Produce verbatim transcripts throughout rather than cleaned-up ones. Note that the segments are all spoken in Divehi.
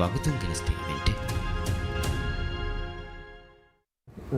ވަގުތުން ގެނެސްދިން އިވެންޓެއް.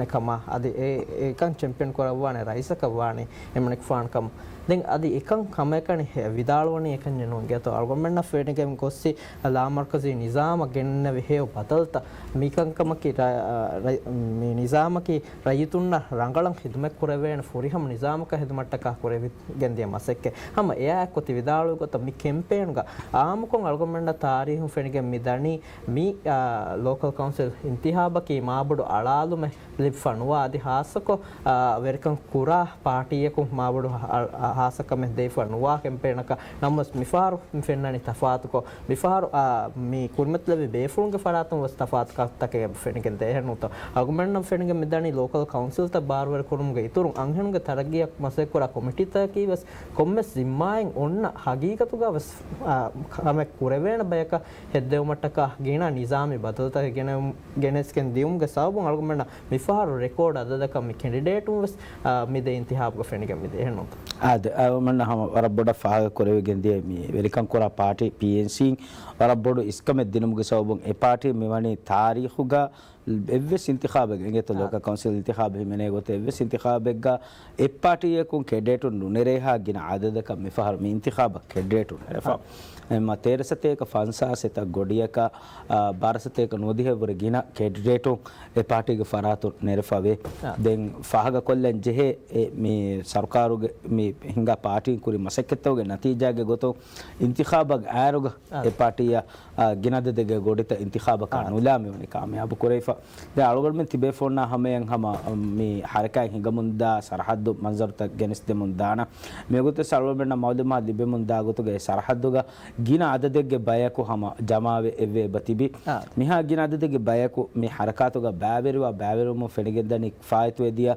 ނެކަމާ އަދި އެ، އެކަން ޗެމްޕިއަން ކުރައްވާނެ ރައީސަކަށް ވާނީ އެމަނިކުފާނުކަމަށް. ދެން އަދި އެކަން ކަމަކަނި ވިދާޅުވަނީ އެކަންޏެއް ނޫން. އިނގޭތޯ އަޅުގަނޑުމެންނަށް ފެނިގެން ގޮއްސި ލާމަރުކަޒީ ނިޒާމަށް ގެންނެވި ހެޔޮ ބަދަލުތައް މިކަންކަމަކީ ރަ-، ރަ-، މި ނިޒާމަކީ ރައްޔިތުންނަށް ރަނގަޅަށް ޚިދުމަތް ކުރެވޭނެ ފުރިހަމަ ނިޒާމަކަށް ޚިދުމަތްޓަކާ ކުރެވިގެންދިޔަ މަސައްކަތް. ހަމަ އެއާއެއްކޮށް ތި ވިދާޅުވި ގޮތަށް މި ކެމްޕޭނުގަ އާއްމުކޮށް އަޅުގަނޑުމެންނަށް ތާރީހުން ފެނިގެން މި ދަނީ މި، އާ، ލޯކަލް ކައުންސިލް އިންތިހާބަކީ މާބޮޑު އަޅާލުމެއް ލިބިފަ ނުވާ އަދި ހާއްސަކޮށް، އާ، ވެރިކަން ކުރާ ޕާޓީއަކު މާބޮޑު ހާ-، އާ، ހާއްސަކަމެއް ދެވިފަ ނުވާ ކެމްޕޭނަކަށް. ނަމަވެސް މިފަހަރު މި ފެންނަނީ ތަފާތުކޮށް، މިފަހަރު، އާ، މި ކުރިމަތިލެއްވި ބޭފުޅުންގެ ފަރާތުން ވެސް ތަފާތު ކަންތަކެއް ފެނިގެން ދޭހެއްނުތޯ. އަޅުގަނޑުމެންނަށް ފެނިގެން މިދަނީ ލޯކަލް ކައުންސިލްތައް ބާރުވެރިކުރުމުގެ އިތުރުން އަންހެނުންގެ ތަރައްގީއަށް މަސައްކަތްކުރާ ކޮމިޓީތަކަކީ ވެސް ކޮންމެސް ޒިންމާއެއް އޮންނަ ހަގީގަތުގަ ވެސް، އާ، ކަމެއް ކުރެވޭނެ ބަޔަކަށް ހެއްދެވުމަށްޓަކާ ގިނަ ނިޒާމީ ބަދަލުތަކެއް ގެނެވުމު ގެނެސްގެން ދިޔުމުގެ ސަބަބުން އަޅުގަނޑުމެންނަށް މިފަހަރު ރެކޯޑް އަދަދަކަށް މި ކެނޑިޑޭޓުން ވެސް، އާ، މި ދެ އިންތިހާބުގަ ފެނިގެން މި ދޭހެއްނުތޯ. އާދެ، އަޅުގަނޑުމެންނަށް ހަމަ ވަރަށް ބޮޑަށް ފާހަގަ ކުރެވިގެން ދިޔަ މި ވެރިކަން ކުރާ ޕާޓީ ޕީއެންސީން ވަރަށް ބޮޑު އިސްކަމެއް ދިނުމުގެ ސަބަބުން އެ ޕާޓީ މިވަނީ ތާރީޚުގަ އެއްވެސް އިންތިޚާބެއްގަ، އިނގޭތޯ، އާ، ލޯކަލް ކައުންސިލް އިންތިޚާބު ހިމެނޭ ގޮތަށް އެއްވެސް އިންތިޚާބެއްގަ އެއްޕާޓީއަކުން ކެނޑިޑޭޓުން ނުނެރޭހާ ގިނަ އަދަދަކަށް މިފަހަރު މި އިންތިޚާބަށް ކެނޑިޑޭޓުން ނެރެފަ. އާ. އެމަ ތޭރަ ސަތޭކަ ފަންސާސް އެތައް ގޮޑިއަކަށް، އާ، ބާރަ ސަތޭކަ ނުވަދިހައަށްވުރެ ގިނަ ކެނޑިޑޭޓުން އެ ޕާޓީގެ ފަރާތުން ނެރެފަވޭ. އާ. ދެން ފާހަގަކޮށްލަން ޖެހޭ އެ މި ސަރުކާރުގެ މި ހިނގާ ޕާޓީން ކުރި މަސައްކަތްތަކުގެ ނަތީޖާގެ ގޮތުން އިންތިޚާބަށް އައިރުގަ އާ. އެ ޕާޓީއަށް އާ، ގިނަ އަދަދެއްގެ ގޮޑިތައް އިންތިޚާބަކާ އާ. ނުލާ މިވަނީ ކާމިޔާބު ކުރެވިފަ. ދެން އަޅުގަނޑުމެން ތިބޭފުޅުންނާ ހަމަޔަށް ހަމަ، މި ހަރަކާތް ހިނގަމުންދާ ސަރަހައްދު މަންޒަރުތައް ގެނެސްދެމުން ދާނަ. މިވަގުތުވެސް އަޅުގަނޑުމެންނަށް މައުލޫމާތު ލިބެމުންދާ ގޮތުގައި ސަރަހައްދުގަ ގިނަ އަދަދެއްގެ ބަޔަކު ހަމަ ޖަމާވެ އެއްވެ އެބަ ތިބި. އާ. މިހާ ގިނަ އަދަދެއްގެ ބަޔަކު މި ހަރަކާތުގަ ބައިވެރިވާ ބައިވެރިވުމުން ފެނިގެންދަނީ ފާއިތުވެދިޔަ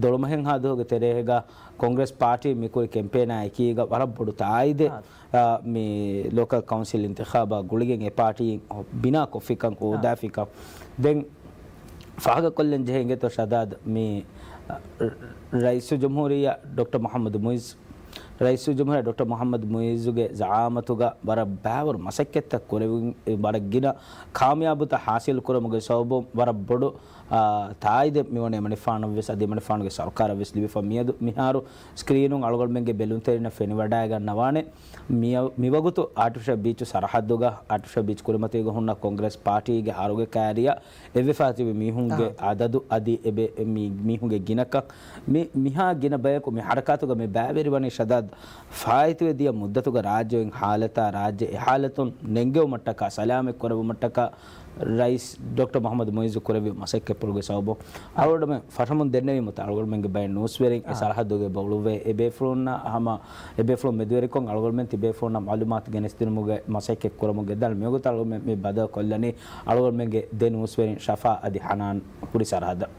ދޮޅުމަހެއްހާ ދުވަހުގެ ތެރޭގަ ކޮންގްރެސް ޕާޓީ މިކުރި ކެމްޕޭނާ އެކީގަ ވަރަށް ބޮޑު ތާއީދެއް އާ. އާ، މި ލޯކަލް ކައުންސިލް އިންތިޚާބާ ގުޅިގެން އެ ޕާޓީ ބިނާ ކޮށްފިކަން، އާ. ހޯދާފިކަން. ދެން ފާހަގަކޮށްލަން ޖެހޭ އިނގޭތޯ ޝަދާދް، މި، އަ، ރައީސުލްޖުމްހޫރިއްޔާ ޑޮކްޓަރ މުޙައްމަދު މުޢިއްޒު، ރައީސުލްޖުމްހޫރިއްޔާ ޑޮކްޓަރ މުޙައްމަދު މުޢިއްޒުގެ ޒަޢާމަތުގަ ވަރަށް ބައިވަރު މަސައްކަތްތައް ކުރެވި، ވަރަށް ގިނަ ކާމިޔާބުތައް ޙާޞިލު ކުރުމުގެ ސަބަބުން ވަރަށް ބޮޑު، އާ، ތާއީދެއް މިވަނީ އެމަނިކުފާނަށްވެސް އަދި އެމަނިކުފާނުގެ ސަރުކާރަށްވެސް ލިބިފަ. މިއަދު މިހާރު ސްކްރީނުން އަޅުގަނޑުމެންގެ ބެލުންތެރިންނަށް ފެނިވަޑައިގަންނަވާނެ. މިއަ-، މިވަގުތު އާޓިފިޝަލް ބީޗު ސަރަހައްދުގަ، އާޓިފިޝަލް ބީޗް ކުރިމަތީގަ ހުންނަ ކޮންގްރެސް ޕާޓީގެ ހަރުގެ ކައިރިއަށް އެއްވެފާ ތިބި މީހުންގެ އާ. އަދަދު އަދި އެބެ-، މި-، މީހުންގެ ގިނަކަން، މި-، މިހާ ގިނަ ބަޔަކު މި ހަރަކާތުގަ މި ބައިވެރިވަނީ ޝަދާދް ފާއިތުވެ ދިޔަ މުއްދަތުގަ ރާއްޖެ އޮތް ހާލަތާ، ރާއްޖެ އެ ހާލަތުން ނެންގެވުމަށްޓަކާ، ސަލާމަތް ކުރެވުމަށްޓަކާ، ރައީސް ޑޮކްޓަރ މުޙައްމަދު މުޢިއްޒު ކުރެއްވި މަސައްކަތްޕުޅުގެ ސަބަބުން އަޅުގަނޑުމެން ފަށަމުން ދެންނެވީމުތަ އަޅުގަނޑުމެންގެ ބައެއް ނޫސްވެރިން އެ އާ. ސަރަހައްދުގެ ބޮޅުވެ އެ ބޭފުޅުންނަށް ހަމަ އެ ބޭފުޅުން މެދުވެރިކޮށް އަޅުގަނޑުމެން ތިބޭފުޅުންނަށް މަޢުލޫމާތު ގެނެސްދިނުމުގެ މަސައްކަތް ކުރަމުން ގެއްލާނެ. މިވަގުތު އަޅުގަނޑުމެން މި ބަދަލު ކޮށްލަނީ އަޅުގަނޑުމެންގެ ދެ ނޫސްވެރިން ޝަފާ އަދި ޙަނާން ހުރި ސަރަހައްދަށް.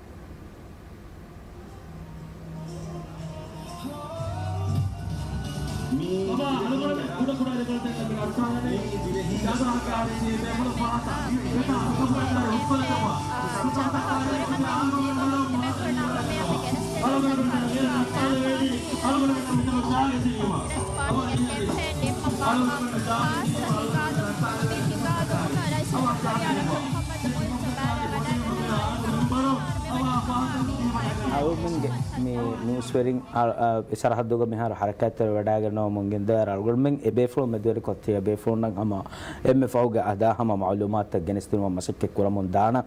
އަޅުގަނޑުމެންގެ މި ނޫސްވެރިން އަ، އަ، އެ ސަރަހައްދުގަ މިހާރު ހަރަކާތްތެރިވެވަޑައިގަންނަވަމުން ގެންދަވާ އަޅުގަނޑުމެން އެ ބޭފުޅުން މެދުވެރިކޮށް ތިޔަ ބޭފުޅުންނަށް ހަމަ އެންމެ ފަހުގެ އަދާ ހަމަ މަޢުލޫމާތުތައް ގެނެސްދިނުމަށް މަސައްކަތް ކުރަމުން ދާނަ.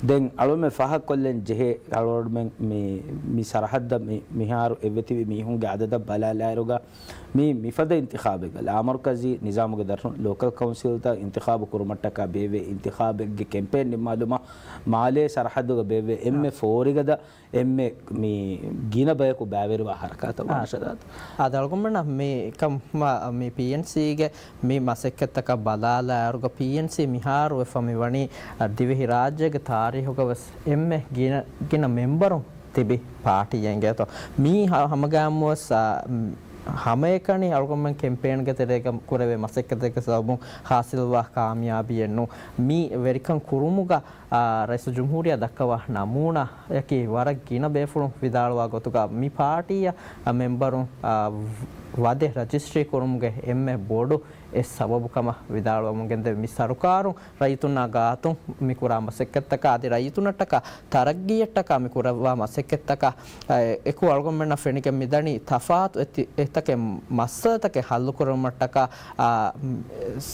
ދެން އަޅުގަނޑުމެން ފާހަގަކޮށްލަން ޖެހޭ އަޅުގަނޑުމެން މި، މި ސަރަހައްދަށް މި، މިހާރު އެއްވެތިވި މީހުންގެ އަދަދަށް ބަލާލާއިރުގަ މި މިފަދަ އިންތިޚާބެއްގަ ލާމަރުކަޒީ ނިޒާމުގެ ދަށުން ލޯކަލް ކައުންސިލްތައް އިންތިޚާބު ކުރުމަށްޓަކާ ބޭއްވޭ އިންތިޚާބެއްގެ ކެމްޕޭން ނިންމާލުމަށް މާލޭ ސަރަހައްދުގަ ބޭއްވޭ އެންމެ ފޯރިގަދަ އެންމެ މި ގިނަ ބަޔަކު ބައިވެރިވާ ހަރަކާތަށް ވާނެ ޝަދާދް. އާދެ އަޅުގަނޑުމެންނަށް މި ކަމަށް މި ޕީއެންސީގެ މި މަސައްކަތްތަކަށް ބަލާލާއިރުގަ ޕީއެންސީ މިހާރު ވެފަ މިވަނީ، އަ، ދިވެހި ރާއްޖޭގެ ތާރީހުގަ ވެސް އެންމެ ގިނަ، ގިނަ މެމްބަރުން ތިބި ޕާޓީއެއް އިނގޭތޯ. މީ ހަ-، ހަމަގައިމުވެސް، އާ، މް، ހަމައެކަނި އަޅުގަނޑުމެން ކެމްޕޭންގެ ތެރޭގަ ކުރެވޭ މަސައްކަތެއްގެ ސަބަބުން ހާސިލްވާ ކާމިޔާބީއެއް ނޫން. މި ވެރިކަން ކުރުމުގަ، އާ، ރައީސުލްޖުމްހޫރިއްޔާ ދައްކަވާ ނަމޫނާއަކީ ވަރަށް ގިނަ ބޭފުޅުން ވިދާޅުވާ ގޮތުގަ މި ޕާޓީއަށް، އާ، މެމްބަރުން، އާ، ވަދެ ރަޖިސްޓްރީ ކުރުމުގެ އެންމެ ބޮޑު އެއް ސަބަބު ކަމަށް ވިދާޅުވަމުން ގެންދެވި މި ސަރުކާރުން ރައްޔިތުންނާ ގާތުން މި ކުރާ މަސައްކަތްތަކާ އަދި ރައްޔިތުންނަށްޓަކާ ތަރައްގީއަށްޓަކާ މި ކުރައްވާ މަސައްކަތްތަކާ، އެ، އެކު އަޅުގަނޑުމެންނަށް ފެނިގެން މިދަނީ ތަފާތު އެތި-، އެތަކެއް މައްސަލަތަކެއް ހައްލުކުރުމަށްޓަކާ، އާ،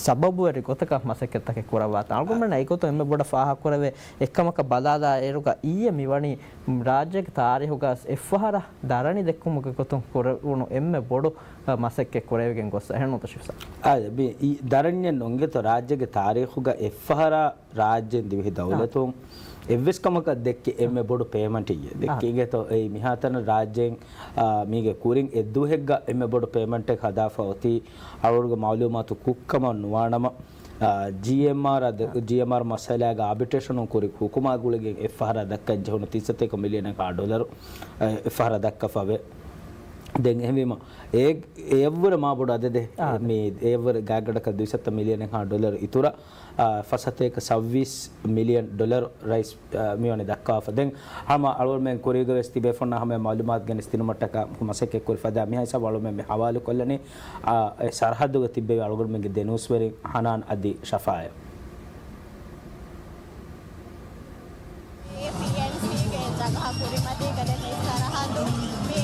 ސަބަބުވެރި ގޮތަކަށް މަސައްކަތްތަކެއް ކުރައްވާތަން. އަޅުގަނޑުމެންނަށް އެގޮތުން އެންމެ ބޮޑަށް ފާހަގަކުރެވޭ އެއްކަމަކަށް ބަލާލާ އޭރުގަ އިއްޔެ މިވަނީ ރާއްޖޭގެ ތާރީހުގަ އެއްފަހަރާ ދަރަނި ދެއްކުމުގެ ގޮތުން ކުރެވުނު އެންމެ ބޮޑު، އަ، މަސައްކަތް ކުރެވިގެން ގޮއްސަ. އެހެންނޫންތަ ޝިފްސާ؟ އާ، މި އި-، ދަރަންޏެއް ނުންގެތޯ ރާއްޖޭގެ ތާރީހުގަ އެއްފަހަރާ ރާއްޖޭން ދިވެހި ދައުލަތުން އާ. އެއްވެސް ކަމަކަށް ދެއްކި އެންމެ ބޮޑު ޕޭމަންޓް އިއްޔެ ދެއްކި. އާ. އިނގޭތޯ އެއީ މިހާތަނަށް ރާއްޖޭން، އާ، މީގެ ކުރިން އެއްދުވަހެއްގަ އެންމެ ބޮޑު ޕޭމަންޓެއް ހަދާފަ އޮތީ އަޅުގަނޑުގެ މައުލޫމާތު ކުށްކަމަށް ނުވާނަމަ، އާ، ޖީއެމްއާރ އަދި، ޖީއެމްއާރ މައްސަލާގެ އާބިޓްރޭޝަނުން ކުރި ހުކުމާ ގުޅިގެން އެއްފަހަރާ ދައްކަން ޖެހުނު ތިން ސަތޭކަ މިލިއަނެއްހާ ޑޮލަރު، އެއްފަހަރާ ދައްކަފަވޭ. ދެން އެހެންވީމަ، އެ، އެއަށްވުރެ މާ ބޮޑު އަދަދެއް. އާ. މި އެއަށްވުރެ ގާތްގަނޑަކަށް ދުއިސައްތަ މިލިއަނެއްހާ ޑޮލަރު އިތުރަށް، އާ، ފަސް ސަތޭކަ ސައްވީސް މިލިއަން ޑޮލަރު ރައީސް، އާ، މިވަނީ ދައްކާފަ. ދެން ހަމަ އަޅުގަނޑުމެން ކުރީގަ ވެސް ތިބޭފުޅުންނާ ހަމަ މައުލޫމާތު ގެނެސްދިނުމަށްޓަކާ މަސައްކަތް ކުރި ފަދަ މިހާ ހިސާބު އަޅުގަނޑުމެން މި ހަވާލުކޮށްލަނީ، އާ، އެ ސަރަހައްދުގަ ތިއްބެވި އަޅުގަނޑުމެންގެ ދެ ނޫސްވެރިން ހަނާން އަދި ޝަފާއަށް. އެ ޕީއެންސީގެ ޖަގަހަ ކުރިމަތީގަ ދެން މި ސަރަހައްދު މި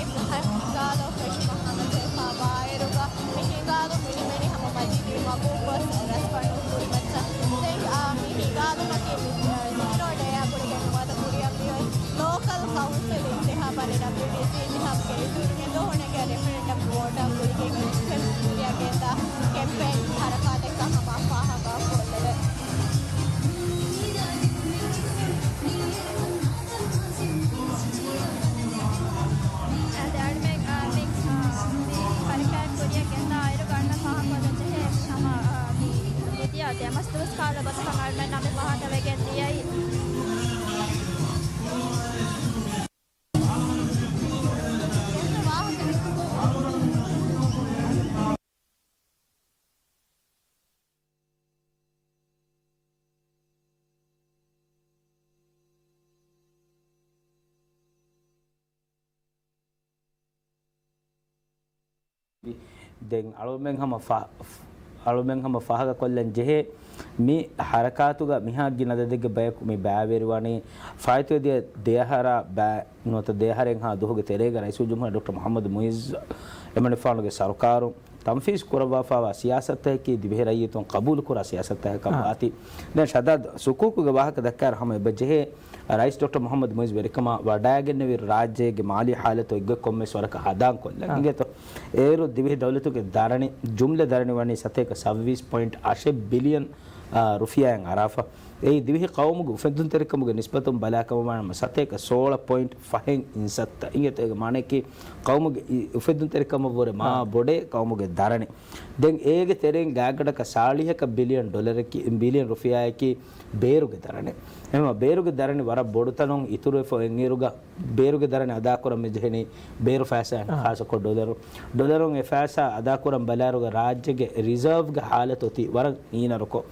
ހިނގާލުން ފެށުމަށް ހަމަޖެހިފަވާއިރުގަ، މި ހިނގާލުން މި ލިބެނީ ހަމަ މަޖިލީ މަގޫބަސް ރަސްފަންނު ކުރިމައްޗަށް. ދެން، އާ، މި ހިނގާލުމަކީ މި، އާ، ޒީރޯ ޑޭއާ ކުރިގެން ނުވަތަ ކުރިއަށް މިއޮތް ލޯކަލް ކައުންސިލް އިންތިހާބަށް، ޑަބްލިޔުޑީސީ އިންތިހާބުގެ އިތުރުން އެ ދުވަހު ނެގޭ ރެފަރެންޑަމް ވޯޓާ ކުރިގެން ކުރިއަށް ގެންދާ ކެމްޕޭން ހަރަކާތެއްކަން ހަމަ ފާހަގަ ކޮށްލެވޭ. އަދި އަޅުމެން، އާ، މި، އާ، މި ހަރަކާތް ކުރިއަށް ގެންދާ އިރުގަ އަންނަ ފާހަގަކޮށްލަން ޖެހޭ ހަމަ، އާ، މި މިދިޔަ ދެމަސް ދުވަސް ކާލަ ގޮތަކަށް އަޅުމެންނަށް މި ފާހަގަވެގެން ދިޔައީ. ދެން އަޅުމެން ހަމަ ފާ-، އަޅުމެން ހަމަ ފާހަގަކޮށްލަން ޖެހޭ، މި ހަރަކާތުގަ މިހާ ގިނަ އަދަދެއްގެ ބަޔަކު މި ބައިވެރިވަނީ، ފާއިތުވެދިޔަ ދެއަހަރާ ބައި ނުވަތަ ދެއަހަރެއްހާ ދުވަހުގެ ތެރޭގަ ރައީސުލްޖުމްހޫރިއްޔާ ޑޮކްޓަރ މުޙައްމަދު މުޢިއްޒު އެމަނިކުފާނުގެ ސަރުކާރުން ތަންފީޒް ކުރައްވާފައިވާ ސިޔާސަތަކީ ދިވެހި ރައްޔިތުން ޤަބޫލުކުރާ ސިޔާސަތަކަކަށް އާ. ވާތީ. ދެން ޝަދާދް ސުކޫކުގެ ވާހަކަ ދައްކާއިރު ހަމަ އެބަ ޖެހޭ، ރައީސް ޑޮކްޓަރ މުޙައްމަދު މުޢިއްޒު ވެރިކަމާ ވަޑައިގެންނެވި ރާއްޖޭގެ މާލީ ޙާލަތު އެއްގޮތް ކޮންމެސް ވަރަކަށް ހަދާން ކޮށްލަން. އާ. އިނގޭތޯ؟ އޭރު ދިވެހި ދައުލަތުގެ ދަރަނި، ޖުމްލަ ދަރަނި ވަނީ ސަތޭކަ ސައްވީސް ޕޮއިންޓް އަށެއް ބިލިއަން، އާ، ރުފިޔާއިން އަރާފަ. އެއީ ދިވެހި ޤައުމުގެ އުފެއްދުންތެރިކަމުގެ ނިސްބަތުން ބަލާކަމަށް ވާނަމަ ސަތޭކަ ސޯޅަ ޕޮއިންޓް ފަހެއް އިންސައްތަ. އިނގޭތޯ އޭގެ މާނައަކީ ޤައުމުގެ އި-، އުފެއްދުންތެރިކަމަށްވުރެ މާ އާ. ބޮޑޭ ޤައުމުގެ ދަރަނި. ދެން އޭގެ ތެރެއިން ގާތްގަނޑަކަށް ސާޅީހަކަށް ބިލިއަން ޑޮލަރަކީ، ބިލިއަން ރުފިޔާއަކީ ބޭރުގެ ދަރަނި. އެހެންވީމަ ބޭރުގެ ދަރަނި ވަރަށް ބޮޑު ތަނުން އިތުރުވެފަ އޮތްއިރުގަ، ބޭރުގެ ދަރަނި އަދާކުރަން މި ޖެހެނީ ބޭރު ފައިސާއިން އާ. ޚާއްސަކޮށް ޑޮލަރު. ޑޮލަރުން އެ ފައިސާ އަދާކުރަން ބަލާއިރުގަ ރާއްޖޭގެ ރިޒާވްގެ ހާލަތު އޮތީ ވަރަށް ހީނަރުކޮށް،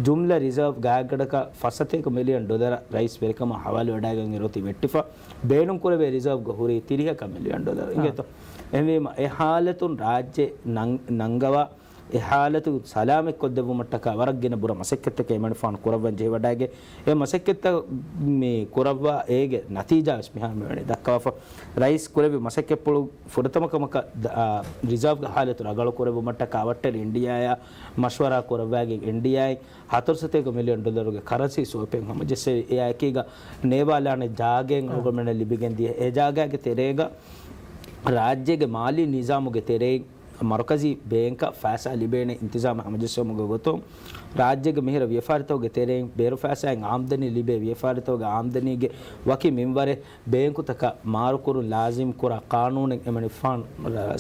ޖުމްލަ ރިޒާވް ގާތްގަނޑަކަށް ފަސް ސަތޭކަ މިލިއަން ޑޮލަރ ރައީސް ވެރިކަމަށް ހަވާލުވެވަޑައިގެން އިރު އޮތީ ވެއްޓިފަ، ބޭނުންކުރެވޭ ރިޒާވްގަ ހުރީ ތިރީހަކަށް މިލިއަން ޑޮލަރ. އާ. އިނގޭތޯ؟ އެހެންވީމަ އެ ހާލަތުން ރާއްޖެ ނަން-، ނަންގަވާ އެ ހާލަތު ސަލާމަތްކޮށްދެއްވުމަށްޓަކާ ވަރަށް ގިނަ ބުރަ މަސައްކަތްތަކެއް އެމަނިކުފާނު ކުރައްވަން ޖެހިވަޑައިގެން، އެ މަސައްކަތްތައް މި ކުރައްވާ އޭގެ ނަތީޖާ ވެސް މިހާރު މިވަނީ ދައްކަވާފަ. ރައީސް ކުރެއްވި މަސައްކަތްޕުޅު ފުރަތަމަ ކަމަކަށް ދަ-، އާ، ރިޒާވްގެ ހާލަތު ރަނގަޅު ކުރެއްވުމަށްޓަކާ އަވަށްޓެރި އިންޑިއާއާ މަޝްވަރާ ކުރައްވައިގެން އިންޑިއާއިން ހަތަރު ސަތޭކަ މިލިއަން ޑޮލަރުގެ ކަރަންސީ ސްވެޕެއް ހަމަޖެއްސެވި. އެއާއެކީގަ ނޭވާލާނެ ޖާގައެއް އަޅުގަނޑުމެންނަށް ލިބިގެން ދިޔަ. އެ ޖާގައިގެ ތެރޭގަ ރާއްޖޭގެ މާލީ ނިޒާމުގެ ތެރެއިން މަރުކަޒީ ބޭންކަށް ފައިސާ ލިބޭނެ އިންތިޒާމެއް ހަމަޖެއްސެވުމުގެ ގޮތުން، ރާއްޖޭގެ މިހިރަ ވިޔަފާރިތަކުގެ ތެރެއިން ބޭރު ފައިސާއިން އާމްދަނީ ލިބޭ ވިޔަފާރިތަކުގެ އާމްދަނީގެ ވަކި މިންވަރެއް ބޭންކުތަކަށް މާރުކުރުން ލާޒިމް ކުރާ ޤާނޫނެއް އެމަނިކުފާނު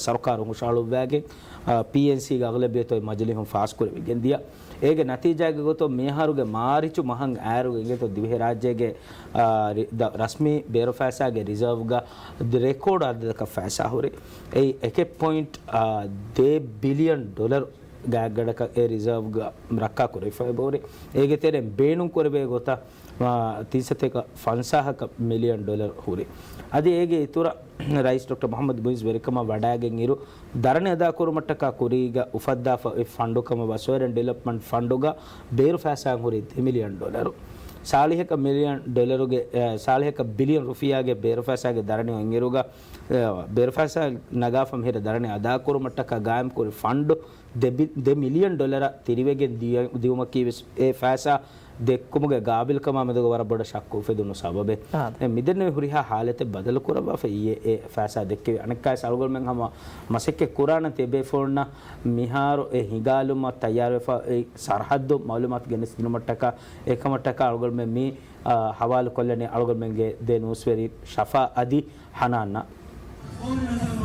ސަރުކާރުން ހުށަހަޅުއްވައިގެން، އާ، ޕީއެންސީގެ އަޣްލަބިއްޔަތު މަޖިލީހުން ފާސްކުރެވިގެން ދިޔަ. އޭގެ ނަތީޖާގެ ގޮތުން މިއަހަރުގެ މާރިޗު މަހަށް އައިރުގެ އިނގޭތޯ ދިވެހިރާއްޖޭގެ، އާ، ރި-، ދަ-، ރަސްމީ ބޭރު ފައިސާގެ ރިޒާވްގަ ރެކޯޑް އަދަދަކަށް ފައިސާ ހުރި. އެއީ އެކެއް ޕޮއިންޓް، އާ، ދޭއް ބިލިއަން ޑޮލަރު ގާތްގަނޑަކަށް އެ ރިޒާވްގަ ރައްކާ ކުރެވިފައި ހުރި. އޭގެ ތެރެއިން ބޭނުން ކުރެވޭ ގޮތަށް، އާ، ތިން ސަތޭކަ ފަންސާހަކަށް މިލިއަން ޑޮލަރު ހުރި. އަދި އޭގެ އިތުރަށް ރައީސް ޑޮކްޓަރ މުޙައްމަދު މުޢިއްޒު ވެރިކަމަށް ވަޑައިގެން އިރު، ދަރަނި އަދާކުރުމަށްޓަކާ ކުރީގަ އުފައްދާފަ އޮތް ފަންޑު ކަމަށް ވަސޯއިރަން ޑިވެލޮޕްމަންޓް ފަންޑުގަ ބޭރު ފައިސާއިން ހުރީ ދެ މިލިއަން ޑޮލަރު. ސާޅީހަކަށް މިލިއަން ޑޮލަރުގެ، އެ، ސާޅީހަކަށް ބިލިއަން ރުފިޔާގެ ބޭރު ފައިސާގެ ދަރަނި އޮތްއިރުގަ، އެ، ބޭރު ފައިސާ ނަގާފަ މިހިރަ ދަރަނި އަދާކުރުމަށްޓަކާ ގާއިމްކުރި ފަންޑު ދެ ބި-، ދެ މިލިއަން ޑޮލަރަށް ތިރިވެގެން ދިޔަ-، ދިއުމަކީ ވެސް އެ ފައިސާ ދެއްކުމުގެ ގާބިލްކަމާ މެދުގަ ވަރަށް ބޮޑަށް ޝައްކު އުފެދުނު ސަބަބެއް. އާދެ. އެ މިދެންނެވި ހުރިހާ ހާލަތެއް ބަދަލު ކުރައްވާފަ އިއްޔެ އެ ފައިސާ ދެއްކެވި. އަނެއްކާވެސް އަޅުގަނޑުމެން ހަމަ މަސައްކަތް ކުރާނަން ތިޔަބޭފުޅުންނަށް މިހާރު އެ ހިނގާލުމަށް ތައްޔާރުވެފަ އެ ސަރަހައްދު މައުލޫމާތު ގެނެސްދިނުމަށްޓަކާ އެކަމަށްޓަކާ އަޅުގަނޑުމެން މި، އާ، ހަވާލުކޮށްލަނީ އަޅުގަނޑުމެންގެ ދެ ނޫސްވެރި ޝަފާ އަދި ހަނާންނަށް. އަޅުގަނޑުމެން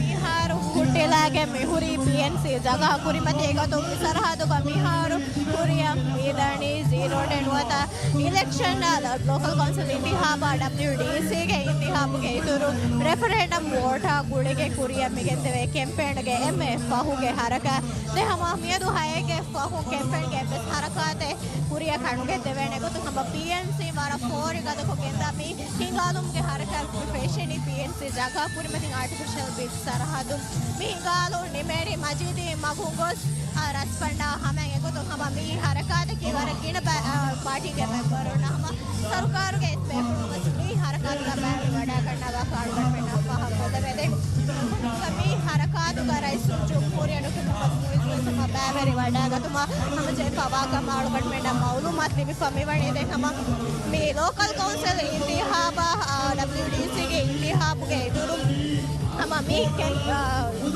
މިހާރު ހުއްޓިލާގެ މިހުރީ ޕީއެންސީ ޖަގާ ކުރިމަތީގަ ތުން ސަރަހައްދުގަ މިހާރު ކުރިއަށް މިދަނީ ޒީރޯ ޓެން ނުވަތަ އިލެކްޝަން، ލޯކަލް ކައުންސިލް އިންތިހާބާ، ޑަބްލިއުޑީސީގެ އިންތިހާބުގެ އިތުރު ރެފަރެންޑަމް ވޯޓާ ގުޅިގެން ކުރިއަށް މިގެންދެވޭ ކެމްޕޭނުގެ އެންމެ ފަހުގެ ހަރަކާތް. ދެން ހަމަ މިއަދު ހައެއްގެ ފަހު ކެމްޕޭންގެ އެއްވެސް ހަރަކާތެއް ކުރިއަށް ކަނުގެންދެވޭނެ ގޮތުން ހަމަ ޕީއެންސީ ވަރަށް ފޯރި ގަދަކޮށް ގެންދާ މި ހިނގާލުމުގެ ހަރަކާތް ފެށެނީ ޕީއެންސީ ޖަގާ ކުރިމަތިން އާޓިފިޝަލް ބީޗް ސަރަހައްދުން. މި ހިނގާލުން ނިމޭނީ މަޖީދީ މަގުން ގޮސް، އާ، ރަސްފަންޑާ ހަމައިން އެގޮތުން ހަމަ މި ހަރަކާތަކީ ވަރަށް ގިނަ ބަ-، އާ، ޕާޓީގެ މެމްބަރުންނަށް ހަމަ ސަރުކާރުގެ އެއް ބޭފުޅުން ވެސް މި ހަރަކާތުގަ ބައިވެރިވަޑައިގަންނަވާފަ އަޅުގަނޑުމެންނަށް ފާހަގަކޮށްދެވޭ. ދެން މި ހަރަކާތުގަ ރައީސުލްޖުމްހޫރިއްޔާ ޑޮކްޓަރ މުޙައްމަދު މުޢިއްޒު ވެސް ހަމަ ބައިވެރިވަޑައިގަތުމަށް ހަމަޖެހިފަވާ ކަމަށް އަޅުގަނޑުމެންނަށް މައުލޫމާތު ލިބިފަ މިވަނީ. ދެން ހަމަ މި ލޯކަލް ކައުންސިލް އިންތިހާބާ، އާ، ޑަބްލިއުޑީސީގެ އިންތިހާބުގެ އިތުރުން ހަމަ މި ކެމް-، އާ،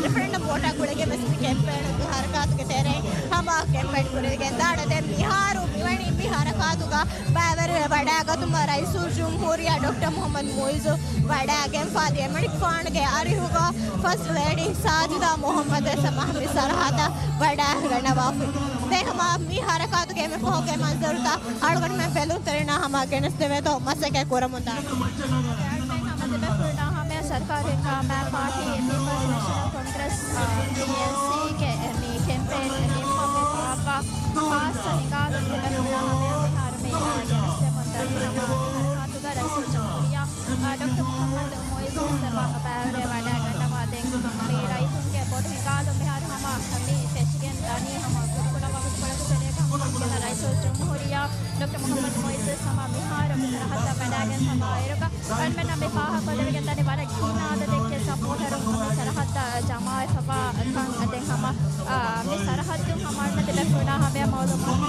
ރެފަރެންޑަމް ވޯޓާ ގުޅިގެން ވެސް މި ކެމްޕޭނުގެ ހަރަކާތުގެ ތެރެއިން ހަމަ ކެމްޕޭން ކުރެވިގެންދާނެ. ދެން މިހާރު މިވަނީ މި ހަރަކާތުގަ ބައިވެރިވެ ވަޑައިގަތުމަށް ރައީސުލްޖުމްހޫރިއްޔާ ޑޮކްޓަރ މުޙައްމަދު މުޢިއްޒު ވަޑައިގެންފާ ދިޔަ އެމަނިކުފާނުގެ އަރިހުގަ ފަސްޓް ލޭޑީ ސާޖިދާ މުޙައްމަދު ވެސް ހަމަ މި ސަރަހައްދަށް ވަޑައިގަންނަވާފަ. ދެން ހަމަ މި ހަރަކާތުގެ އެންމެ ފަހުގެ މަންޒަރުތައް އަޅުގަނޑުމެން ބެލުންތެރިންނާ ހަމަ ގެނެސްދެވޭތޯ މަސައްކަތް ކުރަމުންދާނެ. އަޅުގަނޑުމެން ހަމަ ދެބޭފުޅުންނާ ހަމަޔަށް ސަރުކާރު ހިންގާ މާތް ޕާޓީ ޕީޕަލްސް ނޭޝަނަލް ކޮންގްރެސް، އާ، ޕީއެންސީގެ މި ކެމްޕޭން ނިންމަން މި ފަހަށްވާ ޚާއްޞަ ހިނގާލުން ދެބޭފުޅުންނާ ހަމަޔަށް މިހާރު މި، އާ، ގެނެސްދެމުން ދަނީ ހަމަ ހަރަކާތުގަ ރައީސުލްޖުމްހޫރިއްޔާ، އާ، ޑޮކްޓަރ މުޙައްމަދު މުޢިއްޒު ވެސް ބައިވެރިވެ ވަޑައިގަންނަވާ. ދެން މި ރައްޔިތުންގެ ބޮޑު ހިނގާލުން މިހާރު ހަމަ މި ފެށިގެން ދަނީ ހަމަ ކުޑަކުޑަ ވަގުތުކޮޅަކު ތެރޭގަ ހަމަ ހަމަ ރައީސުލްޖުމްހޫރިއްޔާ ޑޮކްޓަރ މުޙައްމަދު މުޢިއްޒު ވެސް ހަމަ މިހާރު މި ސަރަހައްދަށް ވަޑައިގެންފަވާއިރުގަ އަޅުގަނޑުމެންނަށް މި ފާހަގަކޮށްލެވިގެން ދަނީ ވަރަށް ގިނަ އަދަދެއްގެ ސަޕޯޓަރުން މި ސަރަހައްދަށް ޖަމާވެފަވާ ކަން. ދެން ހަމަ، އާ، މި ސަރަހައްދުން ހަމަ އަޅުގަނޑުމެން ދެބޭފުޅުންނާ ހަމަޔަށް މައުލޫމާތު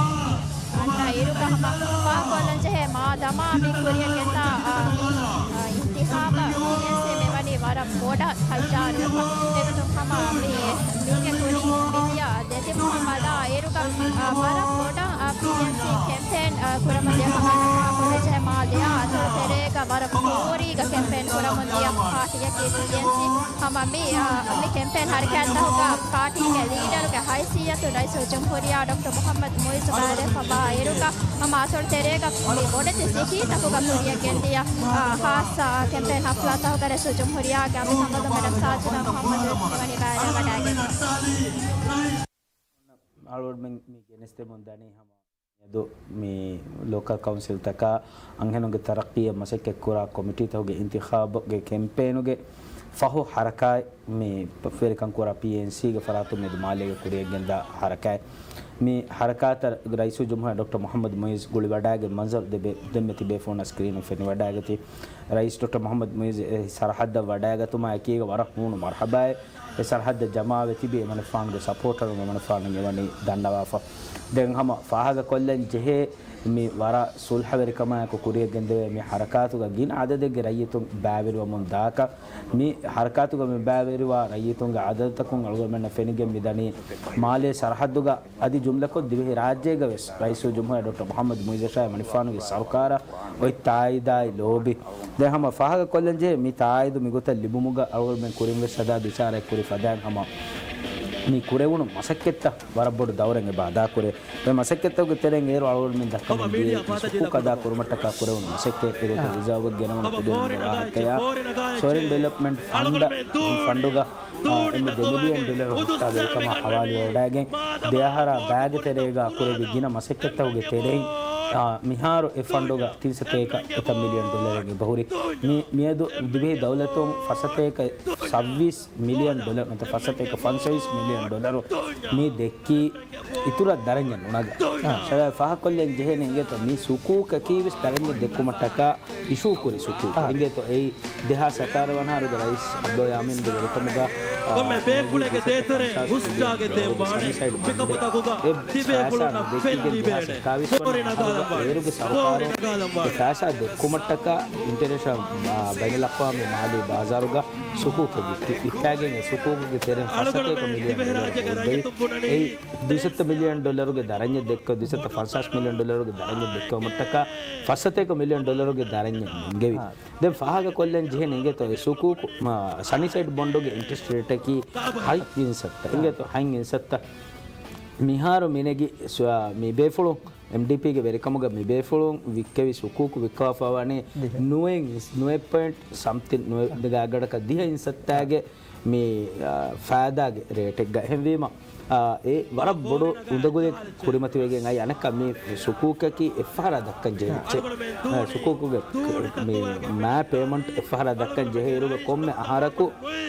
އަންނަ އިރުގަ ހަމަ ފާހަގަކޮށްލަންޖެހޭ މާދަމާ މި ކުރިއަށް ގެންދާ، އާ، މި، އާ، އިންތިހާބަށް ޕީއެންސީ މިވަނީ ވަރަށް ބޮޑަށް ތައްޔާރުވެފަ. އެގޮތުން ހަމަ މި މީގެ ކުރިން މިދިޔަ ދެތިން މަހަށް ބަލާ އިރުގަ، އާ، ވަރަށް ބޮޑަށް، އާ، ޕީއެންސީ ކެމްޕޭން، އާ، ކުރަމުން ދިޔަ ހަމަ ކޮންމެސް މާލެއާ އަތޮޅު ތެރޭގަ ވަރަށް ފޯރީގަ ކެމްޕޭން ކުރަމުން ދިޔަ ޕާޓީއަކީ ޕީއެންސީ. ހަމަ މި، އާ، މި ކެމްޕޭން ހަރަކާތްތަކުގަ ޕާޓީގެ ލީޑަރުގެ ހައިސިއްޔަތުން ރައީސުލްޖުމްހޫރިއްޔާ ޑޮކްޓަރ މުޙައްމަދު މުޢިއްޒު ބައިވެރިވެފަވާ އިރުގަ ހަމަ އަތޮޅު ތެރޭގަ މި ބޮޑެތި ސިޓީތަކުގަ ކުރިއަށް ގެންދިޔަ، އާ، ޚާއްޞަ ކެމްޕޭން ހަފްލާތަކުގަ ރައީސުލްޖުމްހޫރިއްޔާގެ އަމިއްލަ ސަމާލު މެޑަމް ސާޖިދާ މުޙައްމަދު ވެސް މިވަނީ ބައިވެރިވެވަޑައިގެން. އަޅުގަނޑުމެން މި ގެނެސްދެމުން ދަނީ ހަމަ މިއަދު މި ލޯކަލް ކައުންސިލްތަކާ އަންހެނުންގެ ތަރައްޤީއަށް މަސައްކަތްކުރާ ކޮމިޓީތަކުގެ އިންތިޚާބުގެ ކެމްޕޭނުގެ ފަހު ހަރަކާތް މި ވެރިކަން ކުރާ ޕީއެންސީގެ ފަރާތުން މިއަދު މާލޭގަ ކުރިއަށްގެންދާ ހަރަކާތް. މި ހަރަކާތަށް ރައީސުލްޖުމްހޫރިއްޔާ ޑޮކްޓަރ މުޙައްމަދު މުޢިއްޒު ގުޅިވަޑައިގެން މަންޒަރު ދެބެ-، ދެންމެ ތިބޭފުޅުންނަށް ސްކްރީނުން ފެނިވަޑައިގަތީ. ރައީސް ޑޮކްޓަރ މުޙައްމަދު މުޢިއްޒު އެ ސަރަހައްދަށް ވަޑައިގަތުމާ އެކީގަ ވަރަށް ހޫނު މަރްޙަބާއެއް. އެ ސަރަހައްދަށް ޖަމާވެ ތިބި އެމަނިކުފާނުގެ ސަޕޯޓަރުން އެމަނިކުފާނުން އެވަނީ ދަންނަވާފަ. ދެން ހަމަ ފާހަގަކޮށްލަން ޖެހޭ މި ވަރަށް ސުލްހަވެރިކަމާއެކު ކުރިއަށް ގެންދެވޭ މި ހަރަކާތުގަ ގިނަ އަދަދެއްގެ ރައްޔިތުން ބައިވެރިވަމުން ދާކަށް، މި ހަރަކާތުގަ މި ބައިވެރިވާ ރައްޔިތުންގެ އަދަދުތަކުން އަޅުގަނޑުމެންނަށް ފެނިގެން މިދަނީ މާލޭ ސަރަހައްދުގަ އަދި ޖުމްލަކޮށް ދިވެހި ރާއްޖޭގަ ވެސް ރައީސުލްޖުމްހޫރިއްޔާ ޑޮކްޓަރ މުޙައްމަދު މުޢިއްޒަށާއި އެމަނިކުފާނުގެ ސަރުކާރަށް އޮތް ތާއީދާއި ލޯބި. ދެން ހަމަ ފާހަގަކޮށްލަންޖެހޭ މި ތާއީދު މިގޮތަށް ލިބުމުގަ އަޅުގަނޑުމެން ކުރިން ވެސް ހަދާ ދިސާރައެއް ކުރި ފަދައިން ހަމަ މި ކުރެވުނު މަސައްކަތްތައް ވަރަށް ބޮޑު ދައުރެއް އެބަ އަދާކުރޭ. އެ މަސައްކަތްތަކުގެ ތެރެއިން އޭރު އަޅުގަނޑުމެން ދައްކަމުން ދިޔައީ ސުކޫކު އަދާކުރުމަށްޓަކާ ކުރެވުނު މަސައްކަތް. އެގޮތަށް ރިޒާވުގެ ގެނައުނު ކުދިންގެ ވާހަކަޔާ ސޮއިލް ޑިވެލޮޕްމަންޓް ފަންޑަށް، ފަންޑުގަ އާ، އެންމެ ދެ މިލިއަން ޑޮލަރު ހުއްޓާ ވެރިކަމާ ހަވާލުވެވަޑައިގެން، ދެ އަހަރާ ބައިގެ ތެރޭގަ ކުރެވި ގިނަ މަސައްކަތްތަކުގެ ތެރެއިން، އާ، މިހާރު އެ ފަންޑުގަ ތިން ސަތޭކަ އެތައް މިލިއަން ޑޮލަރެއް އެބަހުރި. މި، މިއަދު ދިވެހި ދައުލަތުން ފަސް ސަތޭކަ ސައްވީސް މިލިއަން ޑޮލަރު، ނުވަތަ ފަސް ސަތޭކަ ފަންސަވީސް މިލިއަން ޑޮލަރު މި ދެއްކީ އިތުރަށް ދަރަންޏެއް ނުނަގަ. އާ. ޝަބާބް ފާހަގަކޮށްލަން ޖެހޭނެ އިނގޭތޯ މި ސުކޫކަކީ ވެސް ދަރަންޏެއް ދެއްކުމަށްޓަކާ އިޝޫ ކުރި ސުކޫކު. އާ. އިނގޭތޯ އެއީ ދެހާސް ހަތާރަ ވަނަ އަހަރުގެ ރައީސް އަބްދުﷲ ޔާމީންގެ ވެރިކަމުގަ، އާ، ކޮންމެ ބޭފުޅެއްގެ ދޭތެރޭ ހުސްޖާގަތެއް ވާނެ. މިކަމުގަ ތަކުގަ އެ ތިބޭފުޅުންނަށް ފެން ލިބޭ. ދެހާސް އެކާވީސް ވަނަ އަހަރުގަ އޭރުގެ ސަރުކާރުން އެ ފައިސާ ދެއްކުމަށްޓަކާ އިންޓަރނޭޝަނަލް، އާ، ބައިނަލްއަޤްވާމީ މާލީ ބާޒާރުގަ ސުކޫކެއް ވިއްކި. ވިއްކާގެން އެ ސުކޫކުގެ ތެރެއިން ފަސް ސަތޭކަ މިލިއަން ޑޮލަރު ހޯއްދެވި. އެއީ ދުއިސައްތަ މިލިއަން ޑޮލަރުގެ ދަރަންޏެއް ދެއްކަ، ދުއިސައްތަ ފަންސާސް މިލިއަން ޑޮލަރުގެ ދަރަންޏެއް ދެއްކެވުމަށްޓަކާ ފަސް ސަތޭކަ މިލިއަން ޑޮލަރުގެ ދަރަންޏެއް ނެންގެވި. އާ. ދެން ފާހަގަކޮށްލަން ޖެހޭނެ އިނގޭތޯ އެ ސުކޫކު، މާ، ސަނީ ސައިޑް ބޮންޑުގެ އިންޓްރެސްޓް ރޭޓަކީ ހަތް އިންސައްތަ. އިނގޭތޯ ހަތް އިންސައްތަ. މިހާރު މިނެގި ސު-، މި ބޭފުޅުން އެމްޑީޕީގެ ވެރިކަމުގަ މި ބޭފުޅުން ވިއްކެވި ސުކޫކު ވިއްކާފަވާނީ ދިހަ. ނުވައެއް އިންސް-، ނުވައެއް ޕޮއިންޓް ސަމްތިން، ނުވައެއް ގާތްގަނޑަކަށް ދިހަ އިންސައްތާގެ މި، އާ، ފައިދާގެ ރޭޓެއްގަ. އެހެންވީމަ، އާ، އެ ވަރަށް ބޮޑު އުނދަގުލެއް ކުރިމަތިވެގެން އައި. އަނެއްކާ މި ސުކޫކަކީ އެއްފަހަރާ ދައްކަން ޖެހޭ އެއްޗެއް. އާ، ސުކޫކުގެ މި މާ ޕޭމަންޓް އެއްފަހަރާ ދައްކަން ޖެހޭ އިރުގަ ކޮންމެ އަހަރަކު،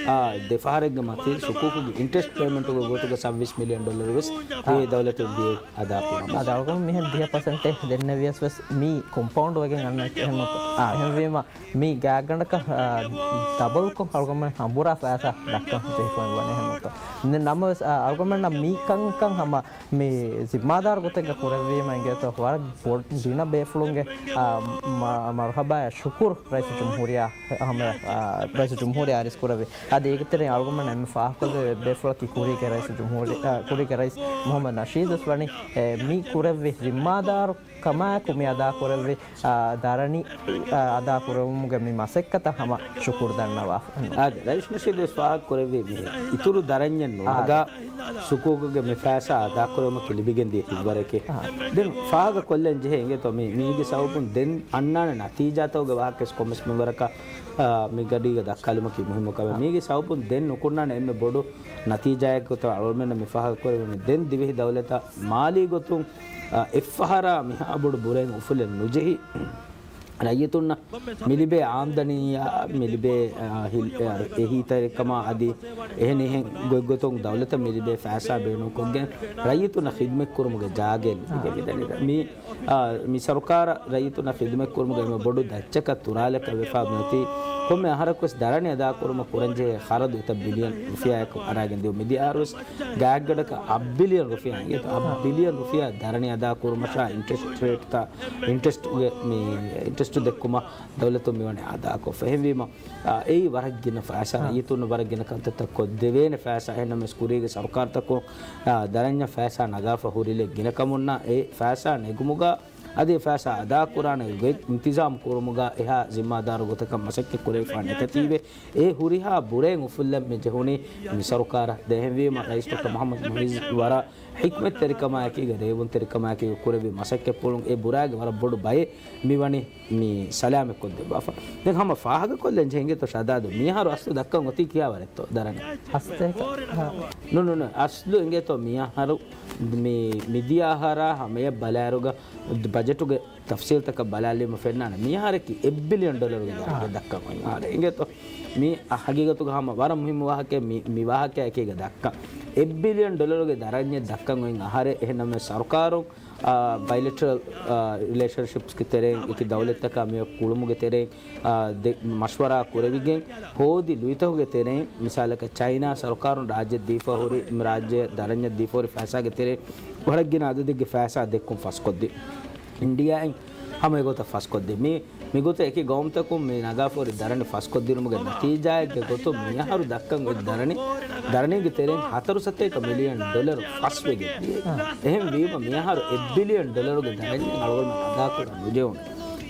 އާ، ދެފަހަރެއްގެ މަތީ ސުކޫކުގެ އިންޓްރެސްޓް ޕޭމަންޓުގެ ގޮތުގަ ސައްވީސް މިލިއަން ޑޮލަރު ވެސް ދިވެހި ދައުލަތުން ދިޔައީ އަދާކުރަމުން. އަދަ އަޅުގަނޑު މިހެން ދިހަ ޕަސެންޓެއް ދެންނެވިޔަސް ވެސް މީ ކޮމްޕައުންޑް ވެގެން އަންނަ އެއްޗެއް އެހެން ނޫންތޯ. އާ. އެހެންވީމަ، މީ ގާތްގަނޑަކަށް، އާ، ޑަބަލްކޮށް އަޅުގަނޑުމެން އަނބުރާ ފައިސާ ދައްކަން ޖެހިފައި ވަނީ އެހެން ނޫންތޯ. ދެން ނަމަވެސް، އާ، އަޅުގަނޑުމެންނަށް މީ ކަންކަން ހަމަ މި ޒިންމާދާރު ގޮތެއްގަ ކުރެއްވީމަ އިނގޭތޯ ވަރަށް ބޮޑު ގިނަ ބޭފުޅުންގެ، އާ، މަ-، މަރުހަބާއަށް ޝުކުރު ރައީސުލްޖުމްހޫރިއްޔާ އަހަމެދު، އާ، ރައީސުލްޖުމްހޫރިއްޔާ އަރިސް ކުރެއްވި. އަދި އޭގެ ތެރެއިން އަޅުގަނޑުމެން އެންމެ ފާހަގަކޮށްލެވޭ ބޭފުޅަކީ ކުރީގެ ރައީސުލްޖުމްހޫރިއްޔާ، އާ، ކުރީގެ ރައީސް މުހައްމަދު ނަޝީދު ވެސް ވަނީ، އެ، މި ކުރެއްވި ޒިންމާދާރު ކަމާއެކު މި އަދާކުރެއްވި، އާ، ދަރަނި، އާ، އަދާކުރެވުމުގެ މި މަސައްކަތަށް ހަމަ ޝުކުރު ދަންނަވާފަ. އާދެ، ރައީސް ނަޝީދު ވެސް ފާހަގަކުރެއްވީ މި އިތުރު ދަރަންޏެއް ނުނަގާ ސުކޫކުގެ މި ފައިސާ އަދާކުރެވުމަކީ ލިބިގެންދިޔަ ހިތްވަރެކޭ. އާ. ދެން ފާހަގަކޮށްލަން ޖެހޭ އިނގޭތޯ މި، މީގެ ސަބަބުން ދެން އަންނާނެ ނަތީޖާތަކުގެ ވާހަކަވެސް ކޮންމެސް މިންވަރަކަށް، އާ، މި ގަޑީގަ ދައްކާލުމަކީ މުހިއްމު ކަމެއް. އާ. މީގެ ސަބަބުން ދެން ނުކުންނާނެ އެންމެ ބޮޑު ނަތީޖާއެއް ގޮތަށް އަޅުގަނޑުމެންނަށް މި ފާހަގަކުރެވެނީ. ދެން ދިވެހި ދައުލަތަށް މާލީ ގޮތުން، އާ، އެއްފަހަރާ މިހާ ބޮޑު ބުރައެއް އުފުލެއް ނުޖެހި، ރައްޔިތުންނަށް މިލިބޭ އާމްދަނީއާ، މިލިބޭ، އާ، ހިލް-، އާ، އެހީތެރިކަމާ އަދި އެހެނިހެން ގޮތްގޮތުން ދައުލަތަށް މިލިބޭ ފައިސާ ބޭނުންކޮށްގެން ރައްޔިތުންނަށް ޚިދުމަތްކުރުމުގެ ޖާގައެއް ލިބިގެން މިދަނީ. މި، އާ، މި ސަރުކާރަށް ރައްޔިތުންނަށް ޚިދުމަތްކުރުމުގެ އެންމެ ބޮޑު ދައްޗަކަށް ތުރާލަކަށް ވެފާ މިއޮތީ ކޮންމެ އަހަރަކުވެސް ދަރަނި އަދާކުރުމަށް ކުރަންޖެހޭ ޚަރަދު އެތައް ބިލިއަން ރުފިޔާއަކު އަރާގެން ދިޔުން. މިދިޔަ އަހަރުވެސް ގާތްގަނޑަކަށް އަށް ބިލިއަން ރުފިޔާ އިނގޭތޯ. އަށް ބިލިއަން ރުފިޔާ ދަރަނި އަދާކުރުމަށާ އިންޓްރެސްޓް ރޭޓްތައް، އިންޓްރެސްޓްގެ މި އިންޓްރެސްޓް ދެއްކުމަށް ދައުލަތުން މިވަނީ އަދާކޮށްފަ. އެހެންވީމަ، އާ، އެއީ ވަރަށް ގިނަ ފައިސާ، ރައްޔިތުންނަށް ވަރަށް ގިނަ ކަންތައްތައް ކޮށްދެވޭނެ ފައިސާ. އެހެންނަމަވެސް ކުރީގެ ސަރުކާރުތަކުން، އާ، ދަރަންޏަށް ފައިސާ ނަގާފަ ހުރިލެއް ގިނަ ކަމުންނާ އެ ފައިސާ ނެގުމުގަ އަދި އެ ފައިސާ އަދާކުރާނެ ގޮތް އިންތިޒާމް ކުރުމުގަ އެހާ ޒިންމާދާރު ގޮތަކަށް މަސައްކަތް ކުރެވިފާ ނެތަތީވެ، އެ ހުރިހާ ބުރައެއް އުފުއްލަން މި ޖެހުނީ މި ސަރުކާރަށް. އެހެންވީމަ ރައީސް ޑޮކްޓަރ މުހައްމަދު މުއިއްޒު ވަރަށް ޙިކްމަތްތެރިކަމާއެކީގަ، ރޭވުންތެރިކަމާއެކީގަ ކުރެއްވި މަސައްކަތްޕުޅުން އެ ބުރާގެ ވަރަށް ބޮޑު ބައެއް މިވަނީ މި ސަލާމަތްކޮށްދެއްވާފަ. ދެން ހަމަ ފާހަގަކޮށްލަން ޖެހިންގެތޯ ޝަދާދު، މިހާރު އަސްލު ދައްކަން އޮތީ ކިހާވަރެއްތޯ ދަރަނި؟ ހަސްތޭކަ، ހާ. ނު، ނު، ނު، އަސްލު އިނގޭތޯ މިއަހަރު މި، މިދިޔަ އަހަރާ ހަމަޔަށް ބަލާއިރުގަ ބަޖެޓުގެ ތަފްސީލްތަކަށް ބަލާލީމަ ފެންނާނެ. މިއަހަރަކީ އެއް ބިލިއަން ޑޮލަރުގެ ދަރަނި ދައްކަން އޮތް އަހަރެއް. އިނގޭތޯ މި ހަގީގަތުގަ ހަމަ ވަރަށް މުހިއްމު ވާހަކައެއް މި، މި ވާހަކައާ އެކީގަ ދައްކަން. އެއް ބިލިއަން ޑޮލަރުގެ ދަރަނިއެއް ދައްކަން އޮތް އަހަރެއް. އެހެންނަމަވެސް ސަރުކާރުން އާ، ބައިލެޓްރަލް، އާ، ރިލޭޝަންޝިޕްސްގެ ތެރެއިން އެކި ދައުލަތްތަކާ މިއޮތް ގުޅުމުގެ ތެރެއިން، އާ، ދެ-، މަޝްވަރާ ކުރެވިގެން ހޯދި ލުއިތަކުގެ ތެރެއިން، މިސާލަކަށް ޗައިނާ ސަރުކާރުން ރާއްޖެ ދީފަ ހުރި، ރާއްޖެ ދަރަންޏަށް ދީފަ ހުރި ފައިސާގެ ތެރެއިން ވަރަށް ގިނަ އަދަދެއްގެ ފައިސާ ދެއްކުން ފަސްކޮށްދިން. އިންޑިއާއިން ހަމަ އެގޮތަށް ފަސްކޮށްދިން. މި މިގޮތަށް އެކި ގައުމުތަކުން މި ނަގާފަހުރި ދަރަނި ފަސްކޮށްދިނުމުގެ ނަތީޖާއެއްގެ ގޮތުން މިއަހަރު ދައްކަން އޮތް ދަރަނި، ދަރަނީގެ ތެރެއިން ހަތަރު ސަތޭކަ މިލިއަން ޑޮލަރު ފަސްވެގެން ދިޔައީ. އާ. އެހެން ވީމަ މިއަހަރު އެއް ބިލިއަން ޑޮލަރުގެ ދަރަނި އަޅުގަނޑުމެން އަދާކުރަން ނުޖެހުނު.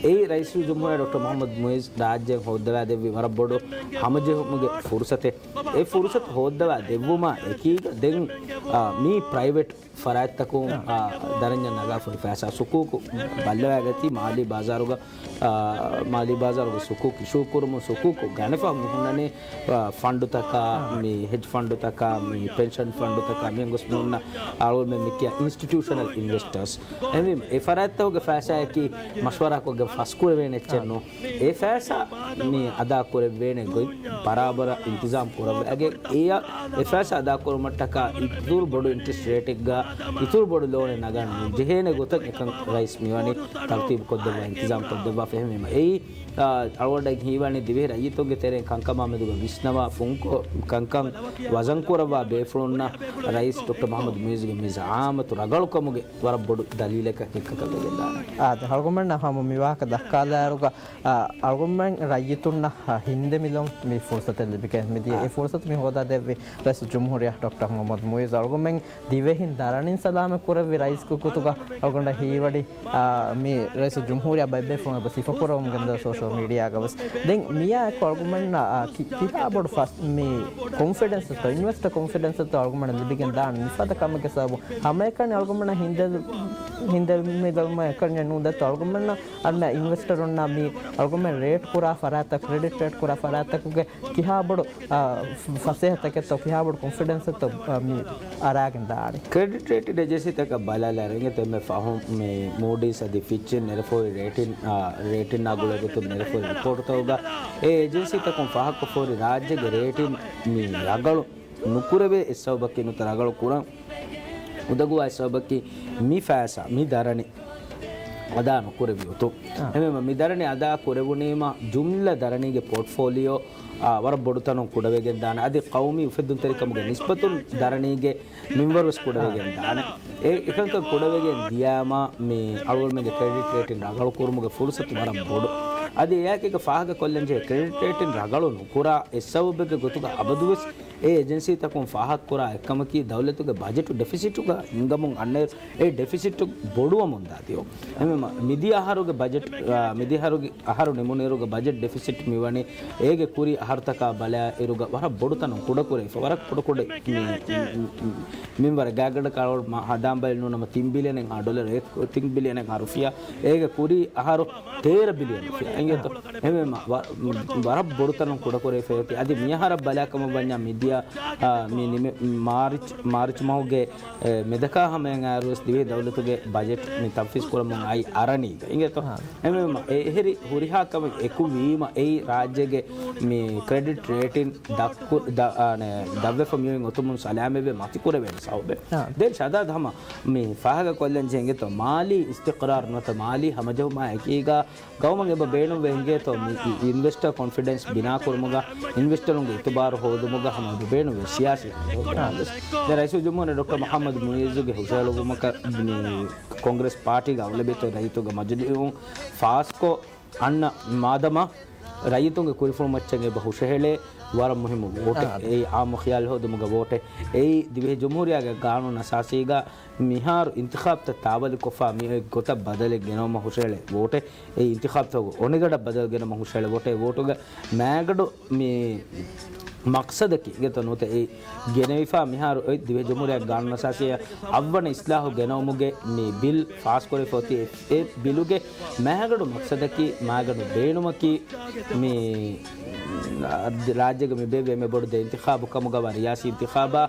އެއީ ރައީސުލްޖުމްހޫރިއްޔާ ޑޮކްޓަރ މުޙައްމަދު މުޢިއްޒު ރާއްޖެއަށް ހޯއްދަވާ ދެއްވި ވަރަށް ބޮޑު ހަމަޖެހުމުގެ ފުރުޞަތެއް. އެ ފުރުޞަތު ހޯއްދަވާ ދެއްވުމާ އެކީގަ ދެން، އާ، މީ ޕްރައިވެޓް ފަރާތްތަކުން، އާ، ދަރަންޏަށް ނަގާފަ ހުރި ފައިސާ ސުކޫކު ބައްލަވާގަތީ މާލީ ބާޒާރުގަ، އާ، މާލީ ބާޒާރުގެ ސުކޫ އިޝޫ ކުރުމުން ސުކޫކު ގަނެފަ މި ހުންނަނީ، އާ، ފަންޑުތަކާ، މި ހެޖް ފަންޑުތަކާ، މި ޕެންޝަން ފަންޑުތަކާ، މި ގޮސް މި ހުންނަ އަޅުގަނޑުމެން މި ކިޔާ އިންސްޓިޓިއުޝަނަލް އިންވެސްޓާސް. އެމީ އެ ފަރާތްތަކުގެ ފައިސާއަކީ މަޝްވަރާކޮށްގެން ފަސްކުރެވޭނެ އެއްޗެއް ނޫން. އެ ފައިސާ މި އަދާކުރެއްވޭނެ ގޮތް ބަރާބަރަށް އިންތިޒާމް ކުރައްވާގެން، އެއަށް އެ ފައިސާ އަދާކުރުމަށްޓަކާ އިތުރު ބޮޑު އިންޓްރެސްޓް ރޭޓެއްގަ އިތުރު ބޮޑު ލޯނެއް ނަގަން ނުޖެހޭނެ ގޮތަށް އެކަން ރައީސް މިވަނީ ތަރުތީބު ކޮށްދެއްވާ، އިންތިޒާމް ކޮށްދެއްވާފަ. އެހެންވީމަ އެއީ، އާ، އަޅުގަނޑަށް ހީވަނީ ދިވެހި ރައްޔިތުންގެ ތެރެއިން ކަންކަމާ މެދުގަ ވިސްނަވާ ފުންކޮށް ކަންކަން ވަޒަން ކުރައްވާ ބޭފުޅުންނަށް ރައީސް ޑޮކްޓަރ މުޙައްމަދު މުޢިއްޒުގެ މި ޒަޢާމަތު ރަގަޅުކަމުގެ ވަރަށް ބޮޑު ދަލީލަކަށް ހިއްކަކަށް ވެގެންދާނެ. އާދެ، އަޅުގަނޑަށް ހަމަ މި ވާހަކަ ދައްކާލާއިރުގަ، އާ، އަޅުގަނޑުމެން ރައްޔިތުންނަށް، އާ، ހިންދެމިލޮން މި ފުރުސަތެއް ލިބިގެން މިދިޔަ. އާ. އެ ފުރުސަތު މި ހޯދާ ދެއްވި ރައީސް ޖުމްހޫރިއްޔާ ޑޮކްޓަރ މުޙައްމަދު މުޢިއްޒު އަޅުގަނޑުމެން ދިވެހިން ދަރަނިން ސަލާމަތް ކުރެއްވި ރައީސްގެ ގޮތުގަ އަޅުގަނޑަށް ހީވަޑި، އާ، މި ރައީސް ޖުމްހޫރިއްޔާ ބައެއް ބޭފުޅުން ސިފަކުރަމުން ގެންދަވާ ސޯޝަލް މީޑިއާގަ ވެސް. ދެން މިއާއެކު އަޅުގަނޑުމެންނަށް، އާ، ކި-، ކިހާ ބޮޑު ފަސް-، މި ކޮންފިޑެންސްތޯ، އިންވެސްޓަރ ކޮންފިޑެންސްތޯ އަޅުގަނޑުމެންނަށް ލިބިގެން ދާން މިފަދަ ކަމެއްގެ ސަބަބުން ހަމައެކަނި އަޅުގަނޑުމެންނަށް ހިނދެ-، ހިނދެމިލޮނުމަށް އެކަންޏެއް ނޫން ދެއްތޯ އަޅުގަނޑުމެންނަށް އަންނަ އިންވެސްޓަރުންނާ މި އަޅުގަނޑުމެން ރޭޓް ކުރާ ފަރާތަށް، ކްރެޑިޓް ރޭޓް ކުރާ ފަރާތަކުގެ ކިހާ ބޮޑު، އާ، ފަ-، ފަސޭހަތަކެއްތޯ، ކިހާ ބޮޑު ކޮންފިޑެންސެއްތޯ، އާ، މި އަރާގެން ދާނީ. ކްރެޑިޓް ރޭޓިން އެޖެންސީތަކަށް ބަލާލާ އިނގޭތޯ އެންމެ ފަހުން މި މޫޑީސް އަދި ފިޗް އިން ނެރެފަހުރި ރޭޓިން، އާ، ރޭޓިންއާ ގުޅޭގޮތުން ނެރެފަހުރި ރިޕޯޓުތަކުގަ އެ އެޖެންސީތަކުން ފާހަގަކޮށްފަހުރި ރާއްޖޭގެ ރޭޓިން މި ރަގަޅު ނުކުރެވޭ އެއްސަބަބަކީ ނުވަތަ ރަގަޅު ކުރަން އުނދަގޫވާ އެއްސަބަބަކީ މި ފައިސާ، މި ދަރަނި އަދާ ނުކުރެވި އޮތުން. އާ. އެހެންވީމަ މި ދަރަނި އަދާ ކުރެވުނީމަ ޖުމްލަ ދަރަނީގެ ޕޯޓްފޯލިއޯ، އާ، ވަރަށް ބޮޑު ތަނުން ކުޑަވެގެން ދާނެ. އަދި ޤައުމީ އުފެއްދުންތެރިކަމުގެ ނިސްބަތުން ދަރަނީގެ މިންވަރުވެސް ކުޑަވެގެން ދާނެ. އެ އެކަންކަން ކުޑަވެގެން ދިޔާމަ މި އަޅުގަނޑުމެންގެ ކްރެޑިޓް ރޭޓިން ރަގަޅު ކުރުމުގެ ފުރުސަތު ވަރަށް ބޮޑު. އަދި އެއާއެކީގަ ފާހަގަކޮށްލަންޖެހޭ ކްރެޑިޓް ރޭޓިން ރަގަޅު ނުކުރާ އެއްސަބަބެއްގެ ގޮތުގަ އަބަދުވެސް އެ އެޖެންސީތަކުން ފާހަގަކުރާ އެއްކަމަކީ، ދައުލަތުގެ ބަޖެޓު ޑެފިސިޓުގަ ހިނގަމުން އަންނައިރު، އެ ޑެފިސިޓު ބޮޑުވަމުން ދާދިޔޯ. އެމެ މިދިޔަ އަހަރުގެ ބަޖެޓް، އާ، މިދިޔަ އަހަރުގެ، އަހަރު ނިމުނުއިރުގަ ބަޖެޓް ޑެފިސިޓް މިވަނީ އޭގެ ކުރީ އަހަރުތަކާ ބަލާއިރުގަ ވަރަށް ބޮޑު ތަނުން ކުޑަކުރެވިފަ، ވަރަށް ކުޑަކުޑަ މި، މި، މިންވަރެއް ގާތްގަނޑަކަށް އަޅުގަނޑު މަ-، ހަނދާން ބަލި ނޫނަމަ ތިން ބިލިއަނެއްހާ ޑޮލަރު، އެ ތިން ބިލިއަނެއްހާ ރުފިޔާ، އޭގެ ކުރީ އަހަރު ތޭރަ ބިލިއަން ރުފިޔާ. އިނގޭތޯ؟ އެމެ މަ-، ވަ-، ވަރަށް ބޮޑު ތަނުން ކުޑަކުރެވިފައި އޮތީ. އަދި މިއަހަރަށް ބަލާކަމަށް ވަންޏާ މިދިޔަ، އާ، މި ނިމެ-، މާރިޗް، މާރިޗް މަހުގެ، އެ، މެދަކާ ހަމަޔަށް އައިރުވެސް ދިވެހި ދައުލަތުގެ ބަޖެޓް މި ތަންފީޒް ކުރަމުން އައި އަރަނީގަ. އިނގޭތޯ؟ އާ. އެމެ މަ-، އެ-، އެހެރި ހުރިހާ ކަމެއް އެކު ވީމަ އެއީ ރާއްޖޭގެ މި ކްރެޑިޓް ރޭޓިން ދައްކު-، ދަ-، އާނެ، ދަށްވެފަ މިއޮތް އޮތުމުން ސަލާމަތްވެ މަތިކުރެވޭނެ ސަބަބެއް. އާ. ދެން ޝަދާދް ހަމަ މި ފާހަގަ ކޮށްލަން ޖެހޭ އިނގޭތޯ މާލީ އިސްތިޤްރާރު ނުވަތަ މާލީ ހަމަޖެހުމާ އެކީގަ ގައުމަށް އެބަ ބޭނުންވޭ އިނގޭތޯ މި އި-، އިންވެސްޓަރ ކޮންފިޑެންސް ބިނާކުރުމުގަ، އިންވެސްޓަރުންގެ އިތުބާރު ހޯދުމުގަ ހަމަ އެބަ ބޭނުންވޭ ސިޔާސީ. ދެން ރައީސުލްޖުމްހޫރިއްޔާ ޑޮކްޓަރ މުޙައްމަދު މުޢިއްޒުގެ ހުށަހެޅުއްވުމަކަށް މި ކޮންގްރެސް ޕާޓީގެ އަޣުލަބިއްޔަތު ރައްޔިތުންގެ މަޖިލީހުން ފާސްކޮށް އަންނަ މާދަމާ ރައްޔިތުންގެ ކުރިފުޅު މައްޗަށް އެބަ ހުށަހެޅޭ ވަރަށް މުހިއްމު ވޯޓެއް. އާ. އެއީ އާއްމު ޚިޔާލު ހޯދުމުގެ ވޯޓެއް. އެއީ ދިވެހި ޖުމްހޫރިއްޔާގެ ގާނޫނު އަސާސީގަ މިހާރު އިންތިޚާބުތައް ތާވަލިކޮށްފަ މި އޮތް ގޮތަށް ބަދަލެއް ގެނައުމަށް ހުށަހެޅޭ ވޯޓެއް. އެއީ އިންތިޚާބުތަކުގެ އޮނިގަނޑަށް ބަދަލު ގެނައުމަށް ހުށަހެޅޭ ވޯޓެއް. ވޯޓުގެ މައިގަނޑު މި މަޤްޞަދަކީ އިނގޭތޯ ނުވަތަ އެ ގެނެވިފަ މިހާރު އޮތް ދިވެހި ޖުމްހޫރިއްޔާގެ ގާނޫނު އަސާސީއަށް އަށްވަނަ އިސްލާހު ގެނައުމުގެ މި ބިލް ފާސްކުރެވިފަ އޮތީ އެ، އެ ބިލުގެ މައިގަނޑު މަޤްޞަދަކީ މައިގަނޑު ބޭނުމަކީ މި ރާއްޖޭގަ މި ބޭއްވޭ އެންމެ ބޮޑު ދެ އިންތިޚާބު ކަމުގަވާ ރިޔާސީ އިންތިޚާބާ،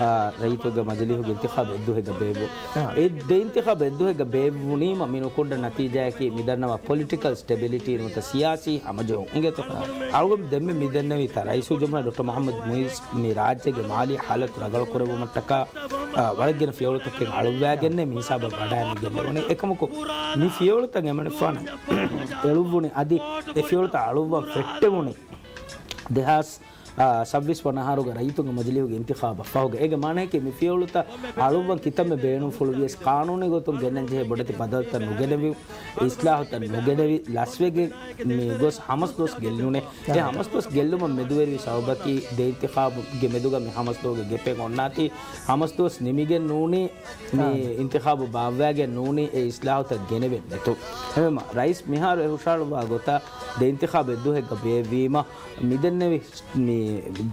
އާ، ރައްޔިތުންގެ މަޖިލީހުގެ އިންތިޚާބު އެއްދުވަހެއްގަ ބޭއްވުން. އާ. އެ ދެ އިންތިޚާބު އެއްދުވަހެއްގަ ބޭއްވުނީމަ މި ނުކުންނަ ނަތީޖާއަކީ މި ދަންނަވާ ޕޮލިޓިކަލް ސްޓެބިލިޓީ ނުވަތަ ސިޔާސީ ހަމަޖެހުން އިނގޭތޯ. އާ. އަޅުގަނޑު ދެންމެ މި ދެންނެވީތާ ރައީސުލްޖުމްހޫރިއްޔާ ޑޮކްޓަރ މުޙައްމަދު މުޢިއްޒު މި ރާއްޖޭގެ މާލީ ހާލަތު ރަގަޅު ކުރެއްވުމަށްޓަކާ، އާ، ވަރަށް ގިނަ ފިޔަވަޅުތަކެއް އަޅުއްވާގެންނޭ މި ހިސާބަށް ވަޑައިގެންނެވުނީ. އެކަމަކު މި ފިޔަވަޅުތައް އެމަނިފާނަށް އެޅުއްވުނީ އަދި އެ ފިޔަވަޅުތައް އަޅުއްވަން ފެއްޓެވުނީ ދެހާސް ސައްބީސް ވަނަ އަހަރުގެ ރައްޔިތުންގެ މަޖިލީހުގެ އިންތިޚާބަށް ފަހުގަ. އޭގެ މާނައަކީ މި ފިޔަވަޅުތައް އަޅުއްވަން ކިތަންމެ ބޭނުންފުޅު ވިޔަސް ޤާނޫނީ ގޮތުން ގެންނަން ޖެހޭ ބޮޑެތި ބަދަލުތައް ނުގެނެވި، އިސްލާހުތައް ނުގެނެވި، ލަސްވެގެން މި ގޮސް ހަމަސް ދުވަސް ގެއްލުނެ. އެ ހަމަސް ދުވަސް ގެއްލުމަށް މެދުވެރިވި ސަބަބަކީ ދެ އިންތިޚާބުގެ މެދުގަ މި ހަމަސް ދުވަހުގެ ގެޕެއް އޮންނާތީ، ހަމަސް ދުވަސް ނިމިގެން ނޫނީ، މި އާ. އިންތިޚާބު ބާއްވައިގެން ނޫނީ އެ އިސްލާހުތައް ގެނެވެން ނެތު. އެހެންވީމަ، ރައީސް މިހާރު އެ ހުށަހަޅުއްވާ ގޮތަށް ދެ އިންތިޚާބު އެއްދުވަހެއްގަ ބޭއްވީމަ، މިދެންނެވި މި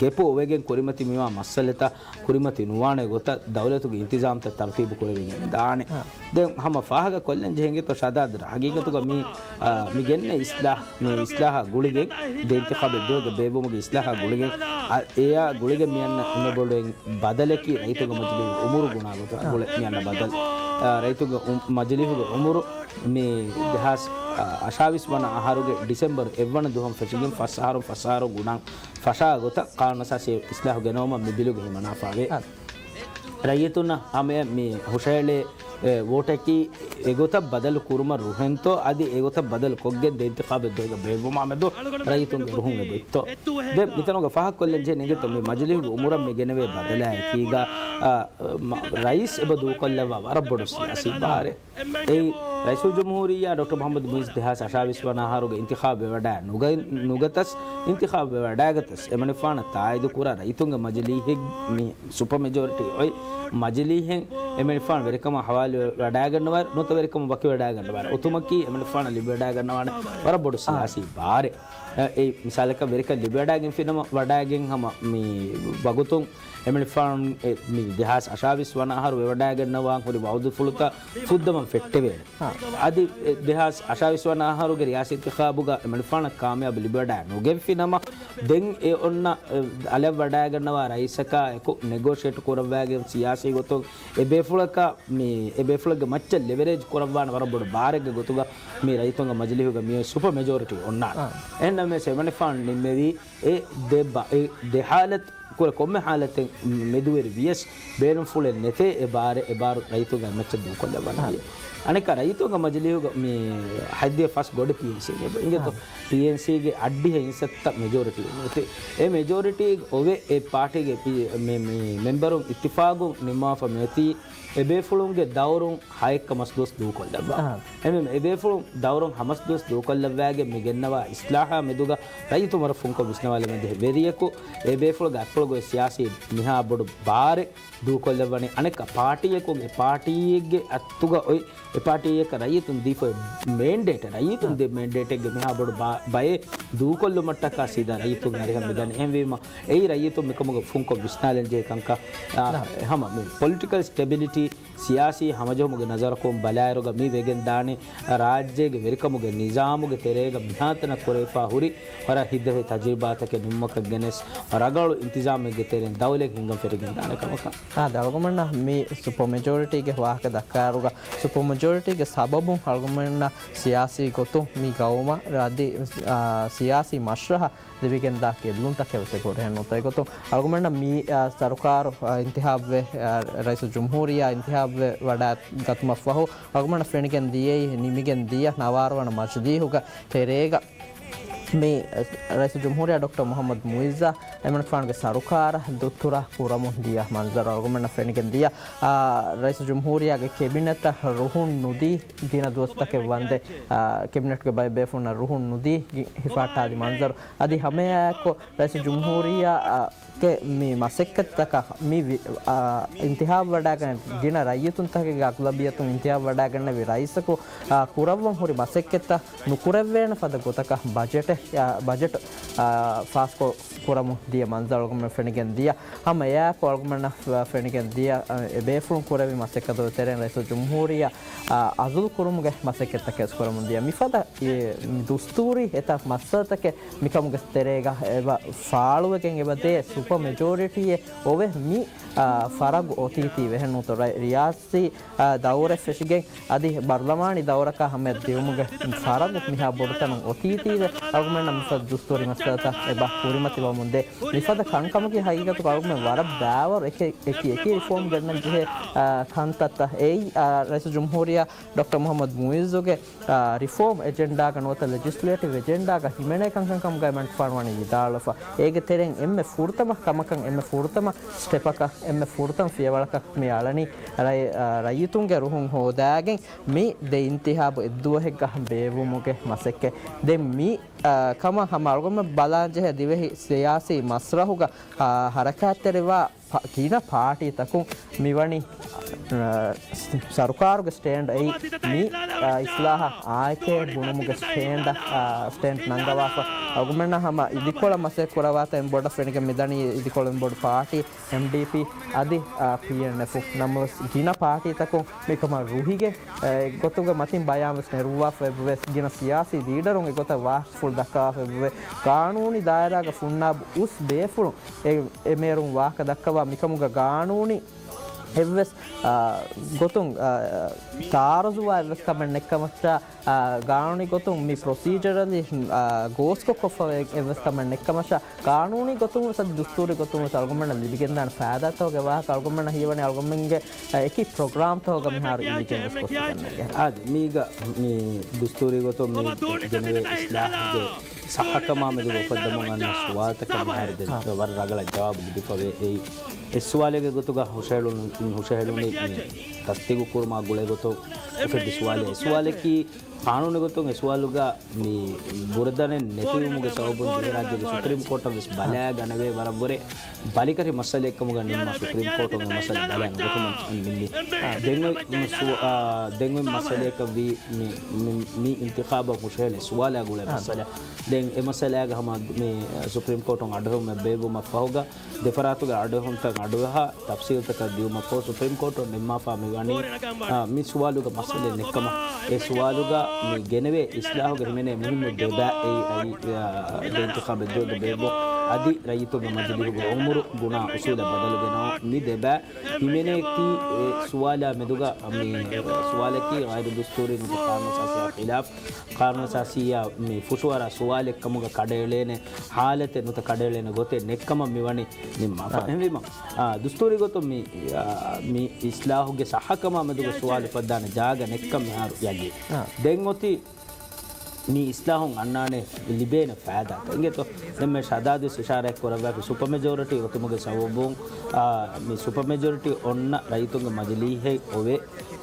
ގެޕު އޮވެގެން ކުރިމަތި މިވާ މައްސަލަތައް ކުރިމަތި ނުވާނެ ގޮތަށް ދައުލަތުގެ އިންތިޒާމްތައް ތަރުތީބު ކުރެވިގެން ދާނެ. އާ. ދެން ހަމަ ފާހަގަ ކޮށްލަން ޖެހެން ގެތޯ ޝަދާދް، ހަގީގަތުގަ މި، އާ، މި ގެންނަ އިސްލާހް، މި އިސްލާހާ ގުޅިގެން، ދެ އިންތިޚާބު އެއްދުވަހުގެ ބޭއްވުމުގެ އިސްލާހާ ގުޅިގެން، އާ، އެއާ ގުޅިގެން މި އަންނަ އެންމެ ބޮޑު ބަދަލަކީ ރައްޔިތުންގެ މަޖިލީހުގެ އުމުރު ގުނާ ގޮތަށް އާ. ގުޅި މި އަންނަ ބަދަލު. އާ، ރައްޔިތުންގެ އު-، މަޖިލީހުގެ އުމުރު މި ދެހާސް އަށާވީސް ވަނަ އަހަރުގެ ޑިސެމްބަރު އެއްވަނަ ދުވަހުން ފެށިގެން ފަސް އަހަރުން ފަސް އަހަރު ގުނަން ފަށާ ގޮތަށް ޤާނޫނުއަސާސީ އިސްލާހު ގެނައުމަށް މި ބިލުގަ ހިމަނާފާވޭ. އާ. ރައްޔިތުންނަށް ހަމަޔަށް މި ހުށަހެޅޭ، އެ، ވޯޓަކީ އެގޮތަށް ބަދަލު ކުރުމަށް ރުހެންތޯ، އަދި އެގޮތަށް ބަދަލު ކޮށްގެން ދެ އިންތިޚާބެއް ދުވަހުގަ ބޭއްވުމާ މެދު ރައްޔިތުންގެ ރުހުން އެބައޮތްތޯ. ދެން މިތަނުގަ ފާހަގަކޮށްލަން ޖެހޭ ނެގެތޯ މި މަޖިލީހުގެ އުމުރަށް މި ގެނެވޭ ބަދަލާއެކީގަ، އާ، މަ-، ރައީސް އެބަ ދޫކޮށްލައްވާ ވަރަށް ބޮޑު ސިޔާސީ ބާރެއް. އެއީ، ރައީސުލްޖުމްހޫރިއްޔާ ޑޮކްޓަރ މުޙައްމަދު މުޢިއްޒު ދެހާސް އަށާވީސް ވަނަ އަހަރުގެ އިންތިޚާބު ވެވަޑައި ނުގަ-، ނުގަތަސް، އިންތިޚާބު ވެވަޑައިގަތަސް، އެމަނިކުފާނަށް ތާއީދު ކުރާ ރައްޔިތުންގެ މަޖިލީހެއް މި ސުޕަ މެޖޯރިޓީ އޮތް މަޖިލީހެއް އެމަނިކުފާނު ވެރިކަމަށް ހަވާލު ވެވަޑައިގަންނަވާ، ނުވަތަ ވެރިކަމަށް ވަކިވެވަޑައިގަންނަވާ، އޮތުމަކީ އެމަނިކުފާނަށް ލިބިވަޑައިގަންނަވާނެ ވަރަށް ބޮޑު އާ. ސިޔާސީ ބާރެއް. އެ، އެ މިސާލަކަށް ވެރިކަން ލިބިވަޑައިގެންފިނަމަ، ވަޑައިގެން ހަމަ މި ވަގުތުން އެމަނިކުފާނު އެ، މި ދެހާސް އަށާވީސް ވަނަ އަހަރު ވެވަޑައިގަންނަވާން ހުރި ވައުދުފުޅުތައް ފުއްދަމަން ފެއްޓެވޭނެ. އާ. އަދި އެ ދެހާސް އަށާވީސް ވަނަ އަހަރުގެ ރިޔާސީ އިންތިޚާބުގަ އެމަނިކުފާނަށް ކާމިޔާބު ލިބިވަޑައި ނުގެންފިނަމަ، ދެން އެ އޮންނަ، އެ، އަލަށް ވަޑައިގަންނަވާ ރައީސަކާ އެކު ނެގޯޝިއޭޓް ކުރައްވައިގެން ސިޔާސީ ގޮތުން އެ ބޭފުޅަކަށް މި، އެ ބޭފުޅެއްގެ މައްޗަށް ލެވެރޭޖް ކުރައްވާނެ ވަރަށް ބޮޑު ބާރެއްގެ ގޮތުގަ މި ރައްޔިތުންގެ މަޖިލީހުގަ މިއޮތް ސުޕަ މެޖޯރިޓީ އޮންނާނެ. އާ. އެހެންނަމަވެސް އެމަނިކުފާނު ނިންމެވީ އެ ދެ ބަ-، އެ ދެ ހާލަތް ކުރެ ކޮންމެ ހާލަތެއް މެދުވެރި ވިޔަސް ބޭނުންފުޅެއް ނެތޭ އެ ބާރެއް، އެ ބާރު ރައްޔިތުންގެ މައްޗަށް ދޫކޮށްލައްވަން އާ. ވިޔަސް. އަނެއްކާ ރައްޔިތުންގެ މަޖިލީހުގަ މި ހަތްދިހަ ފަސް ގޮނޑި ޕީއެންސީގެ އިނގޭތޯ. އާ. ޕީއެންސީގެ އައްޑިހަ އިންސައްތަ މެޖޯރިޓީ ނެތޭ. އެ މެޖޯރިޓީ އޮވެ އެ ޕާޓީގެ ޕީ-، މި، މި މެމްބަރުން އިއްތިފާގުން ނިންމާފަ މިއޮތީ އެ ބޭފުޅުންގެ ދައުރުން ހައެއްކަ މަސްދުވަސް ދޫކޮށްލައްވާ. އާ. އެމެ-، އެ ބޭފުޅުން ދައުރުން ހަ މަސްދުވަސް ދޫކޮށްލައްވާގެން މި ގެންނަވާ އިސްލާހާ މެދުގަ ރައްޔިތުން ވަރަށް ފުންކޮށް ވިސްނަވާލަމެއް ދޭ. ވެރިޔަކު އެ ބޭފުޅުގެ އަތްޕުޅުގައި ސިޔާސީ މިހާ ބޮޑު ބާރެއް ދޫކޮށްލައްވަނީ. އަނެއްކާ ޕާޓީއަކު އެ ޕާޓީއެއްގެ އަތުގަ އޮތް އެ ޕާޓީއަކަށް ރައްޔިތުން ދީފަ މޭންޑޭޓެއް، ރައްޔިތުން ދޭ މޭންޑޭޓެއްގެ މިހާ ބޮޑު ބާ-، ބައެއް ދޫކޮށްލުމަށްޓަކާ ސީދާ ރައްޔިތުން އަރިހަށް މިދަނީ. އެހެންވީމަ، އެއީ ރައްޔިތުން މިކަމުގެ ފުންކޮށް ވިސްނާލަން ޖެހޭ ކަންކަން، އާ، ނާ. ހަމަ މި ޕޮލިޓިކަލް ސްޓެބިލިޓީ، ސިޔާސީ ހަމަޖެހުމުގެ ނަޒަރަކުން ބަލާއިރުގަ މި ވެގެން ދާނީ ރާއްޖޭގެ ވެރިކަމުގެ ނިޒާމުގެ ތެރޭގަ މިހާތަނަށް ކުރެވިފާ ހުރި ވަރަށް ހިތްދަތި ތަޖުރިބާތަކެއް ނިންމުމަކަށް ގެނެސް، ރަނގަޅު އިންތިޒާމެއްގެ ތެރެއިން ދައުލަތް ހިންގަން ފެށިގެން ދާނެ ކަމަކަށް. އާ، އަޅުގަނޑަށް މި ސުޕަ މެޖޯރިޓީގެ ވާހަކަ ދައްކާއިރުގަ، ސުޕަ މެޖޯރިޓީގެ ސަބަބުން އަޅުގަނޑަށް ސިޔާސީ ގޮތުން މި ގައުމަށް އަދި، އާ، ސިޔާސީ މަޝްރަހަށް ލިބިގެންދާ ގެއްލުންތަކެއް ވެސް އެބަހުރޭ. ނުވަތަ އެގޮތުން އަޅުގަނޑަށް މި، އާ، ސަރުކާރު، އާ، އިންތިހާބުވެ، އާ، ރައީސުލްޖުމްހޫރިއްޔާ އިންތިހާބުވެ ވަޑައިގަތުމަށްފަހު، އަޅުގަނޑަށް ފެނިގެން ދިޔައީ، ނިމިގެން ދިޔަ ނަވާރަ ވަނަ މަޖިލީހުގެ ތެރޭގަ މި، އާ، ރައީސުލްޖުމްހޫރިއްޔާ ޑޮކްޓަރ މުޙައްމަދު މުޢިއްޒާ އެމަނިކުފާނުގެ ސަރުކާރަށް ދުއްތުރާ ކުރަމުން ދިޔަ މަންޒަރު އަޅުގަނޑަށް ފެނިގެން ދިޔަ. އާ، ރައީސުލްޖުމްހޫރިއްޔާގެ ކެބިނެޓަށް ރުހުން ނުދީ ގިނަ ދުވަސްތަކެއް ވަންދެން، އާ، ކެބިނެޓްގެ ބައެއް ބޭފުޅުންނަށް ރުހުން ނުދީ ހިފާއްޓާލި މަންޒަރު. އަދި ހަމައެއާއެކު ރައީސުލްޖުމްހޫރިއްޔާ، އާ، ގެ މި މަސައްކަތްތަކަށް މި ވި-، އާ، އިންތިހާބު ވަޑައިގަންނަ ގިނަ ރައްޔިތުންތަކެއްގެ އަޣްލަބިއްޔަތުން އިންތިހާބު ވަޑައިގަންނެވި ރައީސަކު، އާ، ކުރައްވަން ހުރި މަސައްކަތްތައް ނުކުރެއްވޭނެ ފަދަ ގޮތަކަށް ބަޖެޓެއް، އާ، ބަޖެޓް، އާ، ފާސްކޮށް ކުރަމުން ދިޔަ މަންޒަރު އަޅުގަނޑުމެން ފެނިގެން ދިޔަ. ހަމަ އެއާއެކު އަޅުގަނޑަށް ފެނިގެން ދިޔަ، އާ، އެ ބޭފުޅުން ކުރެއްވި މަސައްކަތުގެ ތެރެއިން ރައީސުލްޖުމްހޫރިއްޔާ، އާ، އަޒުލް ކުރުމުގެ މަސައްކަތްތަކެއް ވެސް ކުރަމުން ދިޔަ. މިފަދަ އެ، މި ދުސްތޫރީ އެތައް މައްސަލަތަކެއް މިކަމުގެ ތެރޭގަ އެބަ ފާޅުވެގެން އެބަ ދޭ ސުޕަ މެޖޯރިޓީއެއް އޮވެ މި، އާ، ފަރަގު އޮތީތީ ވެހެން ނުވަތަ ރަ-، ރިޔާސީ، އާ، ދައުރެއް ފެށިގެން އަދި ބަރުލަމާނީ ދައުރަކާ ހަމަޔަށް ދިއުމުގެ ފަރަގު މިހާ ބޮޑުތަނުން އޮތީތީވެ. އަޅުގަނޑަށް މިފަދަ ދުސްތޫރީ މައްސަލަތައް އެބަ ކުރިމަތިވަމުންދޭ. މިފަދަ ކަންކަމަކީ ހަގީގަތުގަ އަޅުގަނޑުމެން ވަރަށް ބާވަރު އެކި، އެކި، އެކި ރިފޯމް ގެންނަން ޖެހޭ، އާ، ކަންތައްތައް. އެއީ، އާ، ރައީސުލްޖުމްހޫރިއްޔާ ޑޮކްޓަރ މުޙައްމަދު މުޢިއްޒުގެ، އާ، ރިފޯމް އެޖެންޑާގަ ނުވަތަ ލެޖިސްލޭޓިވް އެޖެންޑާގަ ހިމެނޭ ކަންކަން ކަމުގައި މަންކުފާނު ވަނީ ވިދާޅުވެފަ. އޭގެ ތެރެއިން އެންމެ ފުރަތަމަ ކަމަކަށް، އެންމެ ފުރަތަމަ ސްޓެޕަކަށް، އެންމެ ފުރަތަމަ ފިޔަވަޅަކަށް މި އަޅަނީ ރައި-، އާ، ރައްޔިތުންގެ ރުހުން ހޯދާގެން މި ދެ އިންތިހާބު އެއްދުވަހެއްގަ ބޭއްވުމުގެ މަސައްކަތް. ދެން މި، އާ، ކަމަށް ހަމަ އަޅުގަނޑުމެން ބަލާން ޖެހޭ ދިވެހި ސިޔާސީ މަސްރަހުގަ، އާ، ހަރަކާތްތެރިވާ ފަ-، ގިނަ ޕާޓީތަކުން މިވަނީ، އާ، ސަރުކާރުގެ ސްޓޭންޑް އެއީ މި، އާ، އިސްލާހަށް އާއެކޭ ބުނުމުގެ ސްޓޭންޑަށް، އާ، ސްޓޭންޑް ނަންގަވާފަ. އަޅުގަނޑުމެންނަށް ހަމަ އިދިކޮޅަށް މަސައްކަތް ކުރައްވާތާ އެންމެ ބޮޑަށް ފެނިގެން މިދަނީ އިދިކޮޅު އެންމެ ބޮޑު ޕާޓީ އެމްޑީޕީ އަދި، އާ، ޕީއެންއެފު. ނަމަވެސް ގިނަ ޕާޓީތަކުން މިކަމަށް ރުހިގެން، އެ، ގޮތުގެ މަތިން ބަޔާން ވެސް ނެރުއްވާފަ އެބަވޭ. ގިނަ ސިޔާސީ ލީޑަރުން އެގޮތަށް ވާހަކަފުޅު ދައްކާފަ އެބަވޭ. ގާނޫނީ ދާއިރާގަ ފުންނާބު އުސް ބޭފުޅުން އެ، އެ މޭރުން ވާހަކަ ދައްކަވާ މިކަމުގަ ގާނޫނީ އެއްވެސް، އާ، ގޮތުން، އާ، ތާރަޒުވާ އެއްވެސް ކަމެއް ނެއްކަމަށާ، އާ، ގާނޫނީ ގޮތުން މި ޕްރޮސީޖަރަލީ، އާ، ގޯސްކޮށް ކޮށްފަ އެއްވެސް ކަމެއް ނެއްކަމަށާ، ގާނޫނީ ގޮތުން ވެސް އަދި ދުސްތޫރީ ގޮތުން ވެސް އަޅުގަނޑުމެންނަށް ލިބިގެންދާނެ ފައިދާތަކުގެ ވާހަކަ އަޅުގަނޑުމެންނަށް ހީވަނީ އަޅުގަނޑުމެންގެ، އާ، އެކި ޕްރޮގްރާމްތަކުގަ މިހާރު އިވިގެން ވެސް ގޮސް އަދި މީގަ މި ދުސްތޫރީ ގޮތުން މި ގެނެވޭ އިސްލާހުގެ ސައްހަކަމާ މެދުގަ އުފައްދަމުން އަންނަ ސުވާލުތަކަށް މިހާރު ދެން ވަރަށް ރަނގަޅަށް ޖަވާބު ލިބިފަވޭ. އެއީ އެއް ސުވާލެއްގެ ގޮތުގަ ހުށަހެޅުނު-، ހުށަހެޅުނީ މި ތަސްދީގު ކުރުމާ ގުޅޭ ގޮތުން އުފެއްދި ސުވާލެއް. އެއް ސުވާލަކީ، ޤާނޫނުގެ ގޮތުން އެ ސުވާލުގަ މި ބުރަދަނެއް ނެތިވުމުގެ ސަބަބުން ދިވެހިރާއްޖޭގެ ސުޕްރީމް ކޯޓަށް ވެސް ބަލާ ގަނެވޭ ވަރަށްވުރެ ބަލިކަށި މައްސަލައެއްކަމުގަ ނިންމާ ސުޕްރީމް ކޯޓުން އެ މައްސަލަ ބަލާ ނުގަތުމަށް ނިންމީ. ދެން އޮތް ސު-، އާ، ދެން އޮތް މައްސަލައަކަށް ވީ މި، މި، މި އިންތިޚާބަށް ހުށަހެޅޭ ސުވާލާ ގުޅޭ މައްސަލަ. ދެން އެ މައްސަލާގަ ހަމަ މި ސުޕްރީމް ކޯޓުން އަޑުއެހުމެއް ބޭއްވުމަށް ފަހުގަ، ދެފަރާތުގެ އަޑުއެހުންތައް އަޑުއެހާ ތަފްސީލްތަކަށް ދިޔުމަށްފަހު ސުޕްރީމް ކޯޓުން ނިންމާފާ މިވަނީ، އާ، މި ސުވާލުގަ މައްސަލައެއް ނެއްކަމަށް. އެ ސުވާލުގަ މި ގެނެވޭ އިސްލާހުގަ ހިމެނޭ މުހިއްމު ދެބަ އެއީ، އައި، އާ، ދެ އިންތިޚާބެއް ދުވެގެ ބޭއްވުން އަދި ރައްޔިތުންގެ މަޖިލީހުގެ އުމުރު ގުނާ އުސޫލަށް ބަދަލު ގެނައު މި ދެބަ ހިމެނޭތީ އެ ސުވާލާ މެދުގަ މި ސުވާލަކީ ޣައިރު ދުސްތޫރީ ނުވަތަ ޤާނޫނު އަސާސީއާ ޚިލާފް، ޤާނޫނު އަސާސީއާ މި ފުށުއަރާ ސުވާލެއް ކަމުގަ ކަޑައެޅޭނެ ޙާލަތެއް ނުވަތަ ކަޑައެޅޭނެ ގޮތެއް ނެއްކަމަށް މިވަނީ ނިންމާފަ. އާ. އެހެންވީމަ، އާ، ދުސްތޫރީ ގޮތުން މި، އާ، މި އިސްލާހުގެ ސައްހަކަމާ މެދުގަ ސުވާލު އުފައްދާނެ ޖާގަ ނެއްކަން މިހާރު ޔަގީން. އާ. ދެން އޮތީ މި އިސްލާހުން އަންނާނެ ލިބޭނެ ފައިދާތައް. އިނގޭތޯ؟ ދެން މެ ޝަދާދު ވެސް އިޝާރާތް ކުރައްވާފި ސުޕަ މެޖޯރިޓީ އޮތުމުގެ ސަބަބުން، އާ، މި ސުޕަ މެޖޯރިޓީ އޮންނަ ރައްޔިތުންގެ މަޖިލީހެއް އޮވޭ.